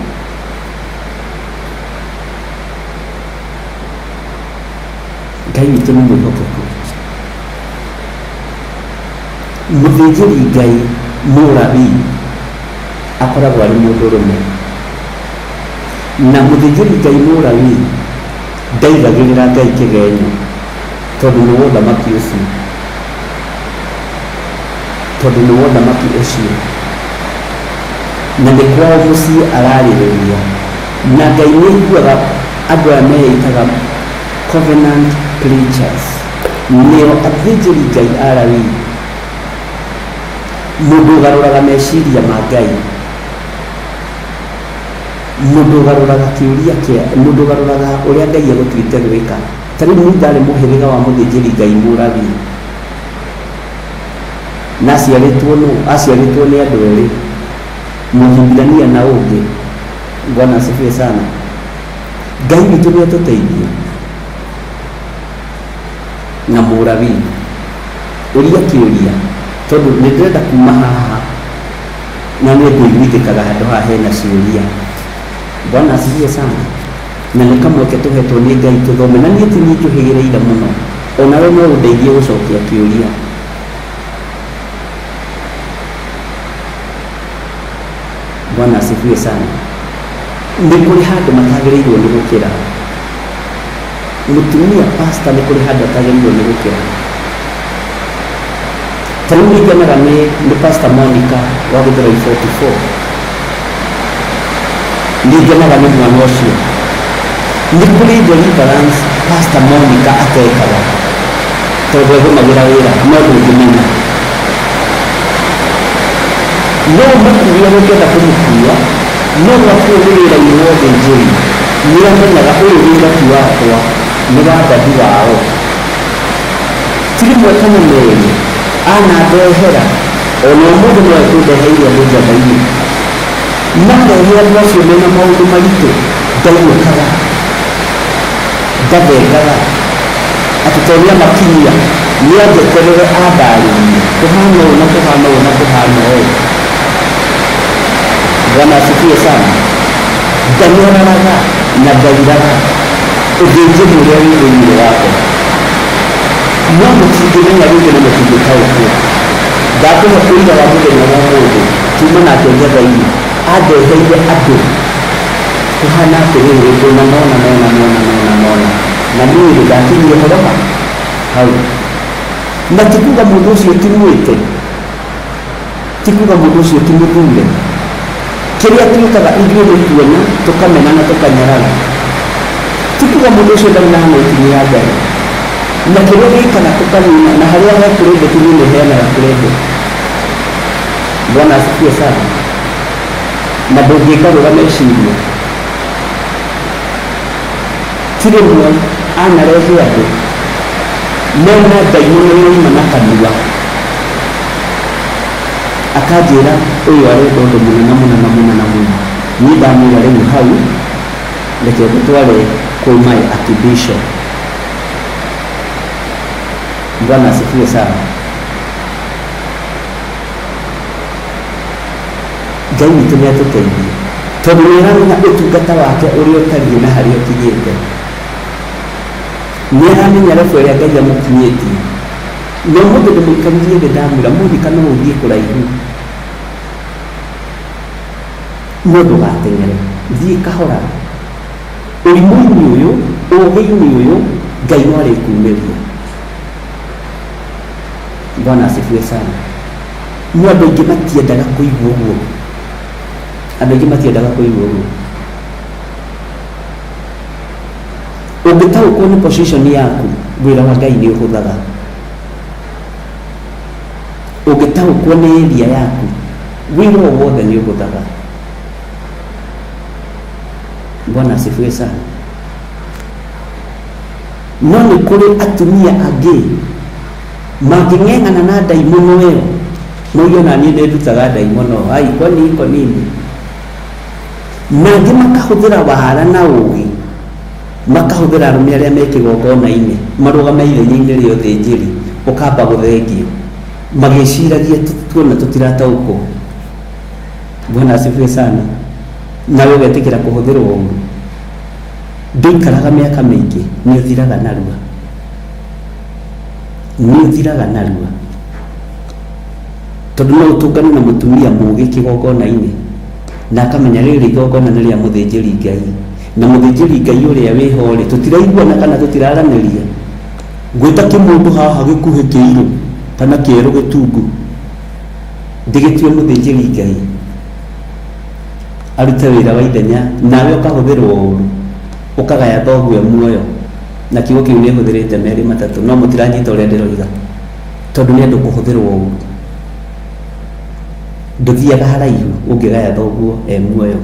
Ngai witũ nĩ mwĩhokeku. Mũthĩnjĩri Ngai mũrabii. Akoragwo arĩ mũndũrũme. Na mũthĩnjĩri Ngai Mũlawii ndaigagĩrĩra Ngai kĩgenyo tondũ nĩ wa ũthamaki ũcio. Tondũ nĩ wa ũthamaki ũcio. Na nĩ kwao mũciĩ ararĩrĩria. Na Ngai nĩ aiguaga andũ aya meĩtaga covenant preachers. Nĩo athĩnjĩri Ngai Alawii. Mũndũ ũgarũraga meciria ma Ngai. Mũndũ ũgarũraga kĩũria kĩa, mũndũ ũgarũraga ũrĩa Ngai egũtuĩte gwĩka. Ta rĩu Musa arĩ mũhĩrĩga wa mũthĩnjĩri Ngai Mũlawii. Na aciarĩtwo nũ? Aciarĩtwo nĩ andũ erĩ, Mũhibirania na ũngĩ. Bwana asifiwe sana. Ngai witũ nĩ atũteithie. Na Mũlawii. Ũria kĩũria, tondũ nĩ ndĩrenda kuma haha na nĩ ngũiguithĩkaga handũ haha hena ciũria. Bwana asifiwe sana. Na nĩ kamweke tũhetwo nĩ Ngai tũthome. Na niĩ ti niĩ njũhĩgĩrĩire mũno. Onawe no ũndeithie gũcokia kĩũria. Bwana asifiwe sana. Nĩ kũrĩ handũ matagĩrĩirwo nĩ gũkĩra. Mũtumia pastor nĩ kũrĩ handũ atagĩrĩirwo nĩ gũkĩra. Ta rĩu nĩ ngenaga nĩ nĩ Pastor Monica wa Gĩthũrai 44. Nĩ ngenaga nĩ mwana ũcio. Nĩ kũrĩ deliverance Pastor Monica atekaga tondũ agũmagĩra wĩra no ndũngĩmenya. No ũmũkuue ũrĩa ũngĩenda kũmũkua, no gwakinya nĩ wĩra-inĩ wa ũthĩnjĩri, nĩ amenyaga ũyũ wĩra ti wakwa, nĩ wa ndathi wao. Ti rĩmwe kana merĩ anandehera, o na ũmũthĩ no ekũndeheire andũ njamba-inĩ. Marehe andũ acio mena maũndũ maritũ, ndainũkaga, ndathengaga, atĩ tondũ nĩamakinyia, nĩanjeterere andarĩrie, kũhana ũũ na kũhana ũũ na kũhana ũũ. Bwana asifiwe sana. Ndanyararaga na ndairaga ũthĩnjĩri ũrĩa wĩ thĩinĩ wakwa. No mũtingĩmenya rĩngĩ na mũtingĩtaũkwo. Ndakũhe ũira wa mũthenya wa ũmũthĩ, tuma nake njetha-inĩ, andeheire andũ kũhana atĩrĩrĩ, ndĩna nona nona nona nona nona, na niĩ rĩ, ndakinyire ũhoro ha? Hau. Na ti kuga mũndũ ũcio ti mwĩte, ti kuga mũndũ ũcio ti mũthure. Kĩrĩa twĩkaga ithuĩ nĩ kuona, tũkamena na tũkanyarara. Ti kuga mũndũ ũcio ndarĩ na anointing ya Ngai. Na kĩrĩa gĩkaga tũkanina, na harĩa he credit niĩ nĩ heanaga credit. Bwana asifiwe sana. Na ndũngĩngarũra meciria. Ti rĩmwe anarehe andũ mena ndaimono ĩroima na kanua akanjĩra ũyũ arenda ũndũ mũna na mũna na mũna na mũna. Niĩ ndamwĩra rĩu hau reke ngũtware kwĩ my archbishop. Bwana asifiwe sana. Ngai witũ nĩ atũteithie tondũ nĩ aramenya ũtungata wake ũrĩa ũtariĩ na harĩa ũkinyĩte. Nĩ aramenya level ĩrĩa Ngai amũkinyĩtie. Na ũmũthĩ ndĩmũikaririe thĩ ndamwĩra Monica no ũthiĩ kũraihu no ndũgateng'ere, thiĩ kahora. Ũrimũ-inĩ ũyũ, ũũgĩ-inĩ ũyũ, Ngai no arĩkumĩria. Bwana asifiwe sana. No andũ aingĩ matiendaga kũigua ũguo. Andũ aingĩ matiendaga kũigua ũguo. Ũngĩtaũkwo nĩ position yaku, wĩra wa Ngai nĩ ũhũthaga. Ũngĩtaũkwo nĩ area yaku, wĩra o wothe nĩ ũhũthaga. Bwana asifiwe sana. No nĩ kũrĩ atumia angĩ mangĩng'eng'ana na ndaimono ĩyo, mauge ona niĩ nĩ ndutaga ndaimono, ai kwani iko nini? Na angĩ makahũthĩra wara na ũgĩ, makahũthĩra arũme arĩa me kĩgongona-inĩ, marũgame ithenya-inĩ rĩa ũthĩnjĩri, ũkamba gũthengio, magĩciragia tuona tũtirataũkwo. Bwana asifiwe sana. Nawe ũgetĩkĩra kũhũthĩrwo ũru. Ndũikaraga mĩaka mĩingĩ, nĩ ũthiraga narua. Nĩ ũthiraga narua. Tondũ no ũtũngane na mũtumia mũgĩ kĩgongona-inĩ. Na akamenya rĩrĩ igongona nĩ rĩa mũthĩnjĩri Ngai, na mũthĩnjĩri Ngai ũrĩa wĩho rĩ, tũtiraiguana kana tũtiraranĩria. Ngwĩta kĩmũndũ haha gĩkuhĩ kĩirũ kana kĩerũ gĩtungu, ndĩgĩtue mũthĩnjĩri Ngai arute wĩra wa ithenya, nawe ũkahũthĩrwo ũru, ũkagaya thoguo muoyo. Na kiugo kĩu nĩ hũthĩrĩte merĩ matatũ, no mũtiranyita ũrĩa ndĩroiga, tondũ nĩ andũ kũhũthĩrwo ũru. Ndũthiaga haraihu ũngĩgaya thoguo e muoyo.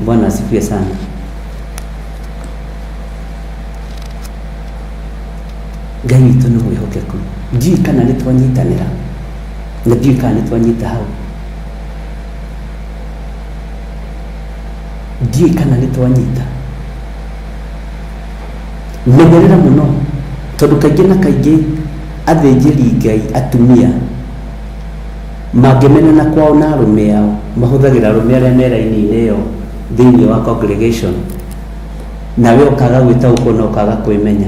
Bwana asifiwe sana. Ngai witũ nĩ mwĩhokeku. Ndiũĩ kana nĩ twanyitanĩra, na ndiũĩ kana nĩ twanyita hau, ndiũĩ kana nĩ twanyita. Menyerera mũno, tondũ kaingĩ na kaingĩ athĩnjĩri Ngai atumia mangĩmenana kwao na arũme ao, mahũthagĩra arũme arĩa me raini-inĩ ĩyo thĩinĩ wa congregation, nawe ũkaga gwĩtaũkwo na ũkaga kwĩmenya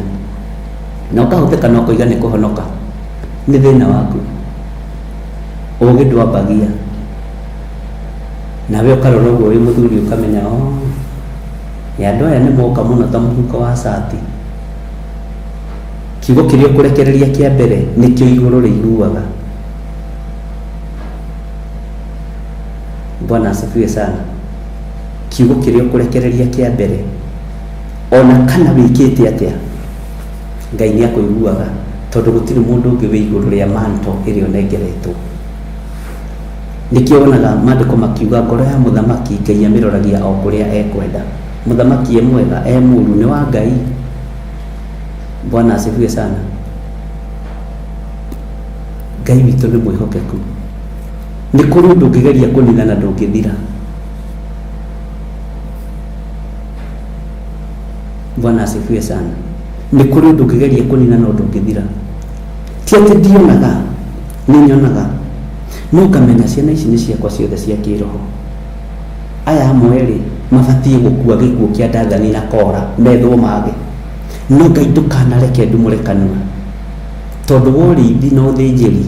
na ũkahũthĩka na ũkoiga nĩ kũhonoka. Nĩ thĩna waku, ũgĩ ndwambagia. Nawe ũkarora ũguo wĩ mũthuri ũkamenya, oh, ya andũ aya nĩ moka mũno ta mũhuko wa cati. Kiugo kĩrĩa ũkũrekereria kĩa mbere nĩkĩo igũrũ rĩiguaga. Bwana asifiwe sana. Kiugo kĩrĩa ũkũrekereria kĩa mbere, ona kana wĩkĩte atĩa, Ngai nĩ akũiguaga, tondũ gũtirĩ mũndũ ũngĩ wĩ igũrũ rĩa manto ĩrĩa ũnengeretwo. Nĩkĩo wonaga maandĩko makiuga ngoro ya mũthamaki Ngai amĩroragia o kũrĩa ekwenda. Mũthamaki e mwega e mũru nĩ wa Ngai. Bwana asifiwe sana. Ngai witũ nĩ mwĩhokeku. Nĩ kũrĩ ũndũ ũngĩgeria kũnina na ndũngĩthira. Bwana asifiwe sana. Nĩ kũrĩ ũndũ ũngĩgeria kũnina na ndũngĩthira. Ti atĩ ndionaga, nĩ nyonaga, no ngamenya ciana ici nĩ ciakwa ciothe cia kĩroho. Aya amwe rĩ, mabatiĩ gũkua gĩkuũ kĩa Dathani na Kora, methwo mage. No Ngai ndũkanareke ndumũre kanua, tondũ wa ũrĩithi na ũthĩnjĩri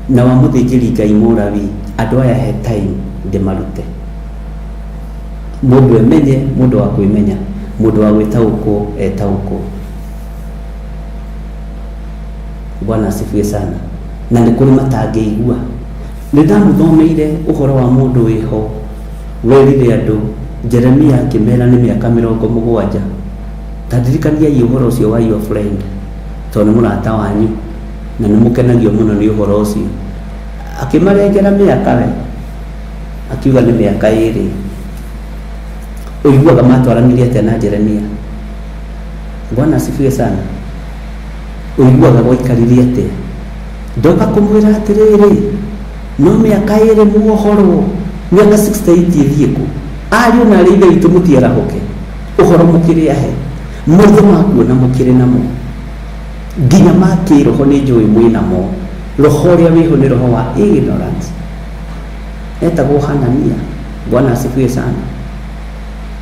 na wa mũthĩnjĩri Ngai Mũlawi, andũ aya he time ndĩmarute. Mũndũ emenye, mũndũ wa kwĩmenya, mũndũ wa gwĩtaũkwo etaũkwo. Bwana asifiwe sana. Na nĩ kũrĩ matangĩigua. Nĩ ndamũthomeire ũhoro wa mũndũ wĩho werire andũ, Jeremia akĩmera nĩ mĩaka 70. Ta ndirikaniai ũhoro ũcio wa your friend, tondũ nĩ mũrata wanyu na nĩ mũkenagio mũno nĩ ũhoro ũcio. Akĩmarengera mĩaka we, akiuga nĩ mĩaka 2. Ũiguaga matwaranirie atĩa na Jeremia? Bwana asifiwe sana. Ũiguaga gwaikarire atĩa? Ndoka kũmwĩra atĩrĩrĩ, no mĩaka 2 muohorwo, mĩaka 68 ĩthiĩ kũ? Ariũ na arĩ ithe witũ mũtiarahũke, ũhoro mũkĩrĩ ahe, maitho makuona mũkĩrĩ namo, nginya ma kĩroho nĩ njũĩ mwĩ namo. Roho ũrĩa wĩho nĩ roho wa ignorance. Etagwo Hanania. Bwana asifiwe sana.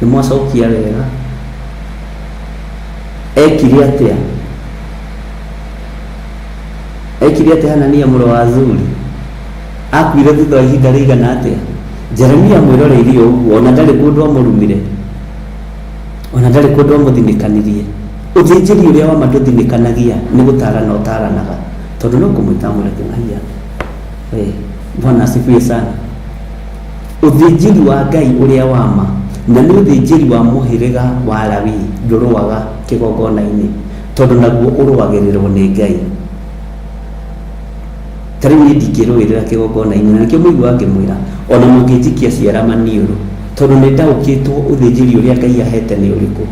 Nĩ mwacokia wega. Ekire atĩa? Ekire atĩa Hanania mũrũ wa Azuri? Akuire thutha wa ihinda rĩigana atĩa? Jeremia amwĩroreirie o ũguo, ona ndarĩ kũndũ amũrumire, ona ndarĩ kũndũ amũthinĩkanirie. Ũthĩnjĩri ũrĩa wa ma ndũthinĩkanagia, nĩ gũtarana ũtaranaga, tondũ no kũmwĩta amwĩre kĩng'aia. Bwana asifiwe sana. Ũthĩnjĩri wa Ngai ũrĩa wa ma, na nĩ ũthĩnjĩri wa mũhĩrĩga wa Lawi, ndũrũaga kĩgongona-inĩ, tondũ naguo ũrũagĩrĩrwo nĩ Ngai. Ta rĩu niĩ ndingĩrũĩrĩra kĩgongona-inĩ, na nĩkĩo mũiguaga ngĩmwĩra, ona mũngĩnjikia ciara maniũrũ, tondũ nĩ ndaũkĩtwo ũthĩnjĩri ũrĩa Ngai ahete nĩ ũrĩkũ,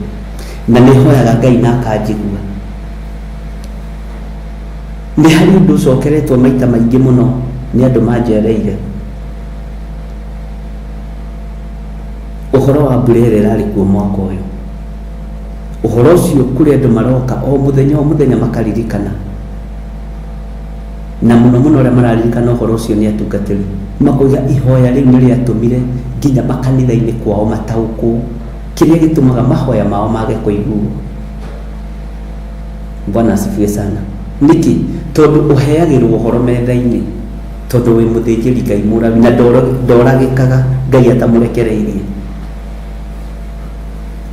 na nĩ hoyaga Ngai na akanjigua. Nĩ harĩ ũndũ ũcokeretwo maita maingĩ mũno nĩ andũ manjereire, ũhoro wa mbura ĩrĩa ĩrarĩ kuo mwaka ũyũ. Ũhoro ũcio kũrĩ andũ maroka o mũthenya o mũthenya makaririkana, na mũno mũno arĩa mararirikana ũhoro ũcio nĩ atungatĩri. Makoiga ihoya rĩu nĩ rĩatũmire nginya makanitha-inĩ kwao mataũkwo kĩrĩa gĩtũmaga mahoya mao mage kũiguo. Bwana asifiwe sana. Nĩkĩ? Tondũ ũheagĩrwo ũhoro metha-inĩ. Tondũ wĩ mũthĩnjĩri Ngai Mũlawi na ndoragĩkaga Ngai atamũrekereirie.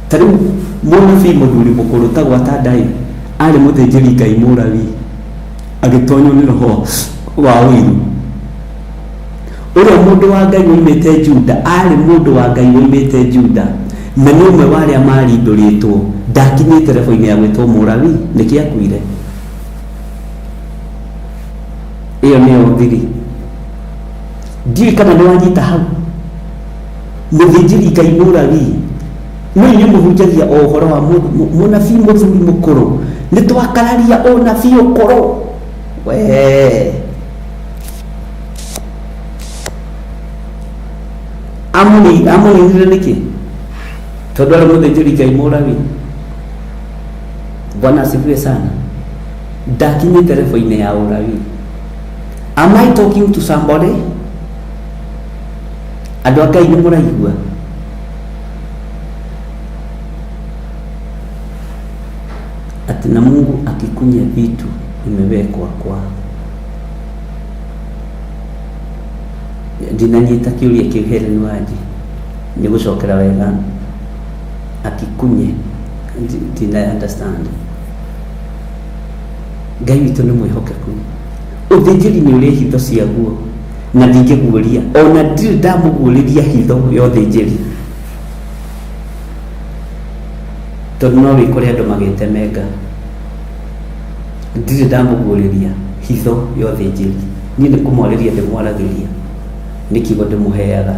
Ta rĩu mũnabii mũthuri mũkũrũ ta gwata ndaĩ arĩ mũthĩnjĩri Ngai Mũlawi agĩtonywo nĩ roho wa ũiru. Ũrĩa mũndũ wa Ngai woimĩte Juda arĩ mũndũ wa Ngai woimĩte Juda na nĩ ũmwe wa arĩa marindũrĩtwo ndakinyĩte rebo-inĩ ya gwĩtwo Mũlawi nĩkĩ akuire. Ĩyo nĩyo thiri. Ndiũĩ kana nĩ wanyita hau. Mũthĩnjĩri Ngai Mũlawi no inyuĩ mũhunjagia o ũhoro wa mũnabii mũthuri mũkũrũ nĩ twakararia ũnabii ũkũrũ wee amũninire nĩkĩ? Tondũ arĩ mũthĩnjĩri Ngai Mũlawi. Bwana asifiwe sana. Ndakinyĩte rebo-inĩ ya ũlawi. Am I talking to somebody? Andũ a Ngai nĩ mũraigua? Ati na Mungu akikunya vitu imewekwa kwa ndinanyita kĩũria kĩu Helen Wanji nĩ gũcokera wega akikunye ndina understand. Ngai witũ nĩ mwĩhokeku. Ũthĩnjĩri nĩ ũrĩ hitho ciaguo na ndingĩguũria ona ndirĩ ndamũguũrĩria hitho ya ũthĩnjĩri tondũ no wĩkore andũ magĩtemenga. Ndirĩ ndamũguũrĩria hitho ya ũthĩnjĩri. Niĩ nĩ kũmwarĩria ndĩmwaragĩria nĩ kiugo ndĩmũheaga.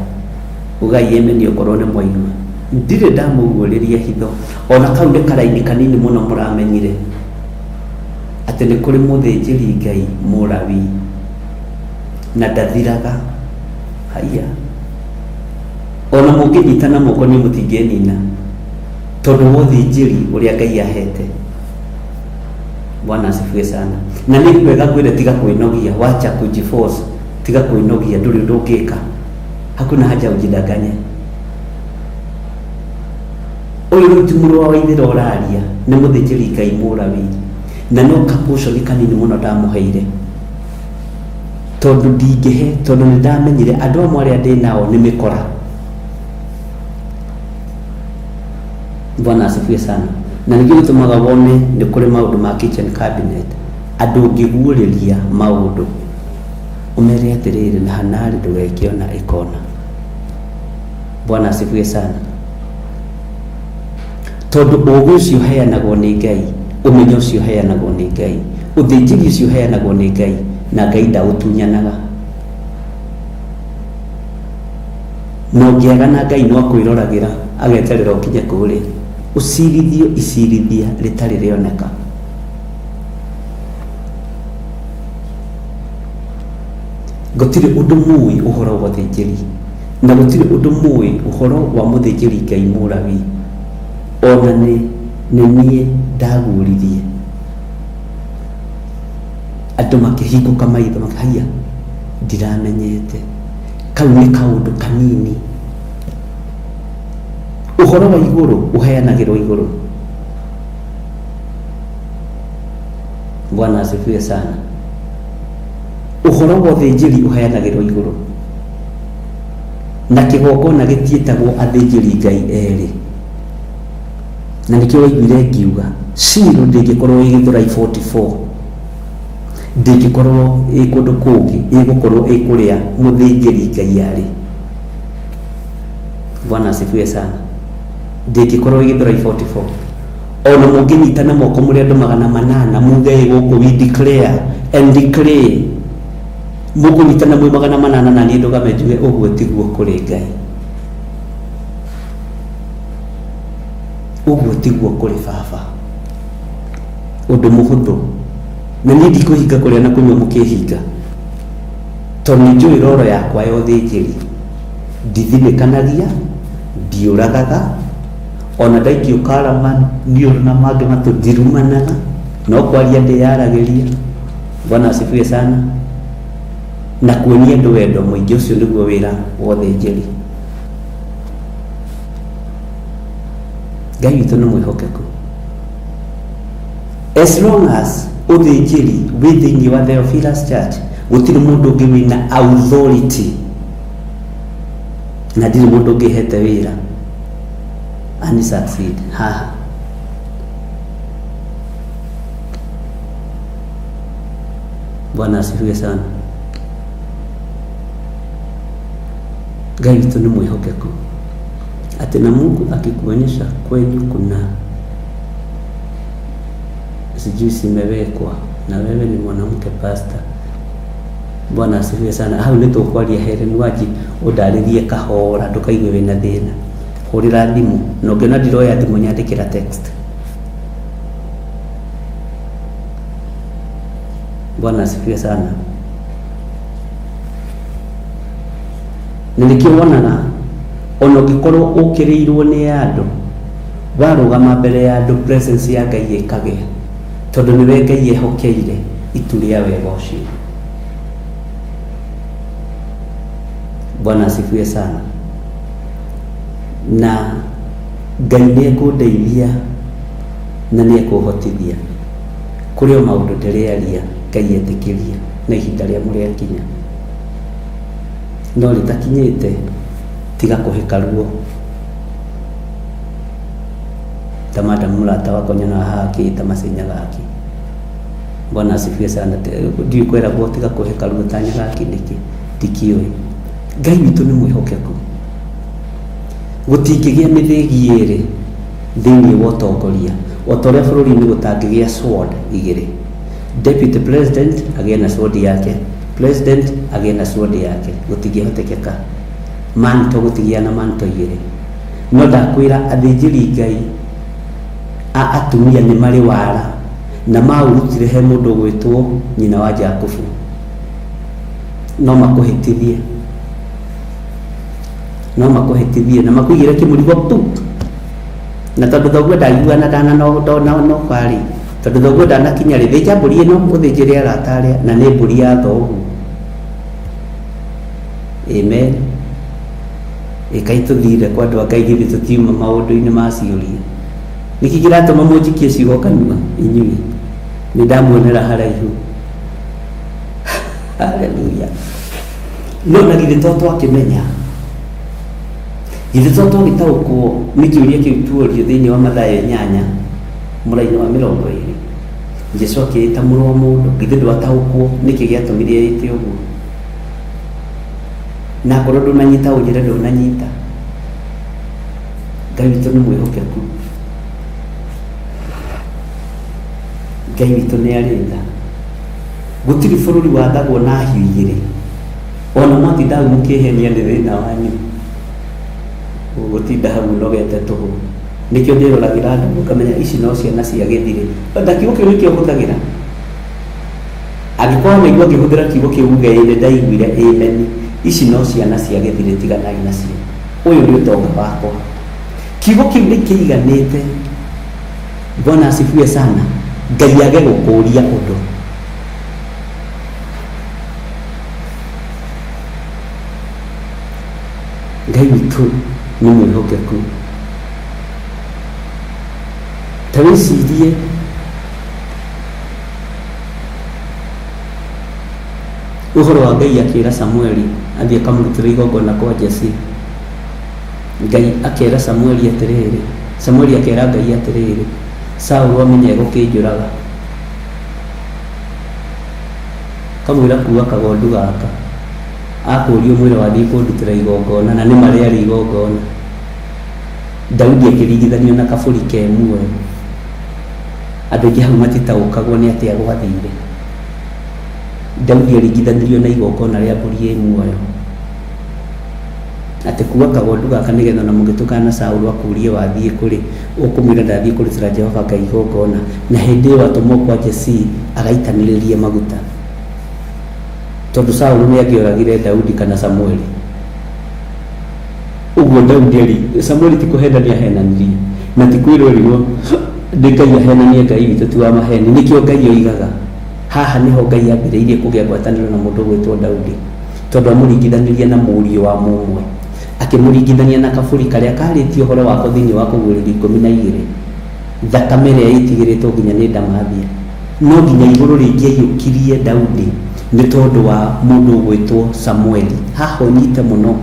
Ugai amen okorwo nĩ mwaigua. Ndirĩ ndamũguũrĩria hitho ona kau nĩ karaini kanini mũno mũramenyire atĩ nĩ kũrĩ mũthĩnjĩri Ngai Mũlawi na ndathiraga. Haiya, ona mũngĩnyitana moko niĩ mũtingĩnina tondũ wa ũthĩnjĩri ũrĩa Ngai ahete. Bwana asifiwe sana. Na nĩ wega ngwĩre tiga kwĩnogia, wacha kujiforce, tiga kwĩnogia, ndũrĩ ũndũ ũngĩka. Hakuna haja ujidanganye. Ũyũ rĩu ti mũrũ wa Waithĩra ũraria, nĩ mũthĩnjĩri Ngai Mũlawi na no kaportion kanini mũno ndamũheire tondũ ndingĩhe, tondũ nĩ ndamenyire andũ amwe arĩa ndĩ nao nĩ mĩkora. Bwana asifiwe sana. Na nĩkĩo gĩtũmaga wone nĩ kũrĩ maũndũ ma kitchen cabinet andũ ũngĩguũrĩria maũndũ ũmere atĩrĩrĩ na hanarĩ ndũgekĩona ĩkona. Bwana asifiwe sana. Tondũ ũgĩ ũcio ũheanagwo nĩ Ngai, ũmenyo ũcio ũheanagwo nĩ Ngai, ũthĩnjĩri ũcio ũheanagwo nĩ Ngai, na Ngai ndaũtunyanaga. Na ũngĩaga na Ngai no akwĩroragĩra ageterera ũkinye kũrĩa ũcirithio icirithia rĩtarĩ rĩoneka. Gũtirĩ ũndũ mũĩ ũhoro wa ũthĩnjĩri na gũtirĩ ũndũ mũĩ ũhoro wa mũthĩnjĩri Ngai Mũlawi ona nĩ niĩ ndaguũririe. Andũ makĩhingũka maitho makĩhaiya ndiramenyete. Kau nĩ kaũndũ kanini. Ũhoro wa igũrũ ũheanagĩrwo igũrũ. Bwana asifiwe sana. Ũhoro wa ũthĩnjĩri ũheanagĩrwo igũrũ na kĩgongona gĩtiĩtagwo athĩnjĩri Ngai erĩ. Na nĩkĩo waiguire ngiuga Shilo ndĩngĩkorwo ĩ Gĩthũrai 44, ndĩngĩkorwo ĩ kũndũ kũngĩ, ĩgũkorwo ĩ kũrĩa mũthĩnjĩri Ngai arĩ. Bwana asifiwe sana. Ndĩngĩkorwo ĩ Gĩthũrai 44. Ona mũngĩnyitana moko mũrĩ andũ 800 muge ĩ gũkũ we declare and declare, mũkũnyitana mwĩ 800 na niĩ ndũgame njuge ũguo tiguo kũrĩ Ngai, ũguo tiguo kũrĩ baba. Ũndũ mũhũthũ. Na niĩ ndikũhinga kũrĩa na kũnyua mũkĩhinga, tondũ nĩ njũĩ roro yakwa ya ũthĩnjĩri. Ndithinĩkanagia, ndiũragaga, ona ndaikio karama niũrũ na mangĩ matũ ndirumanaga, no kwaria ndĩyaragĩria. Bwana asifiwe sana. Na kuonia andũ wendo mũingĩ, ũcio nĩguo wĩra wa ũthĩnjĩri. Ngai witũ nĩ mwĩhokeku. As long as ũthĩnjĩri wĩ thĩinĩ wa Theophilus Church, Gũtirĩ mũndũ ũngĩ wĩna authority, na ndirĩ mũndũ ũngĩ hete wĩra ani succeed haha. Bwana asifiwe sana. Ngai witũ nĩ mwĩhokeku. Atĩ na Mungu akikuonyesha kwenyu kuna sijui zimewekwa na wewe ni mwanamke pastor. Bwana asifiwe sana. Hau nĩ tũkwaria. Helen Wanji, ũndarĩrie kahora, ndũkaigue wĩna thĩna. Hũrĩra thimũ, na ũngĩona ndiroya thimũ, nyandĩkĩra text. Bwana asifiwe sana. Na nĩkĩo wonaga ona ũngĩkorwo ũkĩrĩirwo nĩ andũ, warũgama mbere ya andũ, presence ya Ngai ĩkagĩa, tondũ nĩwe Ngai ehokeire itu rĩa wega ũcio. Bwana asifiwe sana. Na Ngai nĩ ekũndeithia na nĩ ekũhotithia kũrĩ o maũndũ ndĩrĩaria Ngai etĩkĩria na ihinda rĩa mũrĩakinya, no rĩtakinyĩte, tiga kũhĩka ruo. Ta madam mũrata wakwa nyonaga haha akĩĩta macenya gake. Bwana asifiwe sana. Ndiũĩ kwĩragwo tiga kũhĩka ruo ta nyagaki nĩkĩ, ndikĩũĩ. Ngai witũ nĩ mwĩhokeku. Gũtingĩgĩa mĩthĩgi ĩrĩ thĩinĩ wa ũtongoria, o ta ũrĩa bũrũri-inĩ gũtangĩgĩa sword igĩrĩ. Deputy president agĩe na sword yake, president agĩe na sword yake, gũtingĩhotekeka. Manto gũtigĩa na manto igĩrĩ. No ndakwĩra, athĩnjĩri Ngai a atumia nĩ marĩ wara, na maũrutire he mũndũ ũgwĩtwo nyina wa Jakubu. No makũhĩtithie, no makũhĩtithie na makũigĩre kĩmũrigo pu. Na tondũ thoguo ndaiguana ndananoka rĩ, tondũ thoguo ndanakinya rĩ, thĩnja mbũri ĩno ũthĩnjĩre arata arĩa, na nĩ mbũri ya thoguo. Amen. Ĩkai tũthire kwa andũ a Ngai, githĩ tũtiuma maũndũ-inĩ ma ciũria? Nĩkĩ kĩratũma mũnjikie ciugo kanua inyuĩ? Nĩ ndamuonera haraihu. Haleluya. No na githĩ to twakĩmenya, githĩ to twagĩtaũkwo nĩ kĩũria kĩu tuorio thĩinĩ wa Mathayo 8 mũraini wa 20, Jesu akĩĩta mũrũ wa mũndũ? Githĩ ndwataũkwo nĩkĩ gĩatũmire ĩte ũguo? Na akorwo ndũnanyita, ũnjĩre ndũnanyita. Ngai witũ nĩ mwĩhokeku. Ngai witũ nĩ arĩ tha. Gũtirĩ bũrũri wathagwo na hiũ igĩrĩ. Ona mwatinda hau mũkĩhenia, nĩ thĩna wanyu. Ũgũtinda hau ũnogete tũhũ. Nĩkĩo ndĩroragĩra andũ ngamenya ici no ciana cia gĩthirĩ. Na kiugo kĩu nĩkĩo hũthagĩra. Angĩkorwo naigua ngĩhũthĩra kiugo kĩu, uge ĩ nĩ ndaiguire, amen. Ici no ciana cia gĩthirĩ, tiganai nacio. Ũyũ nĩ ũtonga wakwa. Kiugo kĩu nĩ kĩiganĩte. Bwana asifiwe sana. Ngai age gũkũria ũndũ. Ngai witũ nĩ mwĩhokeku. Ta wĩcirie ũhoro wa Ngai akĩra Samueli athiĩ akamũrutĩra igongona kwa Jesse. Ngai akera Samueli atĩrĩrĩ, Samueli akera Ngai atĩrĩrĩ, "Saũlũ amenya egũkĩnjũraga." Kamwĩra, "Kua kagondu gaka, akũria ũmwĩre wathiĩ kũndutĩra igongona." Na nĩ marĩarĩ igongona. Daudi akĩringithanio na kabũri ke muoyo. Andũ aingĩ hau matitaũkagwo nĩ atĩa gwathire. Daudi aringithanirio na igongona rĩa mbũri ĩ muoyo, atĩ kua kagondu gaka nĩgetha ona mũngĩtũngana na Saũlũ akũrie wathiĩ kũrĩ, ũkũmwĩra ndathiĩ kũrutĩra Jehova Ngai igongona. Na hĩndĩ ĩyo atũmwo kwa Jesii agaitanĩrĩrie maguta, tondũ Saũlũ nĩ angĩoragire Daudi kana Samueli. Ũguo Daudi ari Samueli ti kũhenania ahenanirie, na ti kwĩrwo erirwo nĩ Ngai ahenanie. Ngai witũ ti wa maheni. Nĩkĩo Ngai oigaga haha nĩho Ngai ambĩrĩirie kũgĩa ngwatanĩro na mũndũ ũgwĩtwo Daudi, tondũ amũringithanirie na mũriũ wa mũmwe, akĩmũringithania na kabũri karĩa karĩtie ũhoro wako thĩinĩ wa Kũguũrĩrio 12, thakame ĩrĩa ĩtigĩrĩtwo nginya nĩ ndamathia. No nginya igũrũ rĩngĩaiyũkirie Daudi. Nĩ tondũ wa mũndũ ũgwĩtwo Samueli. Haha ũnyite mũno,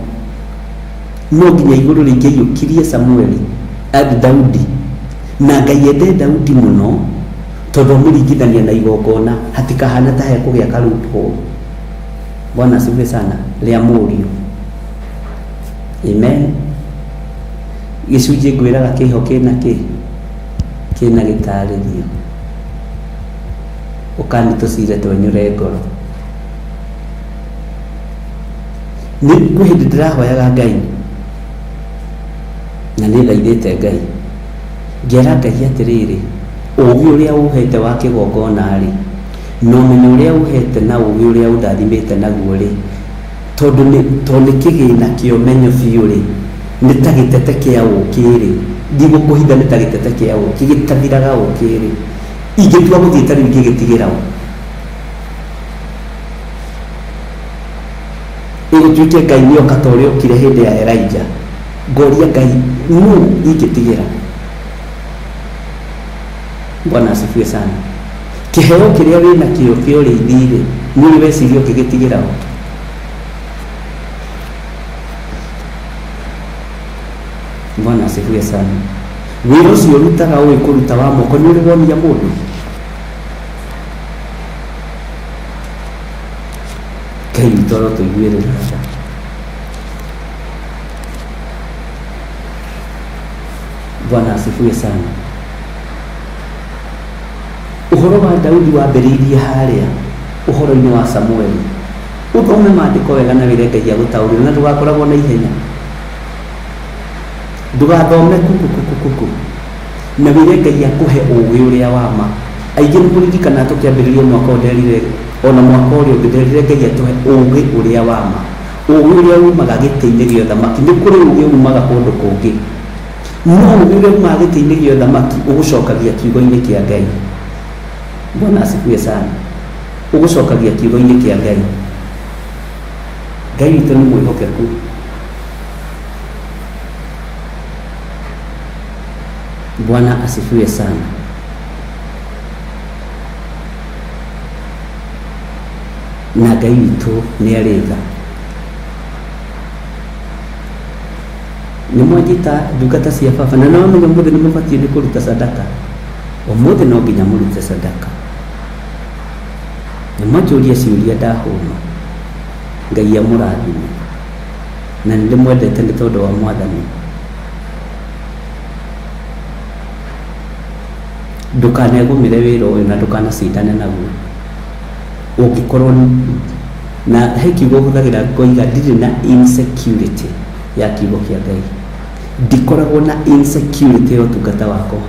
no nginya igũrũ rĩngĩaiyũkirie Samueli Daudi, na Ngai ende Daudi mũno tondũ amũringithania na igongona, hatikahana ta hekũgĩa ka loophole. Bwana asifiwe sana. Rĩa mũriũ. Amen. Gĩcunjĩ ngwĩraga kĩho kĩna kĩ kĩna gĩtarĩrio, ũkani tũcire twenyũre ngoro. Nĩ kwĩ hĩndĩ ndĩrahoyaga Ngai na nĩ thaithĩte Ngai, ngera Ngai atĩrĩrĩ, ũgĩ ũrĩa ũhete wa kĩgongona rĩ, na ũmenyo ũrĩa ũhete na ũgĩ ũrĩa ũndathimĩte naguo rĩ, tondũ nĩ tondũ nĩ kĩgĩna kĩa ũmenyo biũ rĩ, nĩ ta gĩtete kĩa ũkĩ rĩ, ndigũkũhitha, nĩ ta gĩtete kĩa ũkĩ gĩtathiraga ũkĩ rĩ, ingĩtua gũthiĩ ta rĩu ingĩgĩtigĩra ũ? Ĩgũtuĩke Ngai nĩ oka ta ũrĩa okire hĩndĩ ya Elijah, ngoria Ngai, nũ ingĩtigĩra? Bwana asifiwe sana. Kĩheo kĩrĩa wĩnakĩo kĩa ũrĩithi rĩ, nĩ ũrĩ weciria ũngĩgĩtigĩra ũ? Bwana asifiwe sana. Wĩra ũcio ũrutaga ũĩ kũruta wa moko, nĩ ũrĩ wonia mũndũ? Ngai witũ arotũiguĩrĩra tha. Bwana asifiwe sana. Ũhoro wa Daudi wambĩrĩirie harĩa ũhoro-inĩ wa Samueli. Ũthome maandĩko wega na wĩre Ngai agũtaũrĩre, na ndũgakoragwo na ihenya, ndũgathome kuku kuku kuku, na wĩre Ngai akũhe ũgĩ ũrĩa wa ma. Aingĩ nĩ mũririkana tũkĩambĩrĩria mwaka ũyũ nderire, ona mwaka ũrĩa ũngĩ nderire Ngai atũhe ũgĩ ũrĩa wa ma, ũgĩ ũrĩa umaga gĩtĩ-inĩ gĩa ũthamaki. Nĩ kũrĩ ũgĩ umaga kũndũ kũngĩ, no ũgĩ ũrĩa umaga gĩtĩ-inĩ gĩa ũthamaki ũgũcokagia kiugo-inĩ kĩa Ngai. Bwana asifiwe sana. Ũgũcokagia kiugo-inĩ kĩa Ngai. Ngai witũ nĩ mwĩhokeku. Bwana asifiwe sana. Na Ngai witũ nĩ arĩ tha. Nĩ mwanjita ndungata cia baba, na no menya ũmũthĩ nĩ mũbatiĩ nĩ kũruta sadaka. Ũmũthĩ no nginya mũrute sadaka. Nĩ mwanjũria ciũria ndahũma. Ngai amũrathime, na nĩ ndĩmwendete nĩ tondũ wa Mwathani. Ndũkanegũmĩre wĩra ũyũ na ndũkanacindane naguo. Ũngĩkorwo na he kiugo hũthagĩra, ngoiga ndirĩ na insecurity ya kiugo kĩa Ngai, ndikoragwo na insecurity ya ũtungata wakwa.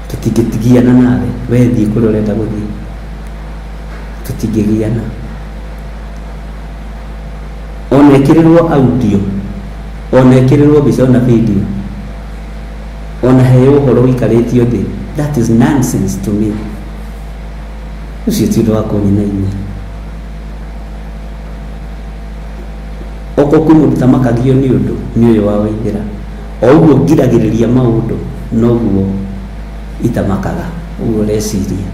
Tũtingĩgiana nawe, we thiĩ kũrĩa ũrenda gũthiĩ, tũtingĩgiana. Ona ĩkĩrĩrwo audio, ona ĩkĩrĩrwo mbica, ona video, ona heo ũhoro ũikarĩtio thĩ, that is nonsense to me. Ũcio ti ũndũ wa kũnyinainia. Okorwo kwĩ mũndũ tamakagio nĩ ũndũ, nĩ ũyũ wa Waithĩra. O ũguo ngiragĩrĩria maũndũ, noguo itamakaga ũguo ũreciria.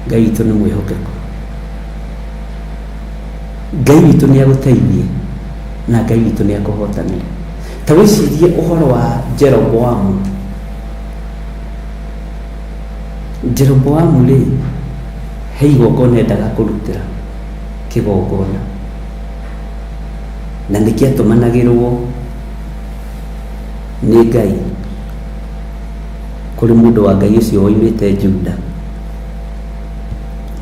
Ngai witũ nĩ mwĩhokeku. Ngai witũ nĩ agũteithie, na Ngai witũ nĩ akũhotanĩre. Ta wĩcirie ũhoro wa Jeroboamu. Jeroboamu rĩ, he igongona endaga kũrutĩra kĩgongona, na nĩ kĩatũmanagĩrwo nĩ Ngai kũrĩ mũndũ wa Ngai ũcio woimĩte Juda.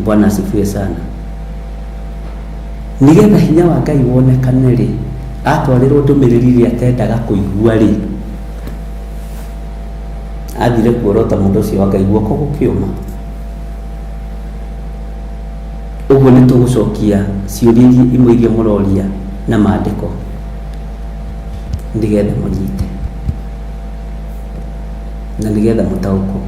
Bwana asifiwe sana. Nĩgetha hinya wa Ngai wonekane rĩ, atwarĩrwo ndũmĩrĩri ĩrĩa atendaga kũigua rĩ, athire kuorota mũndũ ũcio wa Ngai, guoko gũkĩũma. Ũguo nĩ tũgũcokia ciũria iria imwe iria mũroria na maandĩko, nĩgetha mũnyite na nĩgetha mũtaũkwo.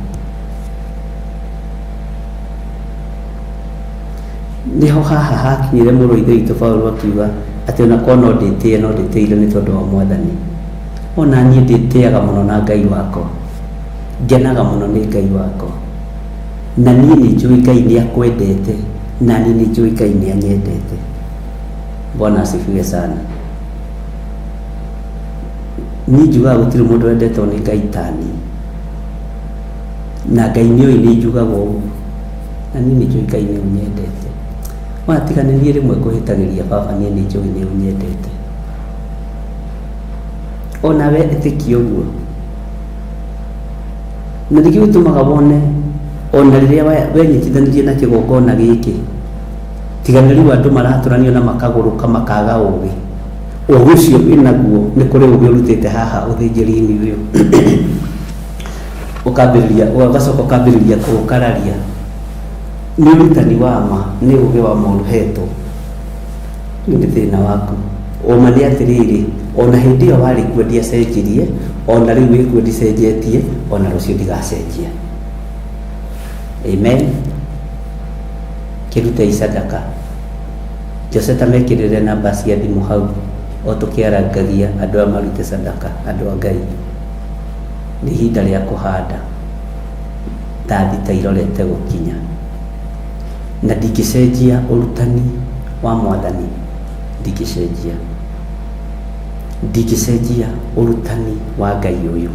Nĩho haha hakinyire mũrũ wa ithe witũ Paulo akiuga atĩ ona korwo no ndĩtĩe, no ndĩtĩire nĩ tondũ wa Mwathani. Ona niĩ ndĩtĩaga mũno na Ngai wakwa, ngenaga mũno nĩ Ngai wakwa. Na niĩ nĩ njũĩ Ngai nĩ akwendete, na niĩ nĩ njũĩ Ngai nĩ anyendete. Bwana asifiwe sana. Niĩ njugaga gũtirĩ mũndũ wendetwo nĩ Ngai ta niĩ, na Ngai nĩ oĩ nĩ njugaga ũguo, na niĩ nĩ njũĩ Ngai nĩ ũnyendete. Watiga nĩ niĩ rĩmwe ngũhĩtagĩria baba, niĩ nĩ njũĩ nĩ ũnyendete. Onawe ĩtĩkia ũguo. Na nĩkĩo gĩtũmaga wone ona rĩrĩa wenyitithanirie na kĩgongona gĩkĩ, tiga nĩ rĩu andũ maratũranio na makagũrũka makaga ũgĩ. Ũgĩ ũcio wĩnaguo nĩ kũrĩ ũgĩ ũrutĩte haha ũthĩnjĩri-inĩ ũyũ. Ũkambĩrĩria, ũgacoka ũkambĩrĩria kũũkararia. Nĩ ũrutani wa ma, nĩ ũgĩ wa ma ũhetwo. Rĩu nĩ thĩna waku. Ũma nĩ atĩrĩrĩ, ona hĩndĩ ĩyo warĩ kuo ndiacenjirie, ona rĩu wĩ kuo ndicenjetie, ona rũciũ ndigacenjia. Amen. Kĩrutei sadaka. Jose ta mekĩrĩre namba cia thimũ hau o tũkĩarangagia andũ aya marute sadaka, andũ a Ngai. Nĩ ihinda rĩa kũhanda. Thaa thita irorete gũkinya. Na ndingĩcenjia ũrutani wa Mwathani, ndingĩcenjia. Ndingĩcenjia ũrutani wa Ngai ũyũ,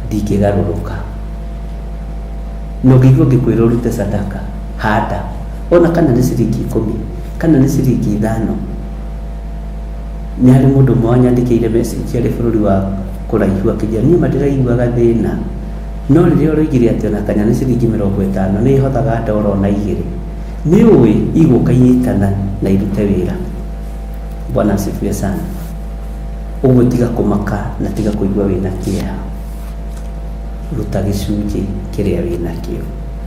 ndingĩgarũrũka. Na ũngĩigua ngĩkwĩra ũrute sadaka, handa, ona kana nĩ ciringi 10, kana nĩ ciringi 5. Nĩ harĩ mũndũ ũmwe wanyandĩkĩire message arĩ bũrũri wa kũraihu akĩnjĩra niĩ ma ndĩraiguaga thĩna, no rĩrĩa ũroigire atĩ ona kana nĩ ciringi 50 nĩ ĩhothaga ndora ona 2, nĩ ũĩ igũka inyitana na irute wĩra. Bwana asifiwe sana. Ũguo tiga kũmaka na tiga kũigua wĩna kĩeha. Ruta gĩcunjĩ kĩrĩa wĩnakĩo,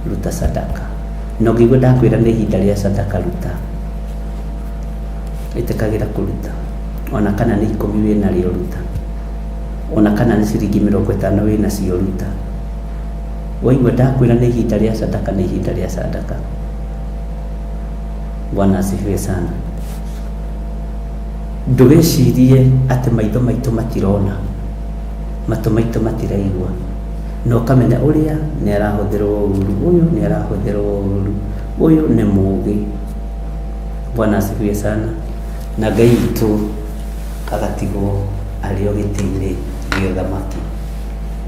ruta sadaka. Na ũngĩigua ndakwĩra nĩ ihinda rĩa sadaka, ruta. Ĩtĩkagĩra kũruta. Ona kana nĩ 10 wĩnarĩo, ruta. Ona kana nĩ ciringi 50 wĩnacio, ruta. Waigua ndakwĩra nĩ ihinda rĩa sadaka, nĩ ihinda rĩa sadaka. Bwana asifiwe sana. Ndũgecirie atĩ maitho maitũ matirona, matũ maitũ matiraigua, na ũkamenya ũrĩa nĩ arahũthĩrwo ũru, ũyũ nĩ arahũthĩrwo ũru, ũyũ nĩ mũũgĩ. Bwana asifiwe sana. Na Ngai witũ agatigwo arĩ o gĩtĩ-inĩ gĩa ũthamaki.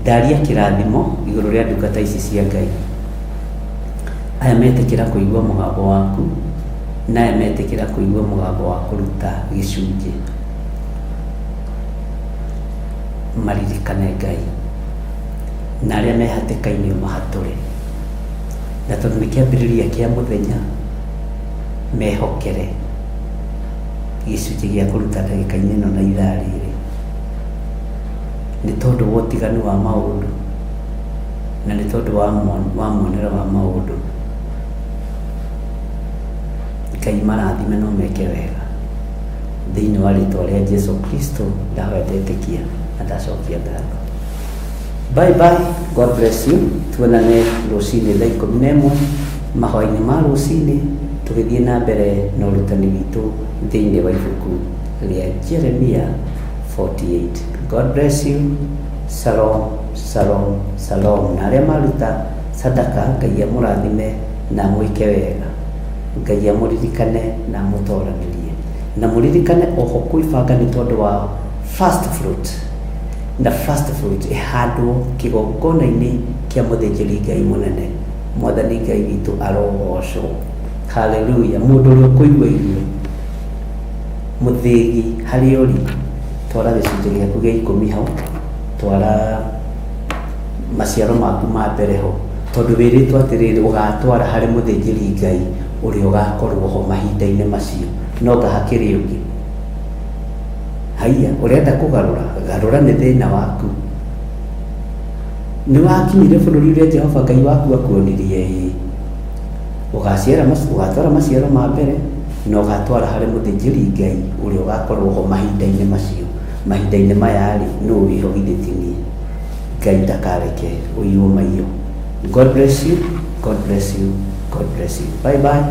Ndaria kĩrathimo igũrũ rĩa ndungata ici cia Ngai. Aya metĩkĩra kũigua mũgambo waku, na aya metĩkĩra kũigua mũgambo wa kũruta gĩcunjĩ. Maririkane Ngai. Na arĩa me hatĩka-inĩ ũmahatũre. Na tondũ nĩ kĩambĩrĩria kĩa mũthenya, mehokere gĩcunjĩ gĩa kũruta ndagĩka-inĩ ĩno na ithaa rĩrĩ. Nĩ tondũ wa ũtiganu wa maũndũ, na nĩ tondũ wa muonere wa maũndũ. Ngai marathime no meke wega. Thĩinĩ wa rĩtwa rĩa Jesu Kristo ndahoya ndetĩkia na ndacokia ngatho. Bye bye, God bless you. Tuonane rũcinĩ thaa 11 mahoya-inĩ ma rũcinĩ tũgĩthiĩ na mbere na ũrutani witũ thĩinĩ wa ibuku rĩa Jeremia 48. God bless you. Shalom, shalom, shalom. Na arĩa maruta sadaka, Ngai amũrathime na amwĩke wega. Ngai amũririkane na amũtoranĩrie. Na mũririkane oho kwĩbanga nĩ tondũ wa first fruit. Na first fruit ĩhandwo kĩgongona-inĩ kĩa mũthĩnjĩri Ngai mũnene. Mwathani Ngai witũ arogocwo. Hallelujah. Mũndũ ũrĩa ũkũigua irio mũthĩgi harĩa ũrĩ, twara gĩcunjĩ gĩaku gĩa 10 hau, twara maciaro maku ma mbere ho, tondũ wĩrĩtwo atĩrĩrĩ ũgatwara harĩ mũthĩnjĩri Ngai ũrĩa ũgakorwo ho mahinda-inĩ macio, no nga hakĩrĩ ũngĩ. Haiya, ũrenda kũgarũra, garũra nĩ thĩna waku. Nĩ wakinyire bũrũri ũrĩa Jehova Ngai waku akuonirie ĩĩ. Ũgaciara ũgatwara maciaro ma mbere na ũgatwara harĩ mũthĩnjĩri Ngai ũrĩa ũgakorwo ho mahinda-inĩ macio. Mahinda-inĩ maya rĩ, nũ wĩho githĩ ti niĩ? Ngai ndakareke ũiywo maiyo. God bless you, God bless you, God bless you. Bye bye.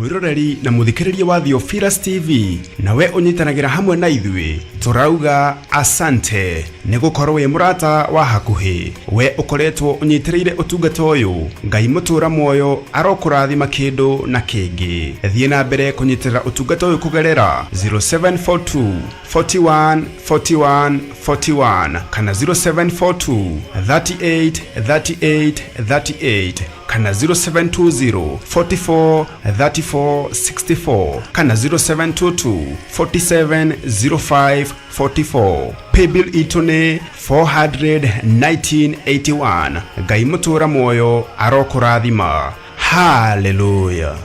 Mwĩroreri na mũthikĩrĩria wa Theophilus TV, nawe ũnyitanagĩra hamwe na ithuĩ, tũrauga asante nĩ gũkorwo wĩ mũrata wa hakuhĩ. We ũkoretwo ũnyitĩrĩire ũtungata ũyũ, Ngai mũtũra muoyo arokũrathima kĩndũ na kĩngĩ. Thiĩ na mbere kũnyitĩrĩra ũtungata ũyũ kũgerera 0742 41 41 41 kana 0742 38 38 38 kana 0720 44 34 64 kana 0722 47 05 44. Paybill itũ nĩ 41981. Ngai mũtũra muoyo arokũrathima. Haleluya.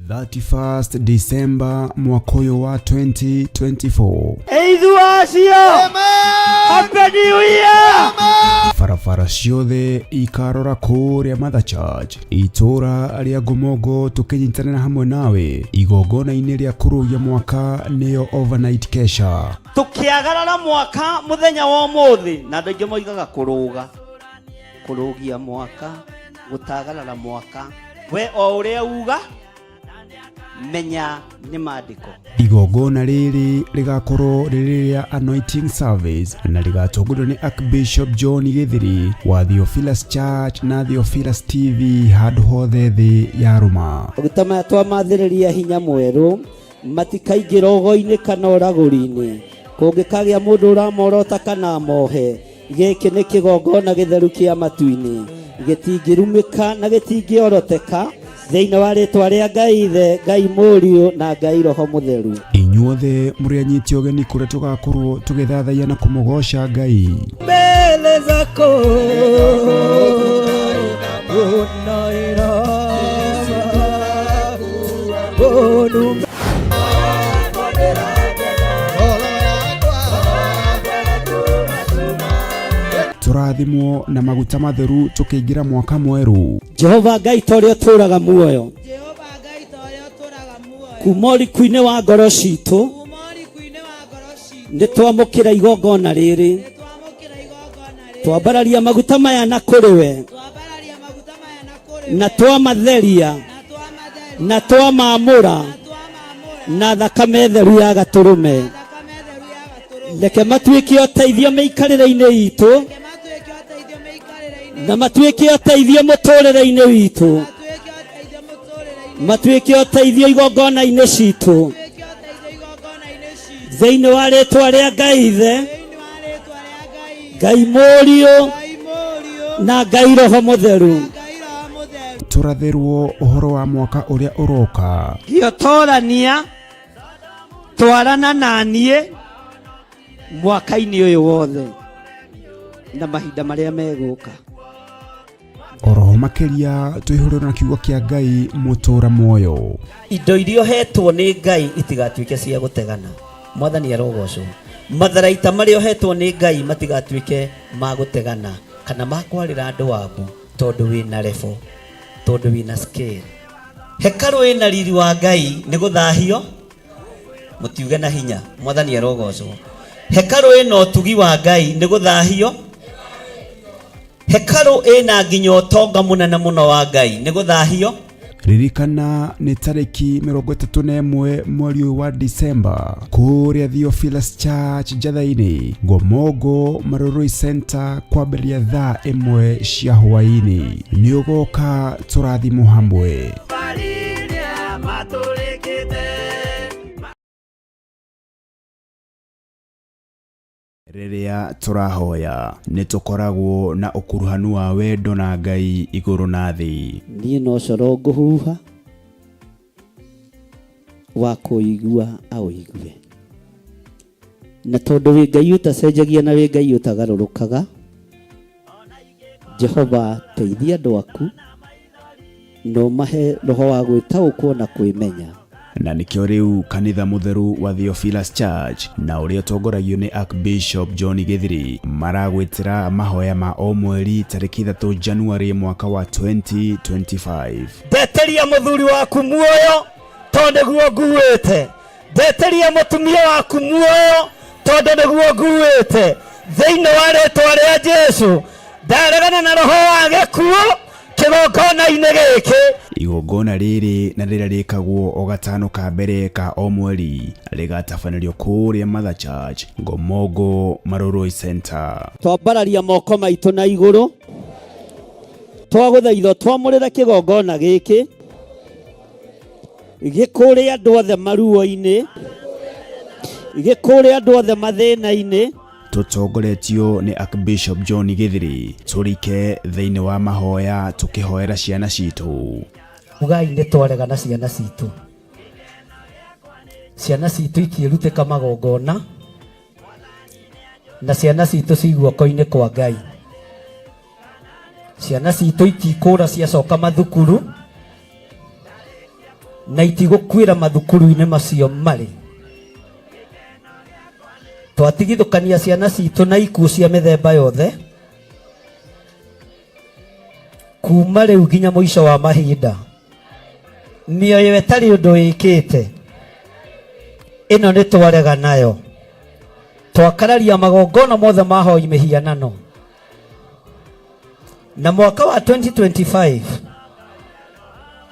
31st December mwaka ũyũ wa 2024. Eithu acio, Happy New Year! Barabara ciothe ikarora kũrĩa Mother Church, itũũra rĩa Ngomongo, tũkĩnyitanĩra hamwe nawe igongona-inĩ rĩa kũrũgia mwaka, nĩyo overnight kesha. Tũkĩagarara mwaka mũthenya wa ũmũthĩ, na andũ aingĩ moigaga kũrũga, kũrũgia mwaka, gũtagarara mwaka, we o ũrĩa uga menya nĩ maandĩko. Igongona rĩrĩ rĩgakorwo rĩrĩ rĩa anointing service na rĩgatongorio nĩ Archbishop John Gĩthiri wa Theophilus Church na Theophilus TV handũ hothe thĩ ya rũma. Maguta maya twamathĩrĩria hinya mwerũ, matikaingĩra ũgo-inĩ kana ũragũri-inĩ. Kũngĩkagĩa mũndũ ũramorota kana amohe, gĩkĩ nĩ kĩgongona gĩtheru kĩa matu-inĩ, gĩtingĩrumĩka na gĩtingĩoroteka, thĩinĩ wa rĩtwa rĩa Ngai Ithe, Ngai Mũriũ na Ngai Roho Mũtheru. Inyuothe mũrĩ anyiti ũgeni kũrĩa tũgakorwo tũgĩthathaiya na kũmũgoca Ngai. Mbele zako unainama. Tũrathimwo na maguta matheru tũkĩingĩra mwaka mwerũ. Jehova Ngai ta ũrĩa ũtũũraga muoyo, Jehova Ngai ta ũrĩa ũtũũraga muoyo, kuma ũriku-inĩ wa ngoro citũ, kuma ũriku-inĩ wa ngoro citũ, nĩ twamũkĩra igongona rĩrĩ, nĩ twamũkĩra igongona rĩrĩ, twambararia maguta maya na kũrĩ we, twambararia maguta maya na kũrĩ na we, twamatheria, na twamatheria, na twamamũra na twamamũra na thakame theru ya gatũrũme. na thakame theru ya gatũrũme. Reke matuĩke ũteithio mĩikarĩre-inĩ itũ, Reke matuĩke ũteithio mĩikarĩre-inĩ na matuĩke ũteithio mũtũrĩre-inĩ witũ, matuĩke ũteithio mũtũrĩre-inĩ, matuĩke ũteithio igongona-inĩ citũ, matuĩke ũteithio igongona-inĩ citũ, thĩinĩ wa rĩtwa rĩa Ngai Ithe, thĩinĩ wa rĩtwa rĩa Ngai, Ngai Mũriũ Ngai Mũriũ na Ngai Roho Mũtheru. na Ngai Roho Mũtheru. Tũrathĩrwo ũhoro wa mwaka ũrĩa ũroka. Gĩotorania, twarana na niĩ mwaka-inĩ ũyũ wothe na mahinda marĩa megũka. Oroho makĩria twĩhũrĩrwo na kiugo kĩa Ngai mũtũra muoyo. Indo iria ũhetwo nĩ Ngai itigatuĩke cia gũtegana. Mwathani arogocwo. Matharaita marĩa ũhetwo nĩ Ngai matigatuĩke ma gũtegana kana ma kwarĩra andũ wabu, tondũ wĩna level, tondũ wĩna scale. Hekarũ ĩna riri wa Ngai nĩ gũthahio, mũtiuge na hinya. Mwathani arogocwo. Hekarũ ĩna ũtugi wa Ngai nĩ gũthahio. Hekarũ ĩna nginya ũtonga mũnene mũno wa Ngai nĩ gũthahio. Ririkana nĩ tarĩki 31 mweri ũyũ wa Disemba kũrĩa Theophilus Church Njatha-inĩ, Ngomongo Marurui Center, kwambĩrĩria thaa 1 cia hwaĩ-inĩ. Nĩ ũgoka tũrathimwo hamwe. Rĩrĩa tũrahoya nĩ tũkoragwo na ũkuruhanu wa wendo na Ngai igũrũ na thĩ. Niĩ no coro ngũhuha wa kũigua aũigue, na tondũ wĩ Ngai ũtacenjagia na wĩ Ngai ũtagarũrũkaga, Jehova teithia andũ aku na ũmahe roho wa gwĩtaũkwo na kwĩmenya. Na nĩkĩo rĩu kanitha mũtheru wa Theophilus Church na ũrĩa ũtongoragio nĩ Archbishop John Gĩthiri maragwĩtĩra mahoya ma o mweri tarĩki 3 January mwaka wa 2025. Ndeteria mũthuri waku muoyo tondũ nĩguo nguĩte, ndeteria mũtumia waku muoyo tondũ nĩguo nguĩte, thĩinĩ wa rĩtwa rĩa Jesu. Ndaregana na roho wa gĩkuũ. Kĩgongona-inĩ gĩkĩ. Igongona rĩrĩ na rĩrĩa rĩkagwo o gatano ka mbere ka o mweri rĩgatabanĩrio kũrĩa Mother Church, Ngomongo, Marurui Center. Twambararia moko maitũ na igũrũ, twagũthaitha twamũrĩre kĩgongona gĩkĩ gĩkũrĩ andũ othe maruo-inĩ, gĩkũrĩ andũ othe mathĩna-inĩ. Tũtongoretio nĩ Archbishop John Gĩthiri, tũrike thĩinĩ wa mahoya tũkĩhoera ciana citũ. Ugai nĩ twarega na ciana citũ. Ciana citũ itiĩrutĩka magongona, na ciana citũ ci guoko-inĩ kwa Ngai. Ciana citũ itikũra ciacoka mathukuru, na itigũkuĩra mathukuru-inĩ macio marĩ. Twatigithũkania ciana citũ na ikuũ cia mĩthemba yothe, kuma rĩu nginya mũico wa mahinda. Mĩoyo ĩtarĩ ũndũ ĩkĩte, ĩno nĩ twarega nayo. Twakararia magongona mothe ma hoi mĩhianano. Na mwaka wa 2025,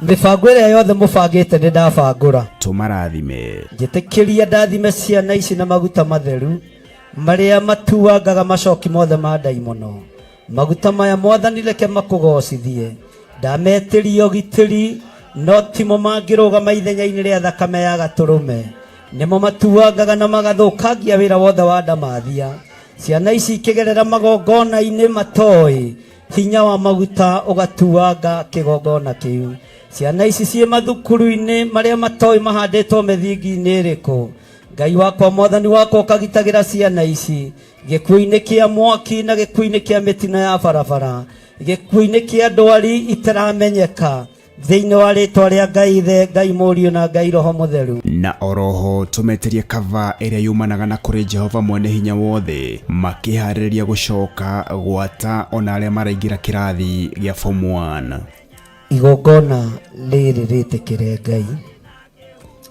mĩbango ĩrĩa yothe mũbangĩte nĩ ndabangũra. Tũmarathime. Njĩtĩkĩria ndathime ciana ici na maguta matheru marĩa matuangaga macoki mothe ma ndaimono. Maguta maya Mwathani reke makũgocithie. Ndametĩria ũgitĩri, no timo mangĩrũgama ithenya-inĩ rĩa thakame ya gatũrũme. Nĩmo matuangaga na magathũkangia wĩra wothe wa ndamathia. Ciana ici ikĩgerera magongona-inĩ matoĩ, hinya wa maguta ũgatuanga kĩgongona kĩu. Ciana ici ciĩ mathukuru-inĩ marĩa matoĩ mahandĩtwo mĩthingi-inĩ ĩrĩkũ. Ngai wakwa, Mwathani wakwa, ũkagitagĩra ciana ici gĩkuũ-inĩ kĩa mwaki na gĩkuũ-inĩ kĩa mĩtino ya barabara, gĩkuũ-inĩ kĩa ndwari itaramenyeka, thĩinĩ wa rĩtwa rĩa Ngai Ithe, Ngai Mũriũ na Ngai Roho Mũtheru. Na oroho tũmetĩrie kava ĩrĩa yumanaga na kũrĩ Jehova mwene hinya wothe, makĩharĩrĩria gũcoka gwata ona arĩa maraingĩra kĩrathi gĩa form 1. Igongona rĩrĩ rĩtĩkĩre Ngai,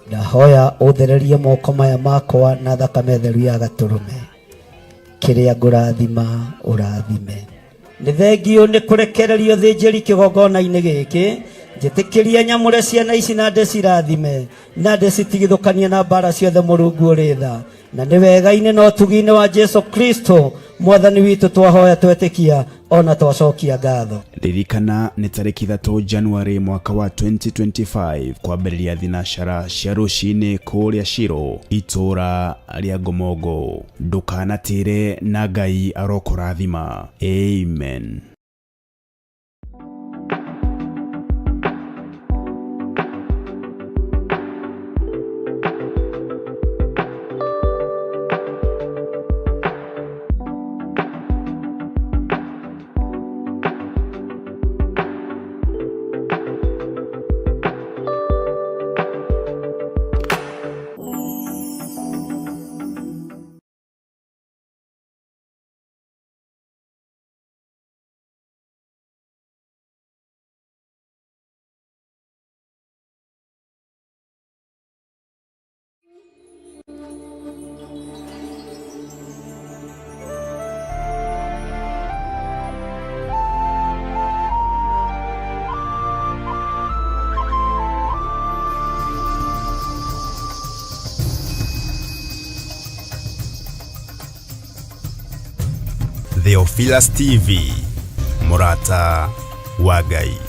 ndahoya ũthererie moko maya makwa na thakame theru ya gatũrũme, kĩrĩa ngũrathima ũrathime. Nĩ thengiũ nĩ kũrekererio thĩnjĩri kĩgongona-inĩ gĩkĩ, njĩtĩkĩrie nyamũre ciana ici na ndĩcirathime, na ndĩcitigithũkanie na mbara ciothe Mũrungu ũrĩ tha. Na nĩ wega-inĩ na ũtugi-inĩ wa Jesu Kristo Mwathani witũ twahoya twetĩkia ona twacokia ngatho. Ririkana nĩ tarĩki 3 January mwaka wa 2025 kwambĩrĩria thinacara cia rũcinĩ kũrĩa Shiro itũra rĩa Ngomongo. Ndũkanatĩre na Ngai arokũrathima. Amen. Theophilus TV, mũrata wa Ngai.